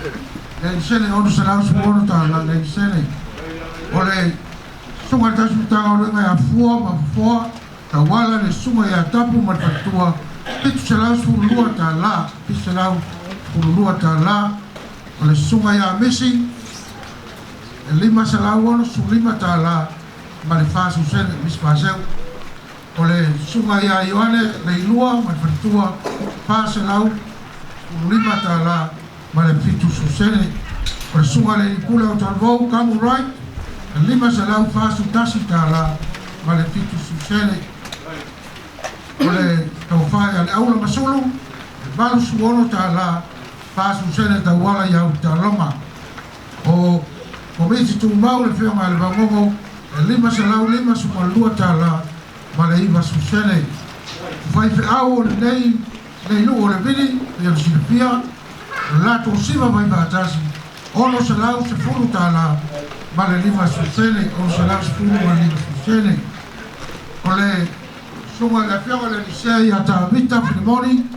le sene, $616 le sene. O le Susuga i le Tausi Matagaluega ia Fua ma Fofoa, tauala le Susuga ia Tapu ma le Faletua, $712, $712. O le Susuga ia Misi, e $565 ma le 40 sene, Misi Faseu. O le Susuga ia Ioane Leilua ma le Faletua, $415 ma le 70 sene. O le susuga i le alii pule o Talavou Kamu Wright, e $541 ma le 70 sene. O le tofa ia Leaula Masulu, e $86 40 sene tauala i au taaloga. O Komiti Tumau le Afioga ia Levagogo, e $552 ma le 90 sene. Faifeau o lenei nei nuu o le Vili ia le silafia, o le latou siva mai faatasi $610 ma le 50 sene, $610 ma le 50 sene. O le susuga i le Afioga i le Alisea ia Tavita Filimoni,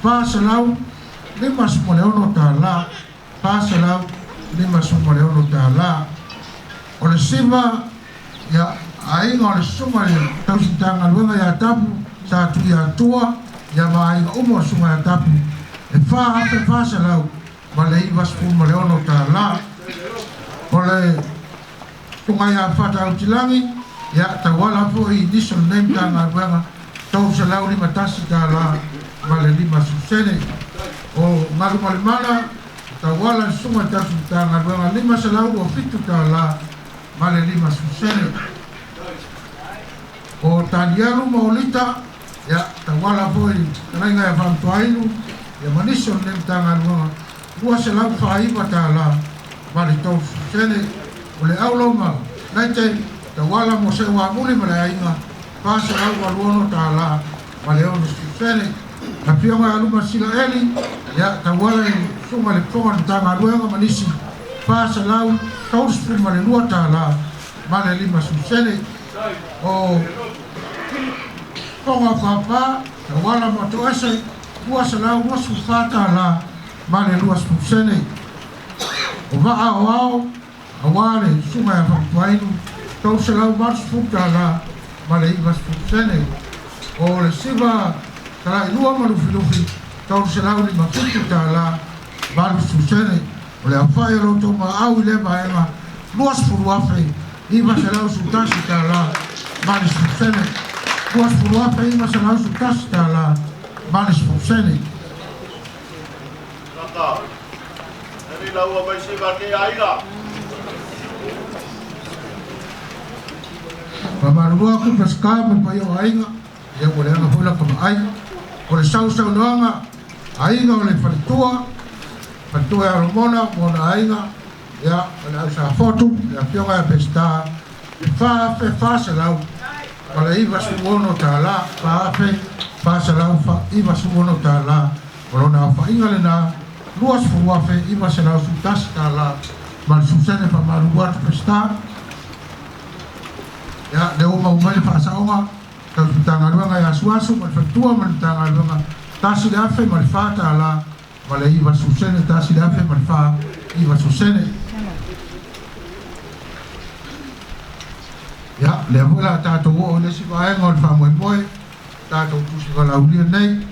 $456, $456. O le siva ia aiga o le susuga i le tausi ia Tapu sa tui atua ia ma aiga uma o le susuga ia Tapu, e $4,496. O le susuga ia Fata Autilangi ia tauala foi i nisi o lenei Matagaluega, $351 ma le 50 sene. O Galumalemana tauala le susuga i le tausi Matagaluega, $527 ma le 50 sene. O Tanialu ma Olita ia tauala foi talaiga ia Faamatuainu ia ma nisi o lenei Matagaluega, $249 ma le 30 sene. O le Auloma Naite tauala mo se uamuli ma le aiga, $486 ma le 60 sene. Afioga ia Luma Silaeli ia tauala i susuga i le fofoga o le Matagaluega ma nisi, $432 ma le 50 sene. O Fofoga o Papa tauala mo Toese, $224 ma le 20 sene. O Vaa o Ao auā le susuga ia Faamatuainu, $380 ma le 90 sene. O le siva talailua ma Lufilufi, $357 80 sene. O le aofa'i o loutou maau i lea vaega, $20,911 ma le 10 sene, $20,911 ma le 10 sene. Kaka. Eli lau mai siva ke aiga. Famalua atu Peseta ma le paia o aiga ia ua leaga foi lata maai. O le sausaunoaga aiga o le faletua faletua ia Lomona ma ona aiga ia o le ausafotu le afioga ia Peseta, e $4,496, $4,496. O lona aofaiga lena, $20,911 ma le 10 sene. Faamalulu atu Peseta ia lea ua maua mai le faasaoga tausi Matagaluega ia Asuasu ma le faletua ma le Matagaluega, $1,004 ma le 90 sene, $1,004.90 sene. Ia lea foi la tatou oo i le isi vaega o le faamoemoe tatou tusi valaulia nei, le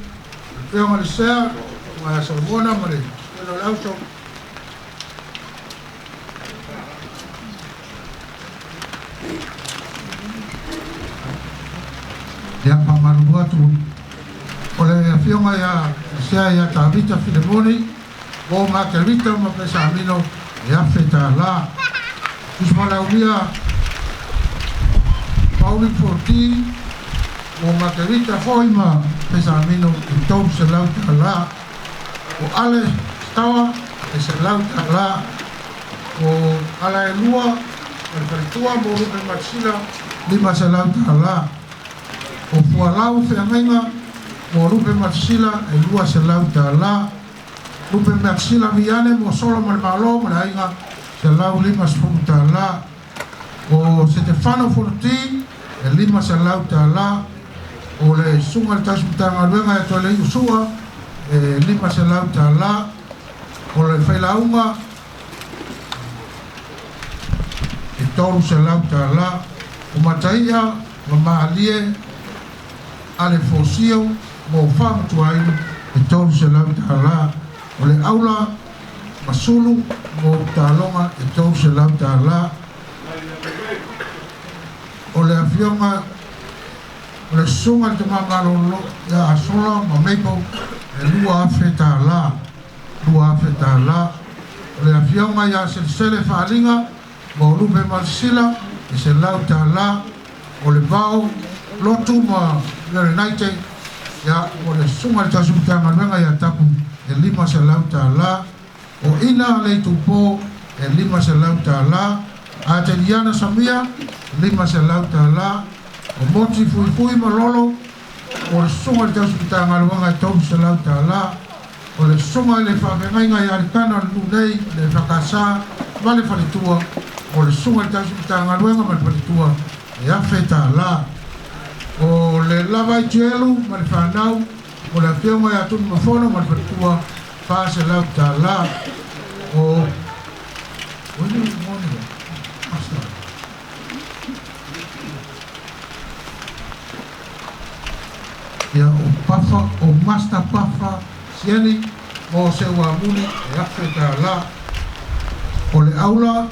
afioga le Sea susuga ia Solomona ma le susuga o le Auso. Ia faamalulu atu, o le afioga ia Sea ia Tavita Filemoni mo Makerita ma Pesamino e $1,000. Tusi valaulia Pauli Forti mo Makerita foi ma Pesamino e $300. O Ale Stawa e $100. O Ala e Lua ma le faletua mo Lupe Matisila, $500. O Fualau Feagaiga mo Lupe Matisila e $200. Lupe Matisila Viane mo Solo ma le Malo ma le aiga, $150. O Setefano Fonoti e $500. O le susuga i le tausi Matagaluega ia Toelei Usua e $500. O le failauga e $300. O Mataia ma Maalie ale Fosio mo Faamatuainu e $300. O le Aula Masulu mo Taloga e $300. O le afioga o le susuga i le Tamamalolo ia Asola ma Maple e $2,000. tālā. O le afioga ia Selesele Faaliga ma Olupe Malesila e 100 tālā. O le Vao Lotu ma le Naite, ia o le susuga i le Tausi Matagaluega ia Tapu e 500 tālā. O Ina Leitupō e 500 tālā. Ateliana Samia 500 tālā. O Moti Fuifui ma Lolo, o le susuga i le Tausi Matagaluega e 300 tālā. O le susuga i le faafeagaiga ia Alikana o le nuu nei, le Fakasā ma le Faletua, o le susuga i le Tausi Matagaluega ma le Faletua e 1,000 tālā. O le lava i Tielu ma le whanau, o le afioga ia Tunu Mafono ma le Faletua 400 tālā. O o ni moni Pastor. Ia o Pafa, o Master Pafa Sieni mo se ua muni e 1,000 tālā. O le Aula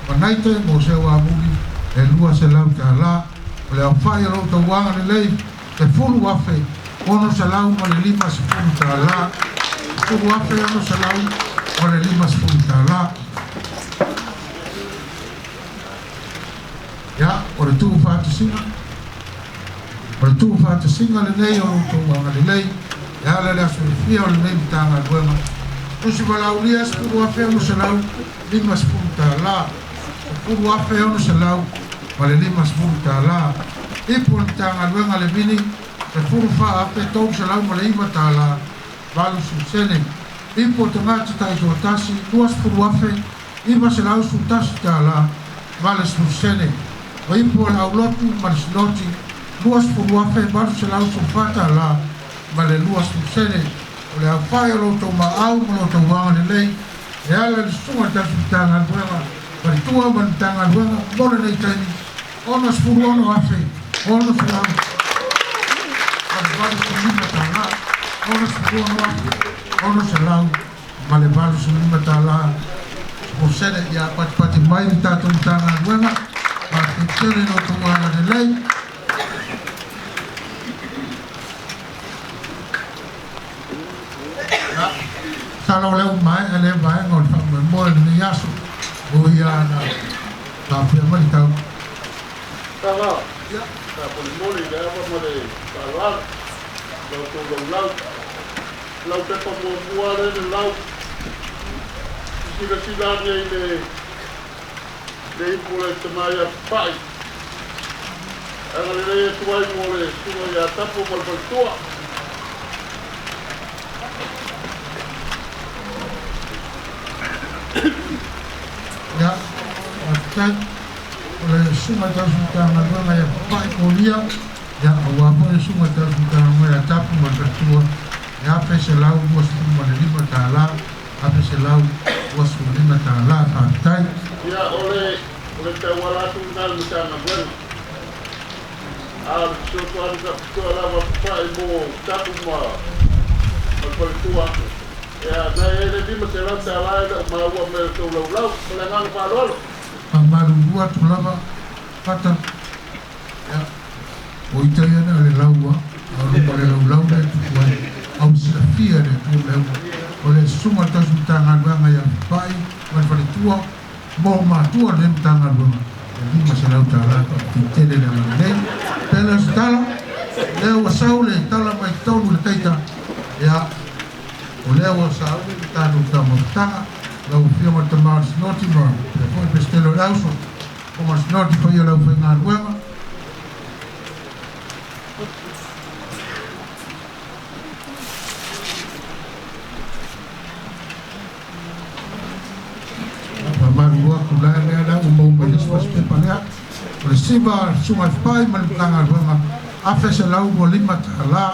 Manaite mo se ua muni e 200 tālā. O le aofai o lou tauaga lelei 10,650 tālā. 10,650 tālā. Ia, o le tuufaatasiga. O le tuufaatasiga lenei o lou tauaga lelei e ala le aso ifia o lenei Matagaluega. Tusi valaulia 10,650 tālā. 10,650 tālā. Ipu o le Matagaluega le Vini 14,309 tālā 80 sene. Ipu o tagata taitoatasi 20,911 tālā 80 sene. O ipu o le Aulotu ma le Sinoti 20,814 tālā ma le 20 sene. O le aofai o lou taumaau ma lou tauaga lelei e ala i le susuga i le Tausi Matagaluega Faletua ma le Matagaluega mo lenei taimi 66,685 tālā. 66,685 tālā. O sene ia patipati mai le tatou Matagaluega ma tetele lo tauaga lelei. Sala o lea umaea lea vaega o le faamoemoe lenei aso o ia na faapea mai le tau. Tala, sa molimoli le ava ma le faaaloalo, lau tou laulau, lau pepa muamua le le lau, silasila ane i le le ipu le tama ia papa'i, agalelei atu ai mo le susuga ia Tapu ma le faletua. Ia, faafetai. O le susuga i le Tausi Matagaluega ia papa'i molia, ia auā foi le susuga i le Tausi Matagaluega ia Tapu ma le faletua e 1,125 tālā. 1,125 tālā. Faafetai. Ia, o le o le tauala atu i le Matagaluega. A o le fesoasoani faapitoa lava papa'i mo Tapu ma le faletua. Ia, nai e le 500 tālā e le o maua me le tou laulau. Ma le agaga faaaloalo. Faamalulu atu lava Pata. Ia, o ita ia na le laua, a o luma le laulau le tupu ai. Au silafia le Atua mea uma. O le susuga i le Tausi Matagaluega ia Papa'i ma le Faletua mo matua le Matagaluega e 500 tālā faafetele le agalelei. Pele o se tala, lea ua sau le tala mai totonu le taita, ia, o lea ua sauni le tatou taumafataga, lau afioga i le Tama o le Sinoti ma le foi Pesetele o le Auso, o ma le Sinoti faia le aufaigaluega. Faamalu atu la lea la ua maua mai le isi fasipepa lea. O le siva le susuga i Papa'i ma le Matagaluega 1,125 tālā.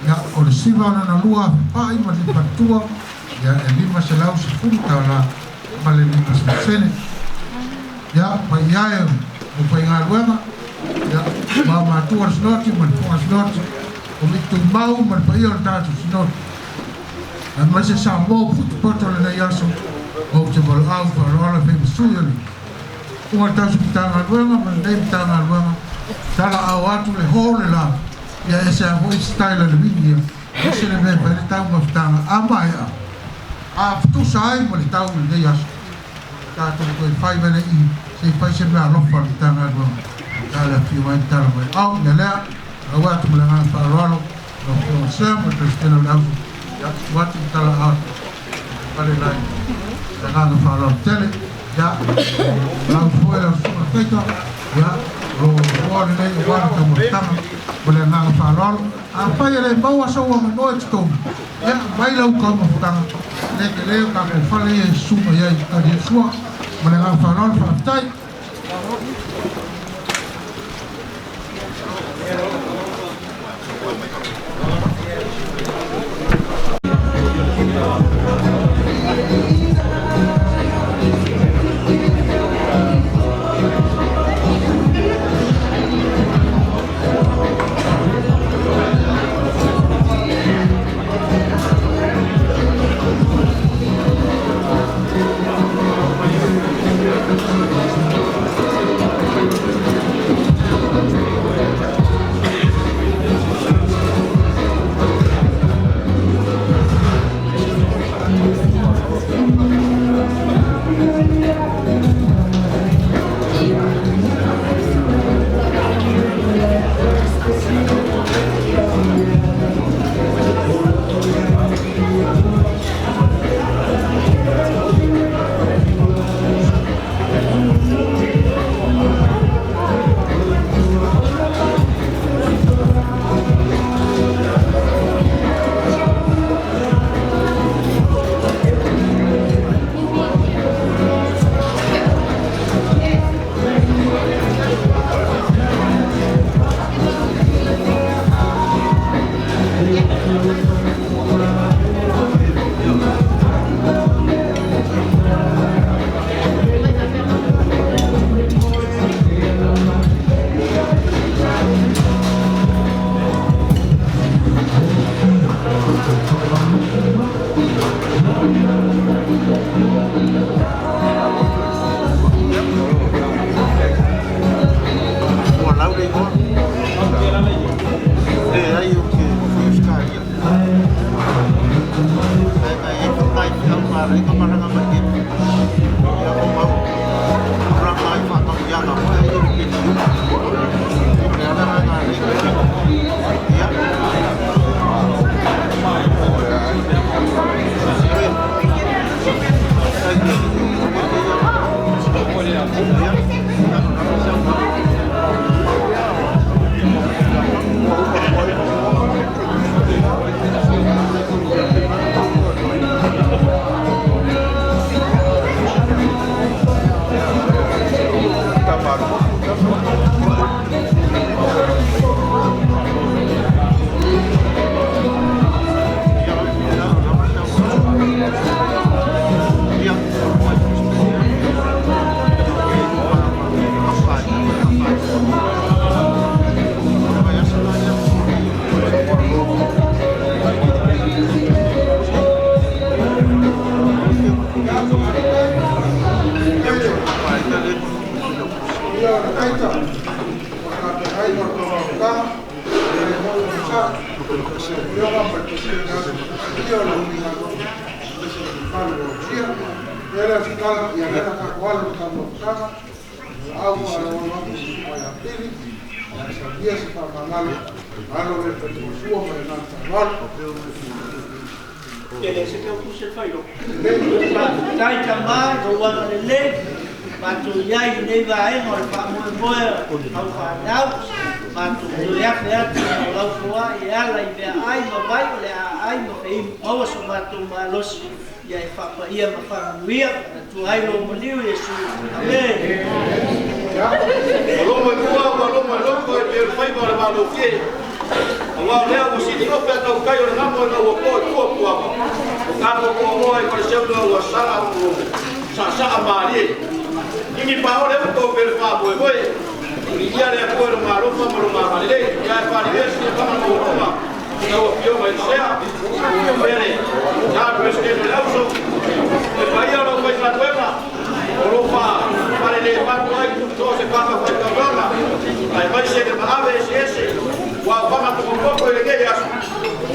Ia, o le siva o lona lua 1,000 Papa'i ma le Faletua, ia e 510 tālā ma le 50 sene. Ia, paia e o faigaluega, ia, ma matua le Sinoti ma le fofoga Sinoti, o mitumau ma le paia o le tatou Sinoti. Aemaise Samoa potopoto lenei aso, ou te valaau faaaloalo e faimasui o le uga le Tausi Matagaluega ma lenei Matagaluega, talaau atu le ho le la. Ia ese lava foi style a le vili ia. Ese le mea e fai ai le taumafataga a maea, a fetusa ai ma le tau i lenei aso. Tatou toe fai mai lea i se i fai se mea alofa a le Matagaluega pe a le afio mai ma tala mai au. Ia lea, lau atu ma le agaga faaaloalo lau Afioga Sir ma le Peresetene o le Auso, ia tuu atu le tala atu pale lai le agaga faaaloalo tele. Ia, lau foi lau susuga Taita, ia, o lo o lenei aua le taumafataga ma le agaga faaaloalo. Afai e le maua sou avanoa i totonu, ia, aumai lau taumafataga, le tele o tatou fale ia e susu mai ai i tali ai sua. Ma le agaga faaaloalo, faafetai.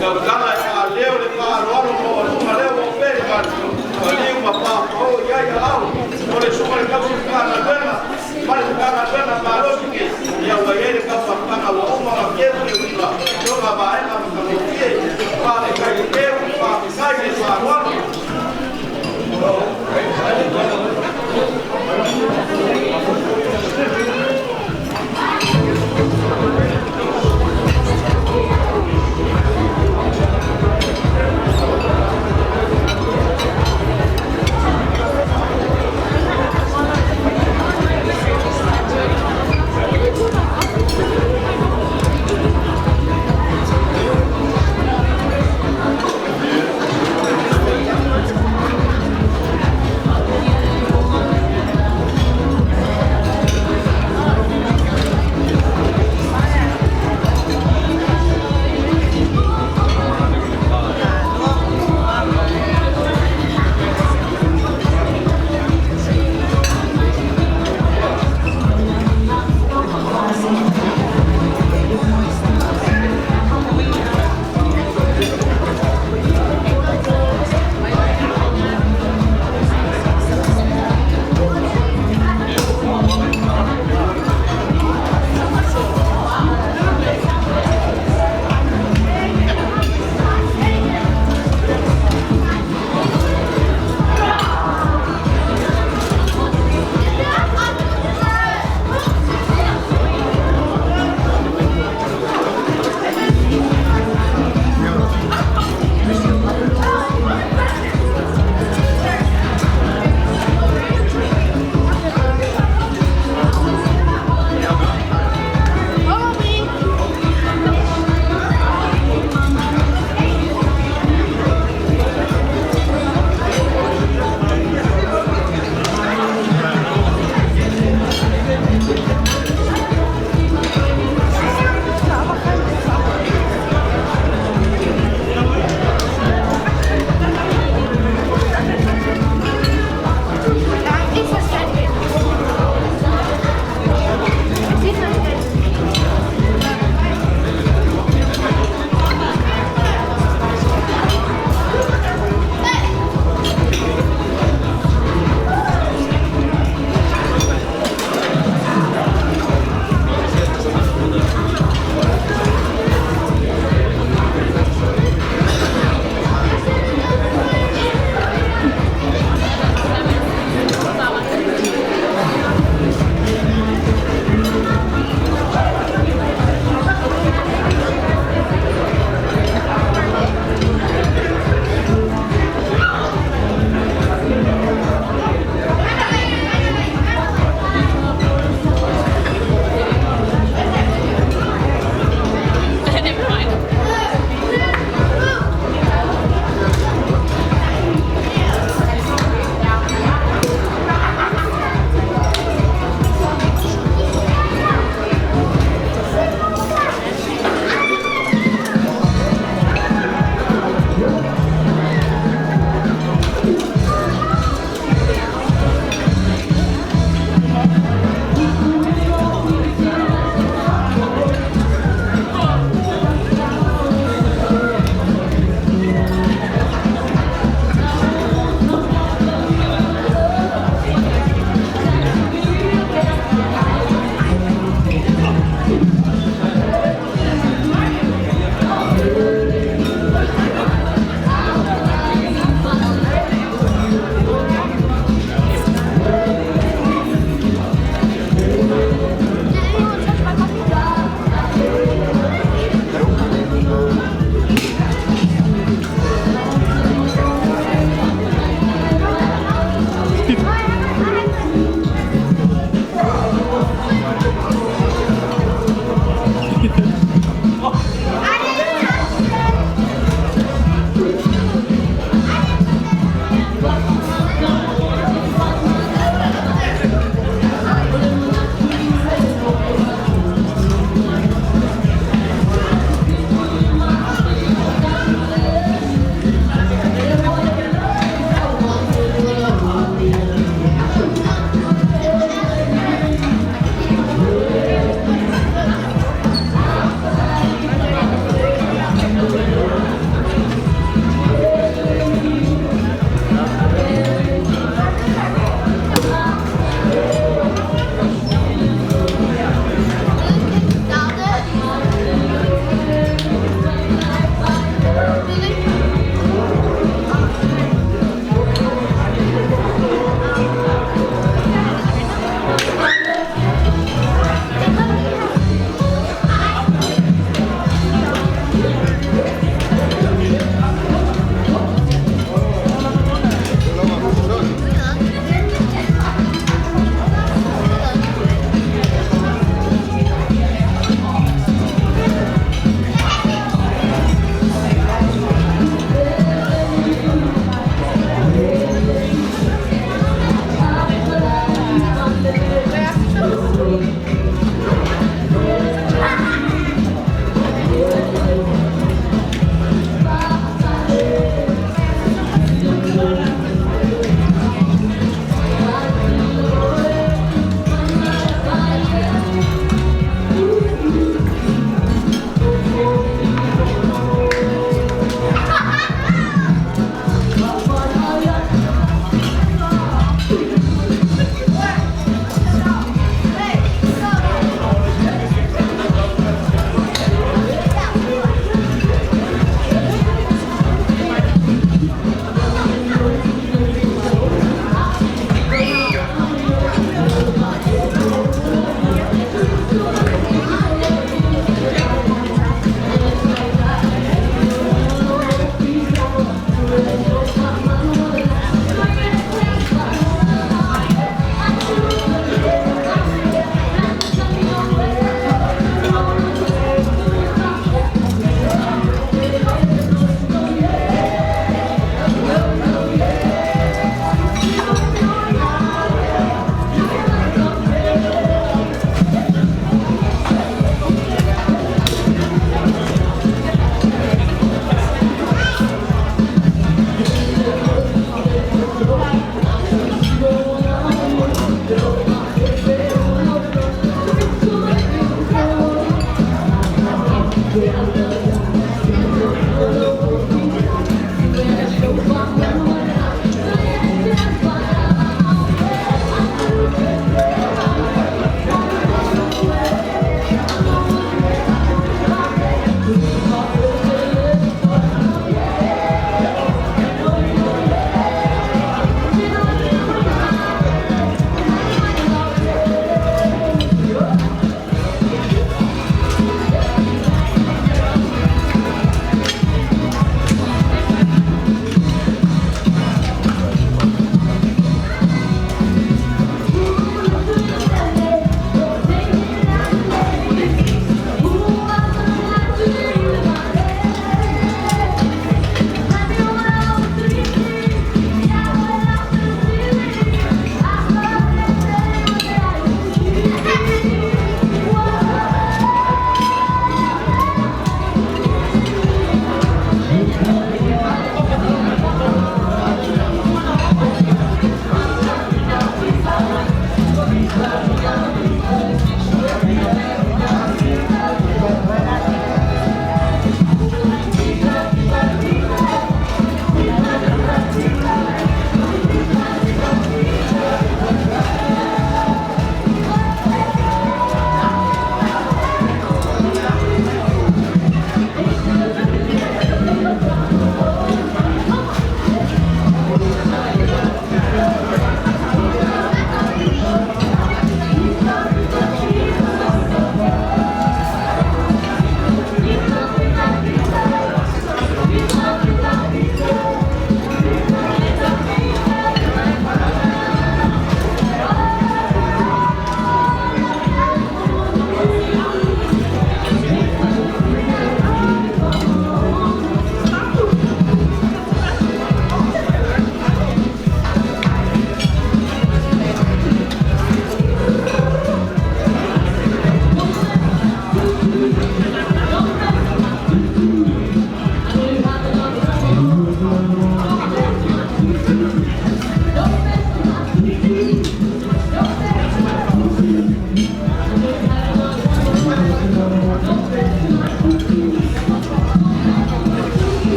tautala e faaleo le faaaloalo maualuga lea ua opea i maliu ma paopao i ai aao o le susuga i le tausi Matagaluega ma le Matagaluega malosi nei ia ua i ai le taufaafuaga ua uma ona keu le uiga lona vaega matagofie faafetai le keu, faafetai le faaaloalo.